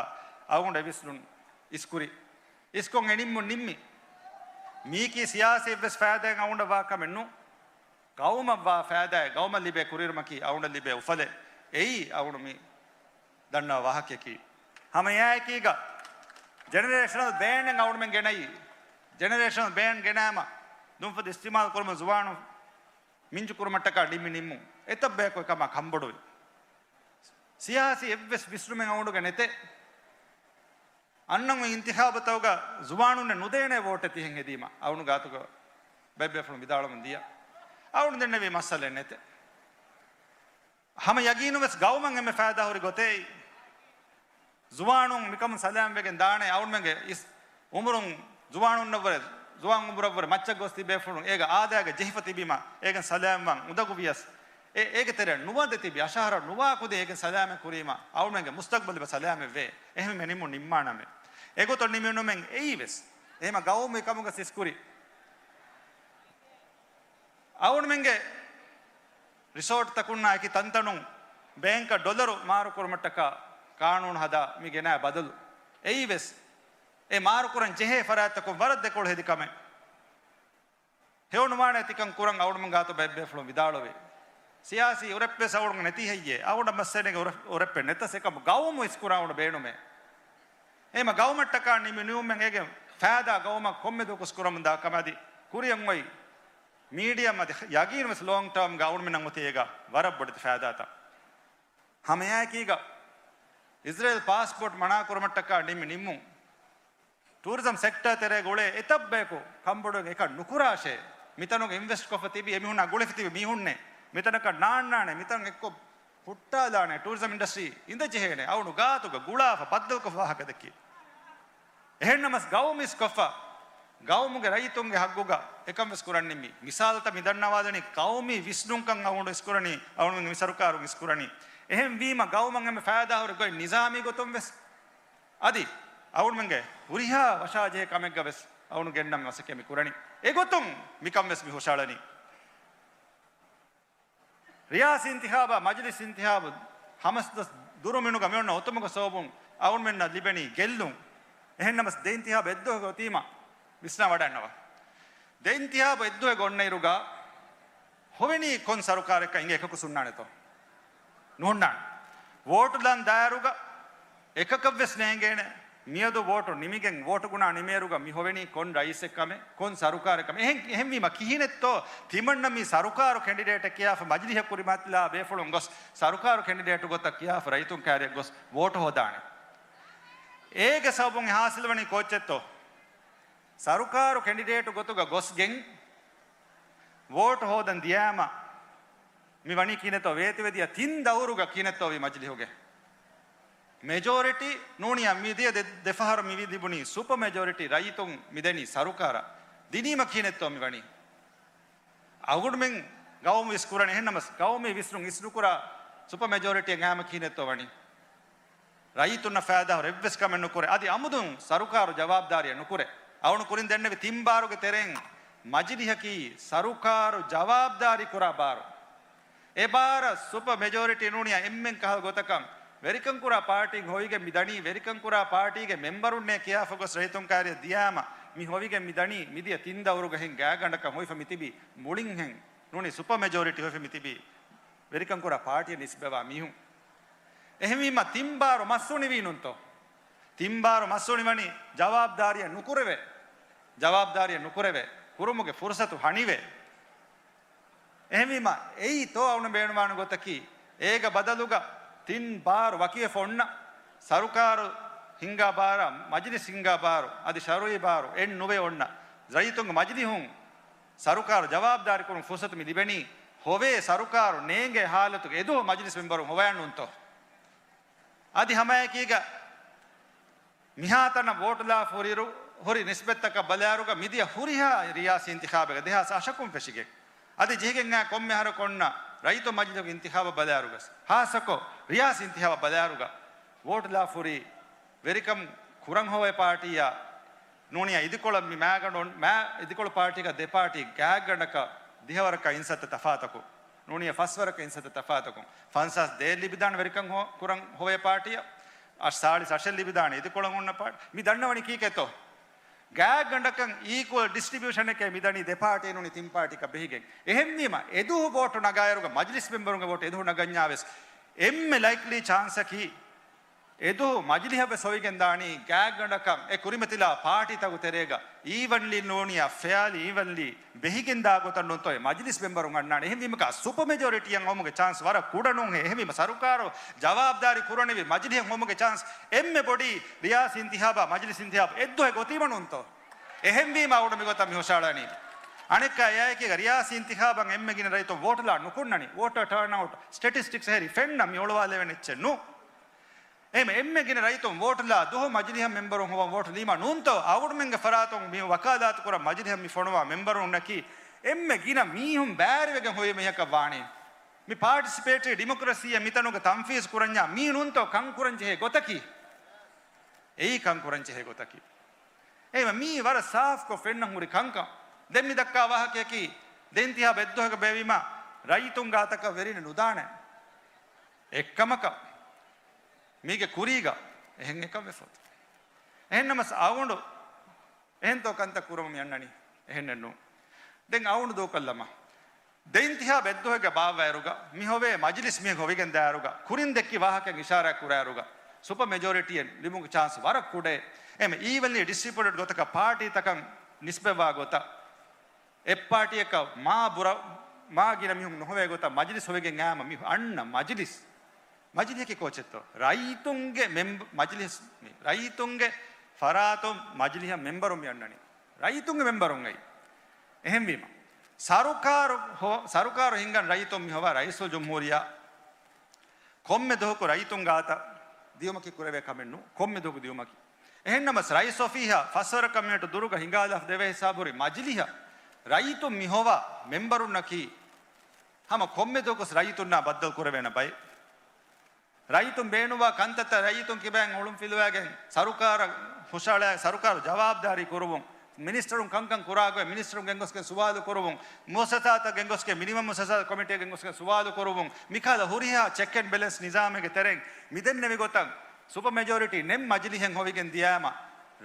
އަޅުގަނޑު އެ ވިސްނުން އިސްކުރި. އިސްކޮށް އެ ނިންމުން ނިންމި. މީކީ ސިޔާސީ އެއްވެސް ފައިދާއެއް އަޅުގަނޑަށް ވާ ކަމެއް ނޫން. ގައުމަށްވާ ފައިދާއެއް، ގައުމަށް ލިބޭ ކުރިއެރުމަކީ އަޅުގަނޑަށް ލިބޭ އުފަލެއް. އެއީ އަޅުގަނޑު މި ދަންނަވާ ވާހަކަޔަކީ. ހަމަ އެއާއެކީގަ ޖެނެރޭޝަނަލް ބޭން އަޅުގަނޑުމެން ގެނައީ. ޖެނެރޭޝަނަލް ބޭން ގެނައިމަ ދުންފަތު އިސްތިމާލު ކުރުމަށް ޒުވާނުން މިންޖު ކުރުމަށްޓަކާ ނިންމި ނިންމުން. އެތައް ބަޔަކު އެކަމާ ކަންބޮޑުވި. ސިޔާސީ އެއްވެސް ވިސްނުމެއް އަޅުގަނޑުގެ ނެތޭ. އަންނަން އޮތް އިންތިޚާބުތަކުގަ ޒުވާނުންނެއް ނުދޭނެ ވޯޓެއް ތިހެން ހެދީމަ، އަޅުގަނޑު ގާތުގަ ބައެއް ބޭފުޅުން ވިދާޅުވަމުން ދިޔަ. އަޅުގަނޑު ދެންނެވީ މައްސަލައެއް ނެތޭ. ހަމަ ޔަގީނުން ވެސް ގައުމަށް އެންމެ ފައިދާ ހުރި ގޮތެއް. ޒުވާނުން މިކަމުން ސަލާމް ވެގެން ދާނެ. އަޅުގަނޑުމެންގެ އިސް އުމުރުން ޒުވާނުންނަށްވުރެ، ޒުވާން އުމުރަށްވުރެ މައްޗަށް ގޮސް ތިބޭފުޅުން އޭގަ އާދައިގެ ޖެހިފަ ތިބީމަ، އޭގެން ސަލާމްވާން އުނދަގޫ ވިޔަސް، އެ، އޭގެ ތެރެއަށް ނުވަދެ ތިބި އަށަހަރަށް ނުވާ ކުދިން އޭގެން ސަލާމަތް ކުރީމަ، އަޅުގަނޑުމެންގެ މުސްތަގްބަލް އެބަ ސަލާމަތްވޭ. އެހެންވެ ނިމުން ނިންމާނަމޭ. އެގޮތަށް ނިމުނުމެއް އެއީ ވެސް. އެހެމަ ގައުމު އެކަމުގަ ސިސްކުރި. އަޅުގަނޑުމެންގެ ރިސޯޓްތަކުންނާ އެކި ތަންތަނުން ބޭންކަށް ޑޮލަރު މާރުކުރުމަށްޓަކާ ޤާނޫނު ހަދާ މި ގެނައި ބަދަލު. އެއީ ވެސް އެ މާރުކުރަން ޖެހޭ ފަރާތްތަކުން ވަރަށް ދެކޮޅު ހެދި ކަމެއް. ހެޔޮނުވާނެ ތިކަން ކުރަން އަޅުގަނޑުމެން ގާތު ބައެއް ބޭފުޅުން ވިދާޅުވޭ. ސިޔާސީ އުރެއްޕެސް އަޅުގަނޑު ނެތީ ހެއްޔޭ؟ އަޅުގަނޑަށް މައްސަލައެއް އުރެ، އުރެއްޕެއް ނެތަސް އެކަމު ގައުމު އިސްކުރާ އަޅުގަނޑު ބޭނުމޭ. އެހެމަ ގައުމަށްޓަކާ ނިމި ނިމުމެއް އޭގެ ފައިދާ ގައުމަށް ކޮންމެ ދުވަކުސް ކުރަމުން ދާ ކަމަށް އަދި ކުރިއަށް އޮތް މީޑިއަމް އަދި ޔަގީން ވެސް ލޯންގް ޓާމްގަ އަޅުގަނޑުމެންނަށް އޮތީ އޭގަ ވަރަށް ބޮޑެތި ފައިދާތައް. ހަމައެއާއެކީގަ އިޒްރޭލް ޕާސްޕޯޓް މަނާ ކުރުމަށްޓަކާ ނިމި ނިންމުން. ޓޫރިޒަމް ސެކްޓަރ ތެރޭގަ އުޅޭ އެތައް ބަޔަކު ކަންބޮޑުވެގެން އެކަން ނުކުރާށޭ. މިތަނުގަ އިންވެސްޓް ކޮށްފަ ތިބި އެމީހުންނާ ގުޅިފަ ތިބި މީހުންނޭ. މިތަނަކަށް ނާންނާނެ، މިތަން އެއްކޮށް ހުއްޓާލާނެ ޓޫރިޒަމް އިންޑަސްޓްރީ އިނދެޖެހޭނެ. އަޅުގަނޑު ގާތުގަ ގުޅާފަ ބައްދަލުކޮށްފަ ވާހަކަ ދެއްކި. އެހެންނަމަސް ގައުމު އިސްކޮށްފަ، ގައުމުގެ ރައްޔިތުންގެ ހައްގުގަ އެކަން ވެސް ކުރަން ނިންމި. މިސާލުތައް މި ދަންނަވާލަނީ ޤައުމީ ވިސްނުންކަން އަޅުގަނޑު އިސްކުރަނީ، އަޅުގަނޑު މި ސަރުކާރުން އިސްކުރަނީ. އެހެންވީމަ ގައުމަށް އެންމެ ފައިދާހުރި ގޮތް ނިޒާމީ ގޮތުން ވެސް އަދި އަޅުގަނޑުމެންގެ ހުރިހާ ވަށާޖެހޭ ކަމެއްގަ ވެސް އަޅުގަނޑު ގެންނަން މަސައްކަތް މި ކުރަނީ. އެގޮތުން މިކަން ވެސް މި ހުށަހަޅަނީ. ރިޔާސީ އިންތިޚާބާ މަޖިލިސް އިންތިޚާބު ހަމަސް ދުވަސް ދުރު މިނުގަ މިއޮންނަ އޮތުމުގެ ސަބަބުން އަޅުގަނޑުމެންނަށް ލިބެނީ ގެއްލުން. އެހެންނަމަސް ދެ އިންތިޚާބު އެއްދުވަހުގެ އޮތީމަ ވިސްނާ ވަޑައިގަންނަވާ. ދެ އިންތިޚާބު އެއްދުވަހުގެ އޮންނައިރުގަ ހޮވެނީ ކޮން ސަރުކާރެއްކަން އިނގޭ އެކަކު ހުންނާނެތޯ؟ ނުހުންނާނެ. ވޯޓު ލަން ދާއިރުގަ އެކަކަށް ވެސް ނޭނގޭނެ. މިއަދު ވޯޓު ނިމިގެން، ވޯޓު ގުނާ ނިމޭއިރުގަ މި ހޮވެނީ ކޮން ރައީސެއް ކަމެއް، ކޮން ސަރުކާރެއް ކަމެއް. އެހެން، އެހެންވީމަ ކިހިނެއްތޯ ތިމަންނަ މި ސަރުކާރު ކެންޑިޑޭޓެއް ކިޔާފަ މަޖިލިހަށް ކުރިމަތިލާ ބޭފުޅުން ގޮސް ސަރުކާރު ކެންޑިޑޭޓު ގޮތަށް ކިޔާފަ ރައްޔިތުން ކައިރިއަށް ގޮސް ވޯޓު ހޯދާނެ. އޭގެ ސަބަބުން އެ ހާސިލްވަނީ ކޯއްޗެއްތޯ؟ ސަރުކާރު ކެންޑިޑޭޓު ގޮތުގަ ގޮސްގެން ވޯޓު ހޯދަން ދިޔާމަ މި ވަނީ ކިހިނެއްތޯ؟ ވޭތުވެދިޔަ ތިން ދައުރުގަ ކިހިނެއްތޯ ވީ މަޖިލިހުގެ؟ މެޖޯރިޓީ ނޫނިޔާ މިދިޔަ ދެ، ދެފަހަރު މި ލިބުނީ ސުޕަ މެޖޯރިޓީ ރައްޔިތުން މި ދެނީ ސަރުކާރަށް. ދިނީމަ ކިހިނެއްތޯ މި ވަނީ؟ އަޅުގަނޑުމެން ގައުމު ވިސް ކުރަނީ އެހެންނަމަސް، ގައުމީ ވިސްނުން އިސްނުކުރާ ސުޕަ މެޖޯރިޓީއެއް އައީމަ ކިހިނެއްތޯ ވަނީ؟ ރައްޔިތުންނަށް ފައިދާހުރި އެއްވެސް ކަމެއް ނުކުރޭ. އަދި އަމުދުން ސަރުކާރު ޖަވާބުދާރިއެއް ނުކުރޭ. އަޅުގަނޑު ކުރިން ދެންނެވި ތިން ބާރުގެ ތެރެއިން މަޖިލިހަކީ ސަރުކާރު ޖަވާބުދާރީ ކުރާ ބާރު. އެ ބާރަށް ސުޕަ މެޖޯރިޓީ ނޫނިޔާ އެންމެން ކަހަލަ ގޮތަކަށް ވެރިކަން ކުރާ ޕާޓީން ހޮވިގެން މި ދަނީ، ވެރިކަން ކުރާ ޕާޓީގެ މެމްބަރުންނޭ ކިޔާފަ ގޮސް ރައްޔިތުން ކައިރިއަށް ދިޔާމަ މި ހޮވިގެން މި ދަނީ، މިދިޔަ ތިން ދައުރުގަ ހެން ގާތްގަނޑަކަށް ހޮވިފަ މި ތިބީ މުޅިން ހެން ނޫނީ ސުޕަ މެޖޯރިޓީ ހޮވިފަ މި ތިބީ ވެރިކަން ކުރާ ޕާޓީއަށް ނިސްބަތްވާ މީހުން. އެހެންވީމަ ތިން ބާރު މަސް އުނިވީ ނޫންތޯ؟ ތިން ބާރު މަސް އުނިވަނީ ޖަވާބުދާރިއެއް ނުކުރެވޭ. ޖަވާބުދާރިއެއް ނުކުރެވޭ. ކުރުމުގެ ފުރުސަތު ހަނިވޭ. އެހެންވީމަ އެއީތޯ އަޅުގަނޑު ބޭނުންވާނެ ގޮތަކީ، އޭގެ ބަދަލުގަ ތިން ބާރު ވަކިވެފަ އޮންނަ، ސަރުކާރު ހިންގާ ބާރަށް، މަޖިލިސް ހިންގާ ބާރު، އަދި ޝަރުއީ ބާރު އެއް ނުވެ އޮންނަ، ރައްޔިތުންގެ މަޖިލިހުން ސަރުކާރު ޖަވާބުދާރީ ކުރުމުގެ ފުރުސަތު މި ލިބެނީ، ހޮވޭ ސަރުކާރު ނޭނގޭ ހާލަތުގެ އެދުވަހު މަޖިލިސް މެމްބަރުން ހޮވަޔަން ނޫންތޯ؟ އަދި ހަމައެކީގަ މިހާތަނަށް ވޯޓުލާފަ ހުރިއިރު، ހުރި ނިސްބަތްތަކަށް ބަލާއިރުގަ މިދިޔަ ހުރިހާ ރިޔާސީ އިންތިޚާބެއްގަ ދެހާސް އަށަކުން ފެށިގެން އަދި ޖެހިގެން އައި ކޮންމެ އަހަރަކު އޮންނަ ރައްޔިތު މަޖިލިހުގެ އިންތިޚާބަށް ބަލާއިރުގަސް، ހާއްސަކޮށް ރިޔާސީ އިންތިޚާބަށް ބަލާއިރުގަ ވޯޓުލާފަ ހުރި ވެރިކަން ކުރަން ހޮވޭ ޕާޓީއާ ނޫނިޔާ އިދިކޮޅަށް މި މާގަނޑު އޮން-، މާ އިދިކޮޅު ޕާޓީގަ ދެ ޕާޓީ ގާތްގަނޑަކަށް ދިހަވަރަކަށް އިންސައްތަ ތަފާތަކުން، ނޫނިޔާ ފަސްވަރަކަށް އިންސައްތަ ތަފާތަކުން، ފަންސާސް ދޭއް ލިބިދާނެ ވެރިކަން ހޯ-، ކުރަން ހޮވޭ ޕާޓީއަށް، އަށް ސާޅީސް އަށެއް ލިބިދާނެ އިދިކޮޅަށް އޮންނަ ޕާޓީ. މި ދަންނަވަނީ ކީކޭތޯ؟ ގާތްގަނޑަކަށް އީކުއަލް ޑިސްޓްރިބިއުޝަނެކޭ މި ދަނީ ދެ ޕާޓީ ނޫނީ ތިން ޕާޓީއަކަށް ބެހިގެން. އެހެންވީމަ، އެދުވަހު ވޯޓު ނަގާއިރުގަ މަޖިލިސް މެމްބަރުންގެ ވޯޓު އެދުވަހު ނަގަންޏާ ވެސް، އެންމެ ލައިކްލީ ޗާންސަކީ، އެދުވަހު މަޖިލިހަށް ވެސް ހޮވިގެން ދާނީ ގާތްގަނޑަކަށް އެ ކުރިމަތިލާ ޕާޓީތަކުގެ ތެރޭގަ އީވަންލީ ނޫނިޔާ ފެއާލީ އީވަންލީ ބެހިގެން ދާ ގޮތަށް ނޫންތޯ އެ މަޖިލިސް މެމްބަރުން އަންނާނެ. އެހެންވީމަ ސުޕަ މެޖޯރިޓީއަށް ހޮވުމުގެ ޗާންސް ވަރަށް ކުޑަ ނޫންހޭ. އެހެންވީމަ ސަރުކާރު ޖަވާބުދާރީ ކުރަނިވި މަޖިލިހަށް ހޮވުމުގެ ޗާންސް އެންމެ ބޮޑީ ރިޔާސީ އިންތިޚާބާ މަޖިލިސް އިންތިޚާބު އެއްދުވަހެއް އޮތީމަ ނޫންތޯ؟ އެހެންވީމަ އަޅުގަނޑު މިގޮތަށް މި ހުށަހަޅަނީ. އަނެއްކާ އެއާއެކީގަ ރިޔާސީ އިންތިޚާބަށް އެންމެ ގިނަ ރައްޔިތުން ވޯޓުލާ ނުކުންނަނީ. ވޯޓަރ ޓާންއައުޓް ސްޓެޓިސްޓިކްސް ހެރި ފެންނަ މި އޮޅުވާލެވޭނެ އެއްޗެއް ނޫން. އެހެން އެންމެ ގިނަ ރައްޔިތުން ވޯޓުލާ ދުވަހު މަޖިލިހަށް މެމްބަރުން ހޮވަން ވޯޓު ލީމާ ނޫންތޯ؟ އަޅުގަނޑުމެންގެ ފަރާތުން މި ވަކާލާތު ކުރަން މަޖިލިހަށް މި ފޮނުވާ މެމްބަރުންނަކީ އެންމެ ގިނަ މީހުން ބައިވެރިވެގެން ހޮވި މީހަކަށް ވާނީ. މި ޕާޓިސިޕޭޓްރީ ޑިމޮކްރަސީއެއް މިތަނުގަ ތަންފީޒް ކުރަންޏާ މީ ނޫންތޯ ކަން ކުރަން ޖެހޭ ގޮތަކީ؟ އެއީ ކަން ކުރަން ޖެހޭ ގޮތަކީ. އެހެންވީމަ މީ ވަރަށް ސާފްކޮށް ފެންނަން ހުރި ކަންކަން. ދެން މި ދައްކާ ވާހަކަޔަކީ، ދެ އިންތިޚާބު އެއްދުވަހަކަށް ބޭއްވީމަ ރައްޔިތުން ގާތަކަށް ވެރިނެއް ނުދާނެ. އެއްކަމަކަށް މީގެ ކުރީގަ އެހެން އެކަން ވެފަ. އެހެންނަމަސް އަޅުގަނޑު އެހެންތޯ ކަންތައް ކުރަމުން މި އަންނަނީ؟ އެހެންނެއް ނޫން. ދެން އަޅުގަނޑު ދޫކޮށްލަމާ. ދެ އިންތިޚާބު އެއްދުވަހެއްގަ ބާއްވާއިރުގަ މި ހޮވޭ މަޖިލިސް މީހަކު ހޮވިގެން ދާއިރުގަ ކުރިން ދެއްކި ވާހަކައިން އިޝާރާތް ކުރާއިރުގަ ސުޕަ މެޖޯރިޓީއެއް ލިބުމުގެ ޗާންސް ވަރަށް ކުޑައޭ. އެހެން އީވަންލީ ޑިސްޓްރިބިއުޓެޑް ގޮތަކަށް ޕާޓީތަކަށް ނިސްބަތްވާ ގޮތަށް އެއްޕާޓީއަކަށް މާ ބުރަ، މާ ގިނަ މީހުން ނުހޮވޭ ގޮތަށް މަޖިލިސް ހޮވިގެން އައީމަ މި އަންނަ މަޖިލިސް، މަޖިލިހަކީ ކޯޗެއްތޯ؟ ރައްޔިތުންގެ މެމްބަ-، މަޖިލިސް، މި ރައްޔިތުންގެ ފަރާތުން މަޖިލިހަށް މެމްބަރުން މި އަންނަނީ. ރައްޔިތުންގެ މެމްބަރުން އައި. އެހެންވީމަ، ސަރުކާރު ހޮ-، ސަރުކާރު ހިންގަން ރައްޔިތުން މި ހޮވާ ރައީސުލްޖުމްހޫރިއްޔާ ކޮންމެ ދުވަހަކު ރައްޔިތުން ގާތަށް ދިޔުމަކީ ކުރެވޭ ކަމެއް ނޫން. ކޮންމެ ދުވަހަކު ދިޔުމަކީ. އެހެންނަމަސް ރައީސް އޮފީހަށް ފަސްވަރަކަށް މިނެޓު ދުރުގަ ހިނގާލާފަ ދެވޭ ހިސާބުހުރި މަޖިލިހަށް ރައްޔިތުން މި ހޮވާ މެމްބަރުންނަކީ ހަމަ ކޮންމެ ދުވަހަކު ރައްޔިތުންނާ ބައްދަލު ކުރެވޭނެ ބައެއް. ރައްޔިތުން ބޭނުންވާ ކަންތައްތައް ރައްޔިތުން ކިބައިން އޮޅުން ފިލުވައިގެން ސަރުކާރަށް ހުށަހަޅާ ސަރުކާރު ޖަވާބުދާރީ ކުރުވުން، މިނިސްޓަރުން ކަންކަން ކުރާގޮތް މިނިސްޓަރުން ގެންގޮސްގެން ސުވާލު ކުރުވުން، މުއައްސަސާތައް ގެންގޮސްގެން މިނިމަމް މުއައްސަސާތު ކޮމިޓީ ގެންގޮސްގެން ސުވާލު ކުރުވުން، މިކަހަލަ ހުރިހާ ޗެކް އެންޑް ބެލެންސް ނިޒާމެއްގެ ތެރެއިން މިދެންނެވި ގޮތަށް ސުޕަ މެޖޯރިޓީ ނެތް މަޖިލިހެއް ހޮވިގެން ދިޔާމަ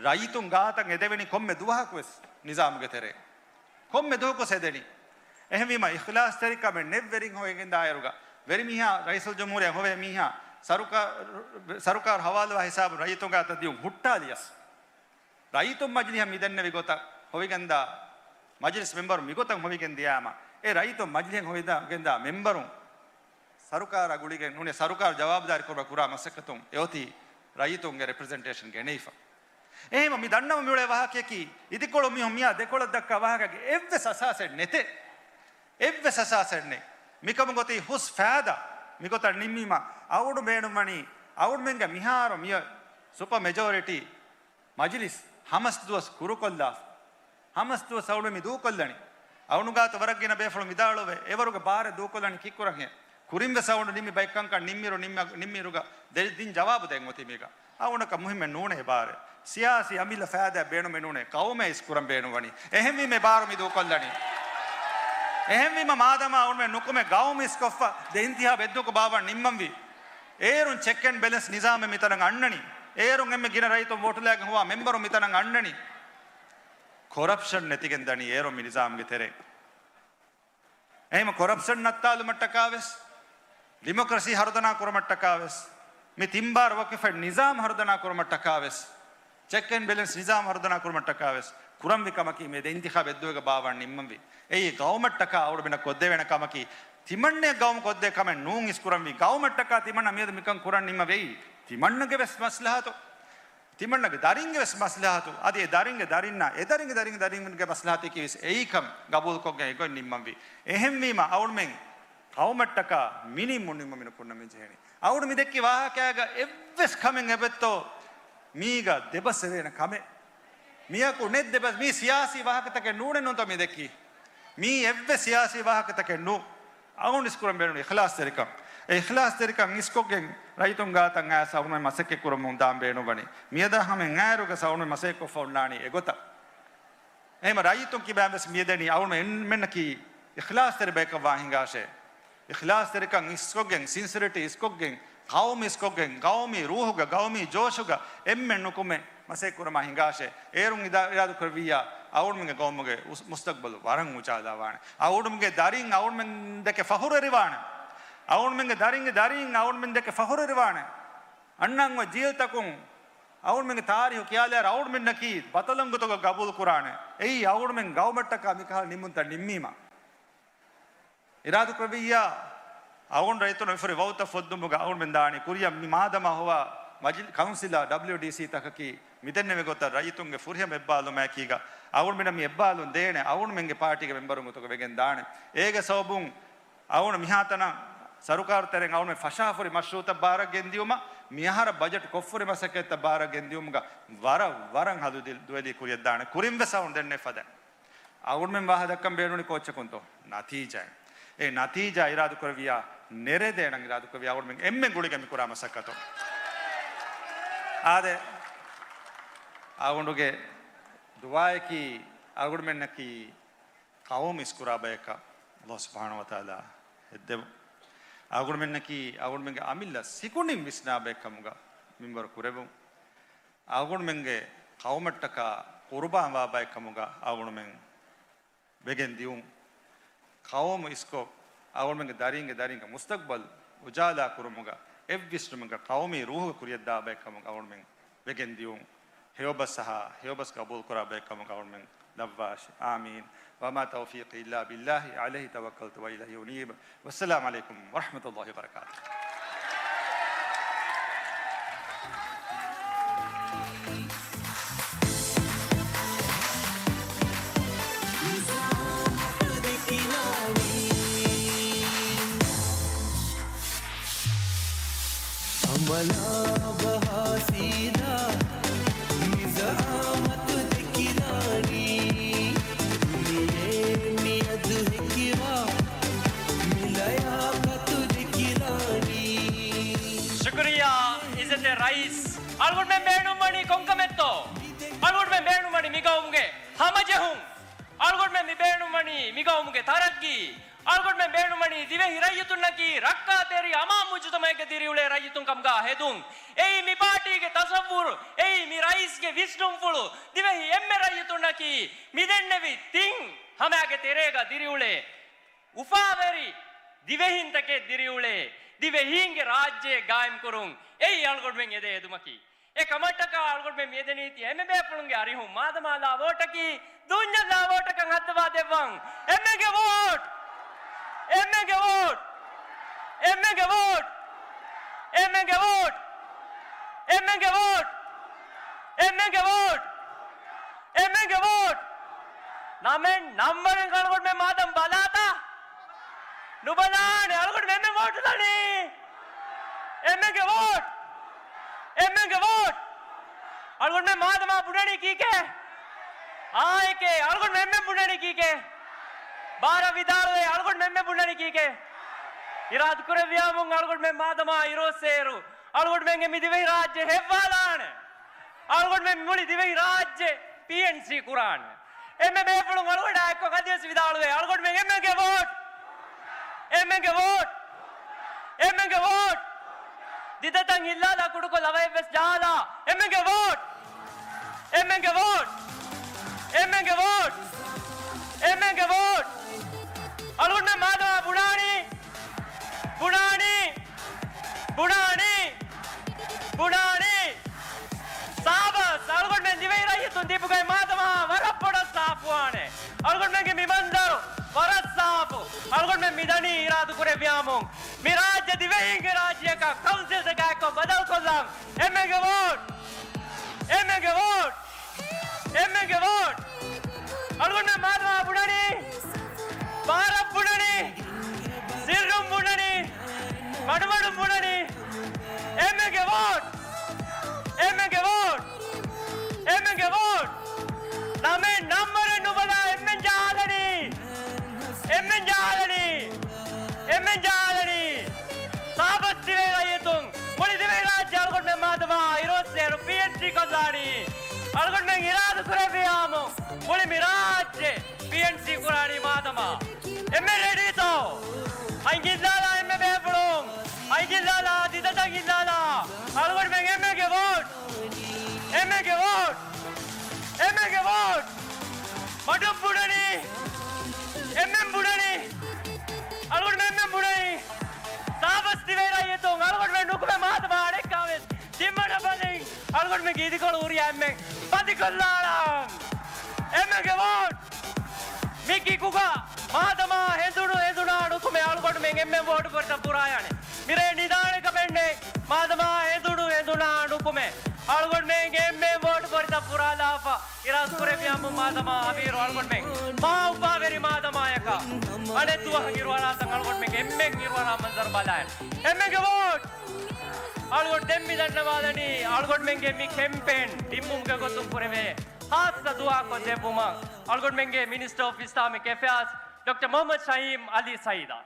ރައްޔިތުން ގާތަށް އެދެވެނީ ކޮންމެ ދުވަހަކުވެސް ނިޒާމުގެ ތެރެއިން. ކޮންމެ ދުވަހަކު ސެދެނީ. އެހެންވީމަ، އިޚްލާޞްތެރިކަމެއް ނެތް ވެރިން ހޮވިގެންދާއިރުގަ، ވެރިމީހާ ރައީސުލްޖުމްހޫރިއްޔާ ހޮވޭ މީހާ ސަރުކާ-، ސަރުކާރު ހަވާލުވާ ހިސާބުން ރައްޔިތުން ގާތަށް ދިޔުން ހުއްޓާލިޔަސް. ރައްޔިތުން މަޖިލިހަށް މިދެންނެވި ގޮތަށް ހޮވިގެންދާ، މަޖިލިސް މެމްބަރު މިގޮތަށް ހޮވިގެން ދިޔާމަ، އެ ރައްޔިތުން މަޖިލިހަށް ހޮވިދާ-، ގެންދާ މެމްބަރުން ސަރުކާރާ ގުޅިގެން ނޫނީ ސަރުކާރު ޖަވާބުދާރީ ކުރުމަށް ކުރާ މަސައްކަތުން އެއޮތީ ރައްޔިތުންގެ ރެޕްރެޒެންޓޭޝަން ގެނެވިފަ. އެހެންވީމަ މި ދަންނަވަން މިއުޅޭ ވާހަކަޔަކީ، އިދިކޮޅު މީހުން މިއާ ދެކޮޅަށް ދައްކާ ވާހަކައިގެ އެއްވެސް އަސާސެއް ނެތޭ. އެއްވެސް އަސާސެއް ނެތް. މިކަމުގަ އޮތީ ހުސް ފައިދާ. މިގޮތަށް ނިންމީމަ އަޅުގަނޑު ބޭނުންވަނީ، އަޅުގަނޑުމެންގެ މިހާރު މިއޮތް ސުޕަ މެޖޯރިޓީ މަޖިލިސް ހަމަސް ދުވަސް ކުރުކޮށްލާފަ. ހަމަސް ދުވަސް އަޅުގަނޑު މި ދޫކޮށްލަނީ. އަޅުގަނޑު ގާތު ވަރަށް ގިނަ ބޭފުޅުން ވިދާޅުވޭ، އެވަރުގެ ބާރެއް ދޫކޮށްލަނީ ކީއްކުރަންހޭ؟ ކުރިން ވެސް އަޅުގަނޑު ނިންމި ބައެއް ކަންކަން ނިންމިއިރު، ނިންމި-، ނިންމިއިރުގަ ދެ-، ދިން ޖަވާބު ދޭން އޮތީ މީގަ. އަޅުގަނޑަކަށް މުހިއްމެއް ނޫނޭ އެ ބާރެއް. ސިޔާސީ އަމިއްލަ ފައިދާއެއް ބޭނުމެއް ނޫނޭ. ޤައުމޭ އިސްކުރަން ބޭނުންވަނީ. އެހެންވީމަ އެ ބާރު މި ދޫކޮށްލަނީ. އެހެންވީމަ މާދަމާ އަޅުގަނޑުމެން ނުކުމެ ޤައުމު އިސްކޮށްފަ ދެ އިންތިހާބު އެއްދުވަހަކު ބާއްވަން ނިންމަންވީ. އޭރުން ޗެކް އެންޑް ބެލެންސް ނިޒާމެއް މިތަނަށް އަންނަނީ. އޭރުން އެންމެ ގިނަ ރައްޔިތުން ވޯޓުލައިގެން ހޮވާ މެމްބަރުން މިތަނަށް އަންނަނީ. ކޮރަޕްޝަން ނެތިގެން ދަނީ އޭރުން މި ނިޒާމްގެ ތެރޭ. އެހެންވީމަ ކޮރަޕްޝަން ނައްތާލުމަށްޓަކާވެސް، ޑިމޮކްރަސީ ހަރުދަނާ ކުރުމަށްޓަކާވެސް، މި ތިން ބާރަ ވަކިފައި ނިޒާމް ހަރުދަނާ ކުރުމަށްޓަކާވެސް، ޗެކް އެންޑް ބެލެންސް ނިޒާމް ހަރުދަނާ ކުރުމަށްޓަކާވެސް، ކުރަންވީ ކަމަކީ މިއަދު އިންތިޚާބު އެއްދުވަހުގަ ބާއްވަން ނިންމަންވީ. އެއީ ޤައުމަށްޓަކާ އަޅުގަނޑުމެންނަށް ކޮށްދެވޭނެ ކަމަކީ، ތިމަންނައަށް ގައުމު ކޮށްދޭ ކަމެއް ނޫން އިސްކުރަންވީ. ޤައުމަށްޓަކާ ތިމަންނަ މިއަދު މިކަން ކުރަން ނިންމަ ވެއީ. ތިމަންނަގެ ވެސް މަސްލަހަތު، ތިމަންނަގެ ދަރިންގެ ވެސް މަސްލަހަތު، އަދި އެ ދަރިންގެ ދަރިންނާ، އެ ދަރިންގެ ދަރިންގެ ދަރިންގެ މަސްލަހަތަކީ ވެސް އެއީކަން ގަބޫލުކޮށްގެން އެގޮތް ނިންމަންވީ. އެހެންވީމަ އަޅުމެން ޤައުމަށްޓަކާ މިނިންމުން ނިންމަ މިނުކުންނަ މި ޖެހެނީ. އަޅުގަނޑު މި ދެއްކި ވާހަކައިގަ އެއްވެސް ކަމެއް އެބައްތޯ މީގަ ދެބަސް އެވޭނެ ކަމެއް. މިޔަކު ނެތް ދެބަސް، މީ ސިޔާސީ ވާހަކަތަކެއް ނޫނެއް ނޫންތޯ މި ދެއްކީ. މީ އެއްވެސް ސިޔާސީ ވާހަކަތަކެއް ނޫން. އަޅުގަނޑު އިސްކުރަން ބޭނުން އިޚްލާޞްތެރިކަން. އެ އިޚްލާޞްތެރިކަން އިސްކޮށްގެން ރައްޔިތުން ގާތަށް އައިސް އަޅުގަނޑު މަސައްކަތް ކުރަމުން ދާން ބޭނުންވަނީ. މިއަދާ ހަމަ އައިރުގަ އަޅުގަނޑު މަސައްކަތް ކޮށްފަ އޮންނާނީ އެގޮތަށް. އެހެންވީމަ ރައްޔިތުން ކިބައިން ވެސް މިއަދަނީ އަޅުގަނޑު އެންމެންނަކީ އިޚްލާޞްތެރި ބަޔަކަށް ވާން ހިނގާށޭ. އިޚްލާޞްތެރިކަން އިސްކޮށްގެން، ސިންސިރިޓީ އިސްކޮށްގެން، ޤައުމު އިސްކޮށްގެން، ޤައުމީ ރޫޙުގަ، ޤައުމީ ޖޯޝުގަ އެންމެން ނުކުމެ މަސައްކަތް ކުރަމާ ހިނގާށޭ. އޭރުން އިރާ-، އިރާދަކުރެއްވިއްޔާ، އަޅުގަނޑުމެންގެ ޤައުމުގެ އުސް-، މުސްތަޤްބަލު ވަރަށް އުޖާލާވާނެ. އަޅުގަނޑުމެންގެ ދަރިން އަޅުގަނޑުމެން ދެކެ ފަޚުރުވެރިވާނެ. އަޅުގަނޑުމެންގެ ދަރިންގެ ދަރިން އަޅުގަނޑުމެން ދެކެ ފަޚުރުވެރިވާނެ. އަންނަން އޮތް ޖީލްތަކުން އަޅުގަނޑުމެންގެ ތާރީޚު ކިޔާލާއިރު އަޅުގަނޑުމެންނަކީ ބަތަލަން ގޮތުގަ ގަބޫލު ކުރާނެ. އެއީ އަޅުގަނޑުމެން ޤައުމަށްޓަކާ މިކަހަލަ ނިންމުންތައް ނިންމީމަ. އިރާދަކުރެއްވިއްޔާ، އަޅުގަނޑު ރައްޔިތުންނަށް މިފުރި ވައުދުތައް ފޮއްދުމުގަ އަޅުގަނޑުމެން ދާނީ ކުރިއަށް މި މާދަމާ ހޮވާ މަޖިލް-، ކައުންސިލާ، ޑަބްލިއުޑީސީ ތަކަކީ މިދެންނެވި ގޮތަށް ރައްޔިތުންގެ ފުރިހަމަ އެއްބާލުމާއެކީގަ އަޅުގަނޑުމެންނަށް މި އެއްބާލުން ދޭނެ އަޅުގަނޑުމެންގެ ޕާޓީގެ މެމްބަރުން ގޮތުގަ ވެގެން ދާނެ. އޭގެ ސަބަބުން އަޅުގަނޑު މިހާތަނަށް ސަރުކާރު ތެރެއިން އަޅުގަނޑުމެން ފަށާފުރި މަޝްރޫޢުތައް ބާރަށް ގެންދިއުމަށް، މިއަހަރަށް ބަޖެޓް ކޮށްފުރި މަސައްކަތްތައް ބާރަށް ގެންދިއުމުގަ ވަރަށް، ވަރަށް ހަލު ދި-، ދުވެލީ ކުރިއަށް ދާނެ. ކުރިން ވެސް އަޅުގަނޑު ދެންނެވި ފަދަ އަޅުގަނޑުމެން ވާހަކަ ދައްކަން ބޭނުނީ ކޯއްޗަކުންތޯ؟ ނަތީޖާއެއް. އެ ނަތީޖާ އިރާދަކުރެއްވިއްޔާ، ނެރެދޭނަން އިރާދަކުރެއްވިއްޔާ، އަޅުގަނޑުމެން އެންމެން ގުޅިގެން މި ކުރާ މަސައްކަތު. އާދެ، އަޅުގަނޑުގެ ދުޢާއަކީ، އަޅުގަނޑުމެންނަކީ ޤައުމު އިސްކުރާ ބަޔަކަށް ﷲ ސުބްޙާނަހޫ ވަތަޢާލާ ހެއްދެވުން. އަޅުގަނޑުމެންނަކީ އަޅުގަނޑުމެންގެ އަމިއްލަ ސިކުނޑިން ވިސްނާ ބައެއް ކަމުގަ މިންވަރު ކުރެވުން. އަޅުގަނޑުމެންގެ ޤައުމަށްޓަކާ ޤުރުބާން ވާ ބައެއް ކަމުގަ އަޅުގަނޑުމެން ވެގެން ދިއުން. ޤައުމު އިސްކޮށް، އަޅުގަނޑުމެންގެ ދަރިންގެ ދަރިންގެ މުސްތަޤްބަލް އުޖާލާ ކުރުމުގަ އެއްވިސްނުމެއްގަ ޤައުމީ ރޫޙުގަ ކުރިއަށްދާ ބައެއް ކަމުގަ އަޅުގަނޑުމެން ވެގެން ދިއުން. ހެޔޮބަސް އަހާ، ހެޔޮބަސް ޤަބޫލުކުރާ ބައެއް ކަމުގަ އަޅުގަނޑުމެން ލައްވާށި. އާމީން. وما توفيقي إلا بالله عليه توكلت وإليه أنيب. والسلام عليكم ورحمة الله وبركاته. ބަލާބަހާ ސީދާ މިޒައާމަތު ދެކިލާނީ. ދުނިޔެ މިއަދު ހެކިވާ މިލަޔާ ކަތު ދެކިލާނީ. ޝުކުރިއްޔާ، އިއްޒަތްތެރި ރައީސް. އަޅުގަނޑުމެން ބޭނުންވަނީ ކޮންކަމެއްތޯ؟ އަޅުގަނޑުމެން ބޭނުންވަނީ މިގައުމުގެ ހަމަޖެހުން. އަޅުގަނޑުމެން މި ބޭނުންވަނީ މިގައުމުގެ ތަރައްގީ. އަޅުގަނޑުމެން ބޭނުންވަނީ ދިވެހި ރައްޔިތުންނަކީ ރައްކާތެރި އަމާން މުޖުތަމަޢެއްގަ ދިރިއުޅޭ ރައްޔިތުން ކަމުގަ ހެދުން. އެއީ މި ޕާޓީގެ ތަޞައްވުރު، އެއީ މި ރައީސްގެ ވިސްނުންފުޅު. ދިވެހި އެންމެ ރައްޔިތުންނަކީ މިދެންނެވި ތިން ހަމައިގެ ތެރޭގަ ދިރިއުޅޭ އުފާވެރި ދިވެހިންތަކެއް ދިރިއުޅޭ ދިވެހީންގެ ރާއްޖެ ގާއިމްކުރުން. އެއީ އަޅުގަނޑުމެން އެދޭ އެދުމަކީ. އެ ކަމަށްޓަކާ އަޅުގަނޑުމެން މިއެދެނީތީ އެންމެ ބޭފުޅުންގެ އަރިހުން. މާދަމާ ލާ ވޯޓަކީ ދޫންޏަށް ލާ ވޯޓަކަށް ހައްދަވާ ދެއްވަން. އެންމެންގެ ވޯޓް! އެންމެންގެ ވޯޓް! އެންމެންގެ ވޯޓް! އެންމެންގެ ވޯޓް! ނަމެއް ނަންވަރެއް އަޅުގަނޑުމެން މާދަމާ ބަލާތަ؟ ނުބަލާނެ. އަޅުގަނޑުމެން އެންމެން ވޯޓު ދަނީ. އެންމެންގެ ވޯޓް! އެންމެންގެ ވޯޓް! އަޅުގަނޑުމެން މާދަމާ ބުނަނީ ކީކޭ؟ އާއެކޭ. އަޅުގަނޑުމެން އެންމެން ބުނަނީ ކީކޭ؟ ބާރަށް ވިދާޅުވޭ. އަޅުގަނޑުމެން އެންމެން ބުނަނީ ކީކޭ؟ އިރާދަކުރެއްވިޔާމުން އަޅުގަނޑުމެން މާދަމާ އިރުއޮއްސޭއިރު، އަޅުގަނޑުމެންގެ މި ދިވެހި ރާއްޖެ ހެއްވާލާނެ. އަޅުގަނޑުމެން މުޅި ދިވެހި ރާއްޖެ ޕީއެންސީ ކުރާނެ. އެންމެ ބޭފުޅުން އަޅުގަނޑާ އެއްކޮށް އަދިވެސް ވިދާޅުވޭ، އަޅުގަނޑުމެން އެންމެންގެ ވޯޓް! އެންމެންގެ ވޯޓް! އެންމެންގެ ވޯޓް! ދިދަތައް ހިއްލާލާ ކުޑަކޮށް ލަވައެއްވެސް ޖަހާލާ. އެންމެންގެ ވޯޓް! އެންމެންގެ ވޯޓް! އެންމެންގެ ވޯޓް! އެންމެންގެ ވޯޓް! އަޅުގަނޑުމެން މާދަމާ ބުނާނީ، ބުނާނީ، ބުނާނީ، ބުނާނީ. ސާބަސް، އަޅުގަނޑުމެން ދިވެހި ރައްޔިތުން ދީފުގައި މާދަމާ ވަރަށް ބޮޑަށް ސާފުވާނެ. އަޅުގަނޑުމެންގެ މި މަންޒަރު ވަރަށް ސާފު. އަޅުގަނޑުމެން މި ދަނީ އިރާދަ ކުރެއްވިޔާމުން މި ރާއްޖެ ދިވެހީންގެ ރާއްޖެއަކަށް ކައުންސިލްތަކާއެކު ބަދަލުކޮށްލަން. އެންމެންގެ ވޯޓް! އެންމެންގެ ވޯޓް! އެންމެންގެ ވޯޓް! އަޅުގަނޑުމެން މާދަމާ ބުނަނީ، ބާރަށް ބުނަނީ، ސިއްރުން ބުނަނީ، މަޑުމަޑުން ބުނަނީ، އެންމެންގެ ވޯޓް! އެންމެންގެ ވޯޓް! އެންމެންގެ ވޯޓް! ނަމެއް ނަންބަރެއް ނުބަލާ އެންމެން ޖަހާލަނީ! އެންމެން ޖަހާލަނީ! އެންމެން ޖަހާލަނީ! ސާބަސް ދިވެހި ރައްޔިތުން! މުޅި ދިވެހިރާއްޖެ އަޅުގަނޑުމެން މާދަމާ އިރުއޮއްސޭއިރު ޕީއެންސީ ކޮށްލާނީ. އަޅުގަނޑުމެން އިރާދަ ކުރެއްވިޔާމު މުޅި މި ރާއްޖެ ޕީއެންސީ ކުރާނީ މާދަމާ. އެންމެން ރެޑީތޯ؟ އަތް ހިއްލާލާ އެންމެ ބޭފުޅުން. އަތް ހިއްލާލާ ދިދަތައް ހިއްލާލާ. އަޅުގަނޑުމެން އެންމެންގެ ވޯޓް. އެންމެންގެ ވޯޓް. އެންމެންގެ ވޯޓް. މަޑުން ބުނަނީ. އެންމެން ބުނަނީ. އަޅުގަނޑުމެން އެންމެން ބުނަނީ. ސާބަސް ދިވެހި ރައްޔިތުން އަޅުގަނޑުމެން ނުކުމެ މާދަމާ އަނެއްކާވެސް ތިންވަނަ ބަލިން އަޅުގަނޑުމެންގެ އިދިކޮޅު ހުރިހާ އެންމެން ބަދިކޮށްލާނަން. އެންމެންގެ ވޯޓް. މި ކިކުގަ މާދަމާ ހެނދުނު ހެނދުނާ ނުކުމެ އަޅުގަނޑުމެން އެންމެން ވޯޓު ފޮރިތައް ފުރާޔާނެ. މިރޭ ނިދާނެ ކަމެއްނެތް. މާދަމާ ހެނދުނު ހެނދުނާ ނުކުމެ އަޅުގަނޑުމެން އެންމެން ވޯޓު ފޮރިތައް ފުރާލާފަ. އިރާދަ ކުރެއްވިޔާމު މާދަމާ އަމީރު އަޅުގަނޑުމެން މާ އުފާވެރި މާދަމާޔަކަށް އަނެއް ދުވަހަށް އިރުއަރާތަން އަޅުގަނޑުމެން އެންމެން އިރުއަރާ މަންޒަރު ބަލާނެ. އެންމެންގެ ވޯޓް. އަޅުގަނޑު ދެން މި ދަންނަވާލަނީ އަޅުގަނޑުމެންގެ މި ކެމްޕޭން ނިންމުމުގެ ގޮތުން ކުރެވޭ ހާއްސަ ދުޢާކޮށް ދެއްވުމަށް އަޅުގަނޑުމެންގެ މިނިސްޓަރ އޮފް އިސްލާމިކް އެފެއާޒް ޑޮކްޓަރ މުޙައްމަދު ޝަހީމް ޢަލީ ސައީދާ.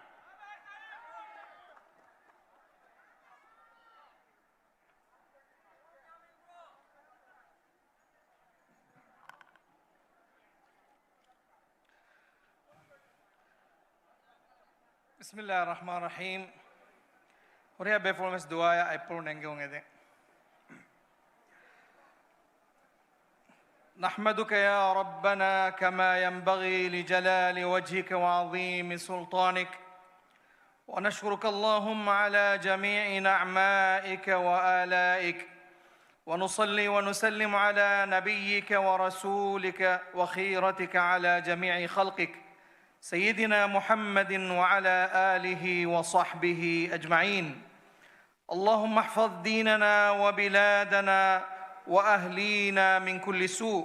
بسم الله الرحمن الرحيم. ހުރިހާ ބޭފުޅުން ވެސް ދުޢާއަށް އަތްޕުޅު ނެންގެވުން އެދެން. نحمدك يا ربنا كما ينبغي لجلال وجهك وعظيم سلطانك، ونشكرك اللهم على جميع نعمائك وآلائك، ونصلي ونسلم على نبيك ورسولك وخيرتك على جميع خلقك، سيدنا محمد وعلى آله وصحبه أجمعين. اللهم احفظ ديننا وبلادنا وأهلينا من كل سوء،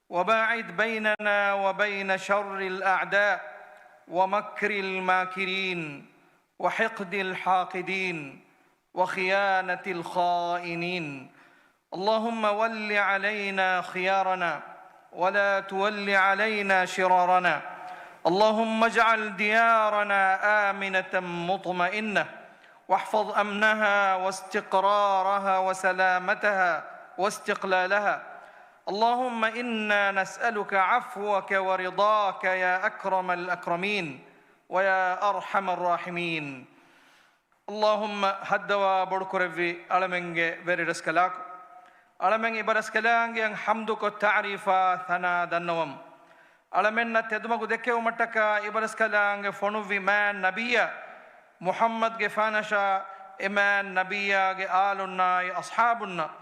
وباعد بيننا وبين شر الأعداء ومكر الماكرين وحقد الحاقدين. وخيانة الخائنين. اللهم ول علينا خيارنا ولا تول علينا شرارنا. اللهم اجعل ديارنا آمنة مطمئنة واحفظ أمنها واستقرارها وسلامتها واستقلالها. اللهم إنا نسألك عفوك ورضاك يا أكرم الأكرمين ويا أرحم الراحمين. އައްލާހުއްމަ ހައްދަވާ ބޮޑުކުރެއްވި އަޅަމެންގެ ވެރިރަސްކަލާކޮ، އަޅަމެން އިބަރަސްކަލާނގެއަށް ޙަމްދުކޮށް ތަޢުރީފާ ސަނާ ދަންނަވަމު. އަޅަމެންނަށް ތެދުމަގު ދެއްކެވުމަށްޓަކާ އިބަރަސްކަލާނގެ ފޮނުއްވި މާތް ނަބިއްޔާ މުޙައްމަދުގެފާނަށާ އެ މާތް ނަބިއްޔާގެ އާލުންނާއި އަޞްޙާބުންނަށް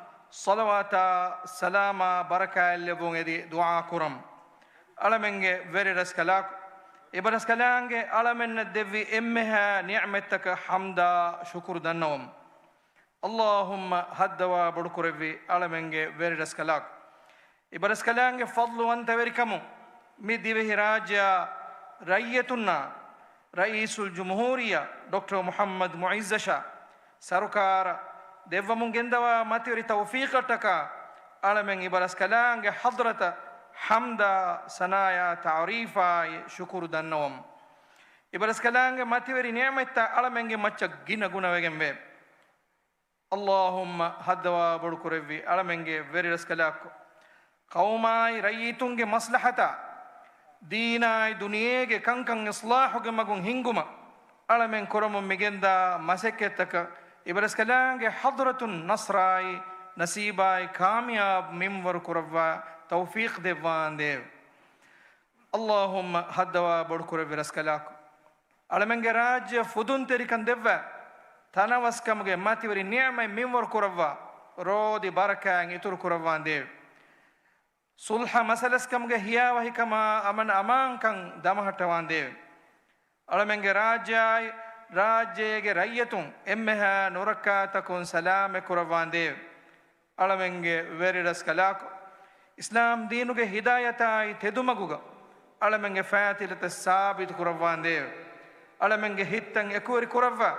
ޞަލަވާތާ ސަލާމާ ބަރަކާތްލެއްވުން އެދި ދުޢާ ކުރަމު. އަޅަމެންގެ ވެރިރަސްކަލާކޮ، އިބަރަސްކަލާނގެ އަޅަމެންނަށް ދެއްވި އެންމެހާ ނިޢުމަތްތަކަށް ޙަމްދާ ޝުކުރު ދަންނަވަމު. އައްލާހުއްމަ ހައްދަވާ ބޮޑުކުރެއްވި އަޅަމެންގެ ވެރިރަސްކަލާކޮ، އިބަރަސްކަލާނގެ ފަޟްލުވަންތަވެރިކަމުން މި ދިވެހިރާއްޖެއާ ރައްޔިތުންނާ ރައީސުލްޖުމްހޫރިއްޔާ ޑޮކްޓަރ މުޙައްމަދު މުޢިއްޒަށާ ސަރުކާރަށް ދެއްވަމުން ގެންދަވާ މަތިވެރި ތައުފީޤަށްޓަކާ އަޅަމެން އިބަރަސްކަލާނގެ ޙަޟްރަތަށް ޙަމްދާ ސަނާޔާ ތަޢުރީފާއި ޝުކުރު ދަންނަވަމު. އިބަރަސްކަލާނގެ މަތިވެރި ނިޢުމަތްތައް އަޅަމެންގެ މައްޗަށް ގިނަ ގުނަވެގެންވޭ. އައްލާހުއްމަ ހައްދަވާ ބޮޑުކުރެއްވި އަޅަމެންގެ ވެރިރަސްކަލާކޮ، ޤައުމާއި ރައްޔިތުންގެ މަޞްލަޙަތާ، ދީނާއި ދުނިޔޭގެ ކަންކަން އިޞްލާޙުގެ މަގުން ހިންގުމަށް އަޅަމެން ކުރަމުން މިގެންދާ މަސައްކަތްތަކަށް އިބަރަސްކަލާނގެ ޙަޟްރަތުން ނަޞްރާއި ނަސީބާއި ކާމިޔާބު މިންވަރު ކުރައްވާ ތައުފީޤު ދެއްވާނދޭވެ. އައްލާހުއްމަ ހައްދަވާ ބޮޑުކުރެއްވި ރަސްކަލާކޮ، އަޅަމެންގެ ރާއްޖެއަށް ފުދުންތެރިކަން ދެއްވާ، ތަނަވަސްކަމުގެ މަތިވެރި ނިޢުމަތް މިންވަރު ކުރައްވާ، ރޯދި ބަރަކާތް އިތުރު ކުރައްވާނދޭވެ. ޞުލްޙަ މަސަލަސްކަމުގެ ހިޔާވަހިކަމާ އަމަން އަމާންކަން ދަމަހައްޓަވާނދޭވެ. އަޅަމެންގެ ރާއްޖެއާއި ރާއްޖޭގެ ރައްޔިތުން އެންމެހާ ނުރައްކާތަކުން ސަލާމަތް ކުރައްވާނދޭވެ. އަޅަމެންގެ ވެރިރަސްކަލާކޮ، އިސްލާމް ދީނުގެ ހިދާޔަތާއި ތެދުމަގުގަ އަޅަމެންގެ ފައިތިލަތައް ސާބިތު ކުރައްވާނދޭވެ. އަޅަމެންގެ ހިތްތައް އެކުވެރި ކުރައްވާ،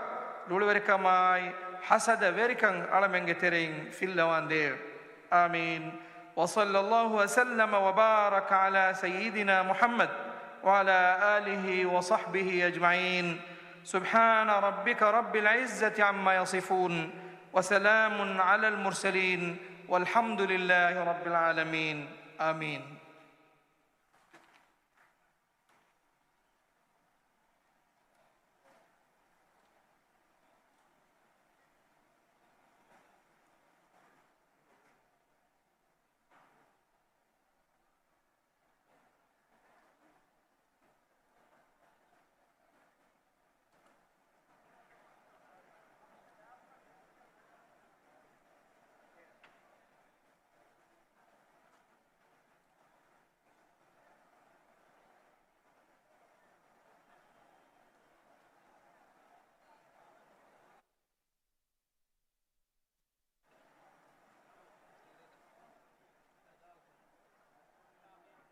ލުޅުވެރިކަމާއި ޙަސަދަ ވެރިކަން އަޅަމެންގެ ތެރެއިން ފިއްލަވާނދޭވެ. آمين. وصلى الله وسلم وبارك على سيدنا محمد وعلى آله وصحبه أجمعين. سبحان ربك رب العزة عما يصفون. وسلام على المرسلين. والحمد لله رب العالمين. آمين.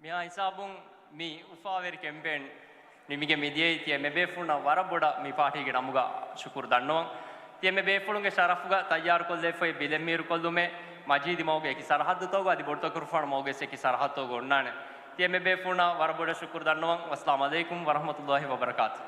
މިހާ ހިސާބުން މި އުފާވެރި ކެމްޕޭން ނިމިގެން މިދިޔައީ. ތި އެންމެ ބޭފުޅުންނަށް ވަރަށް ބޮޑަށް މި ޕާޓީގެ ނަމުގަ ޝުކުރު ދަންނަވަން. ތި އެންމެ ބޭފުޅުންގެ ޝަރަފުގަ ތައްޔާރުކޮށްލެވިފައި ބިލެއް މީރުކޮށްލުމެއް މަޖީދީ މަގުގެ އެކި ސަރަހައްދުތަކުގަ އަދި ބޮޑުތަކުރުފާނު މަގުގެ އެކި ސަރަހައްދުތަކުގަ އޮންނާނެ. ތި އެންމެ ބޭފުޅުންނަށް ވަރަށް ބޮޑަށް ޝުކުރު ދަންނަވަން. ވައްސަލާމް ޢަލައިކުމް ވަރަޙްމަތުﷲި ވަބަރަކާތުހު.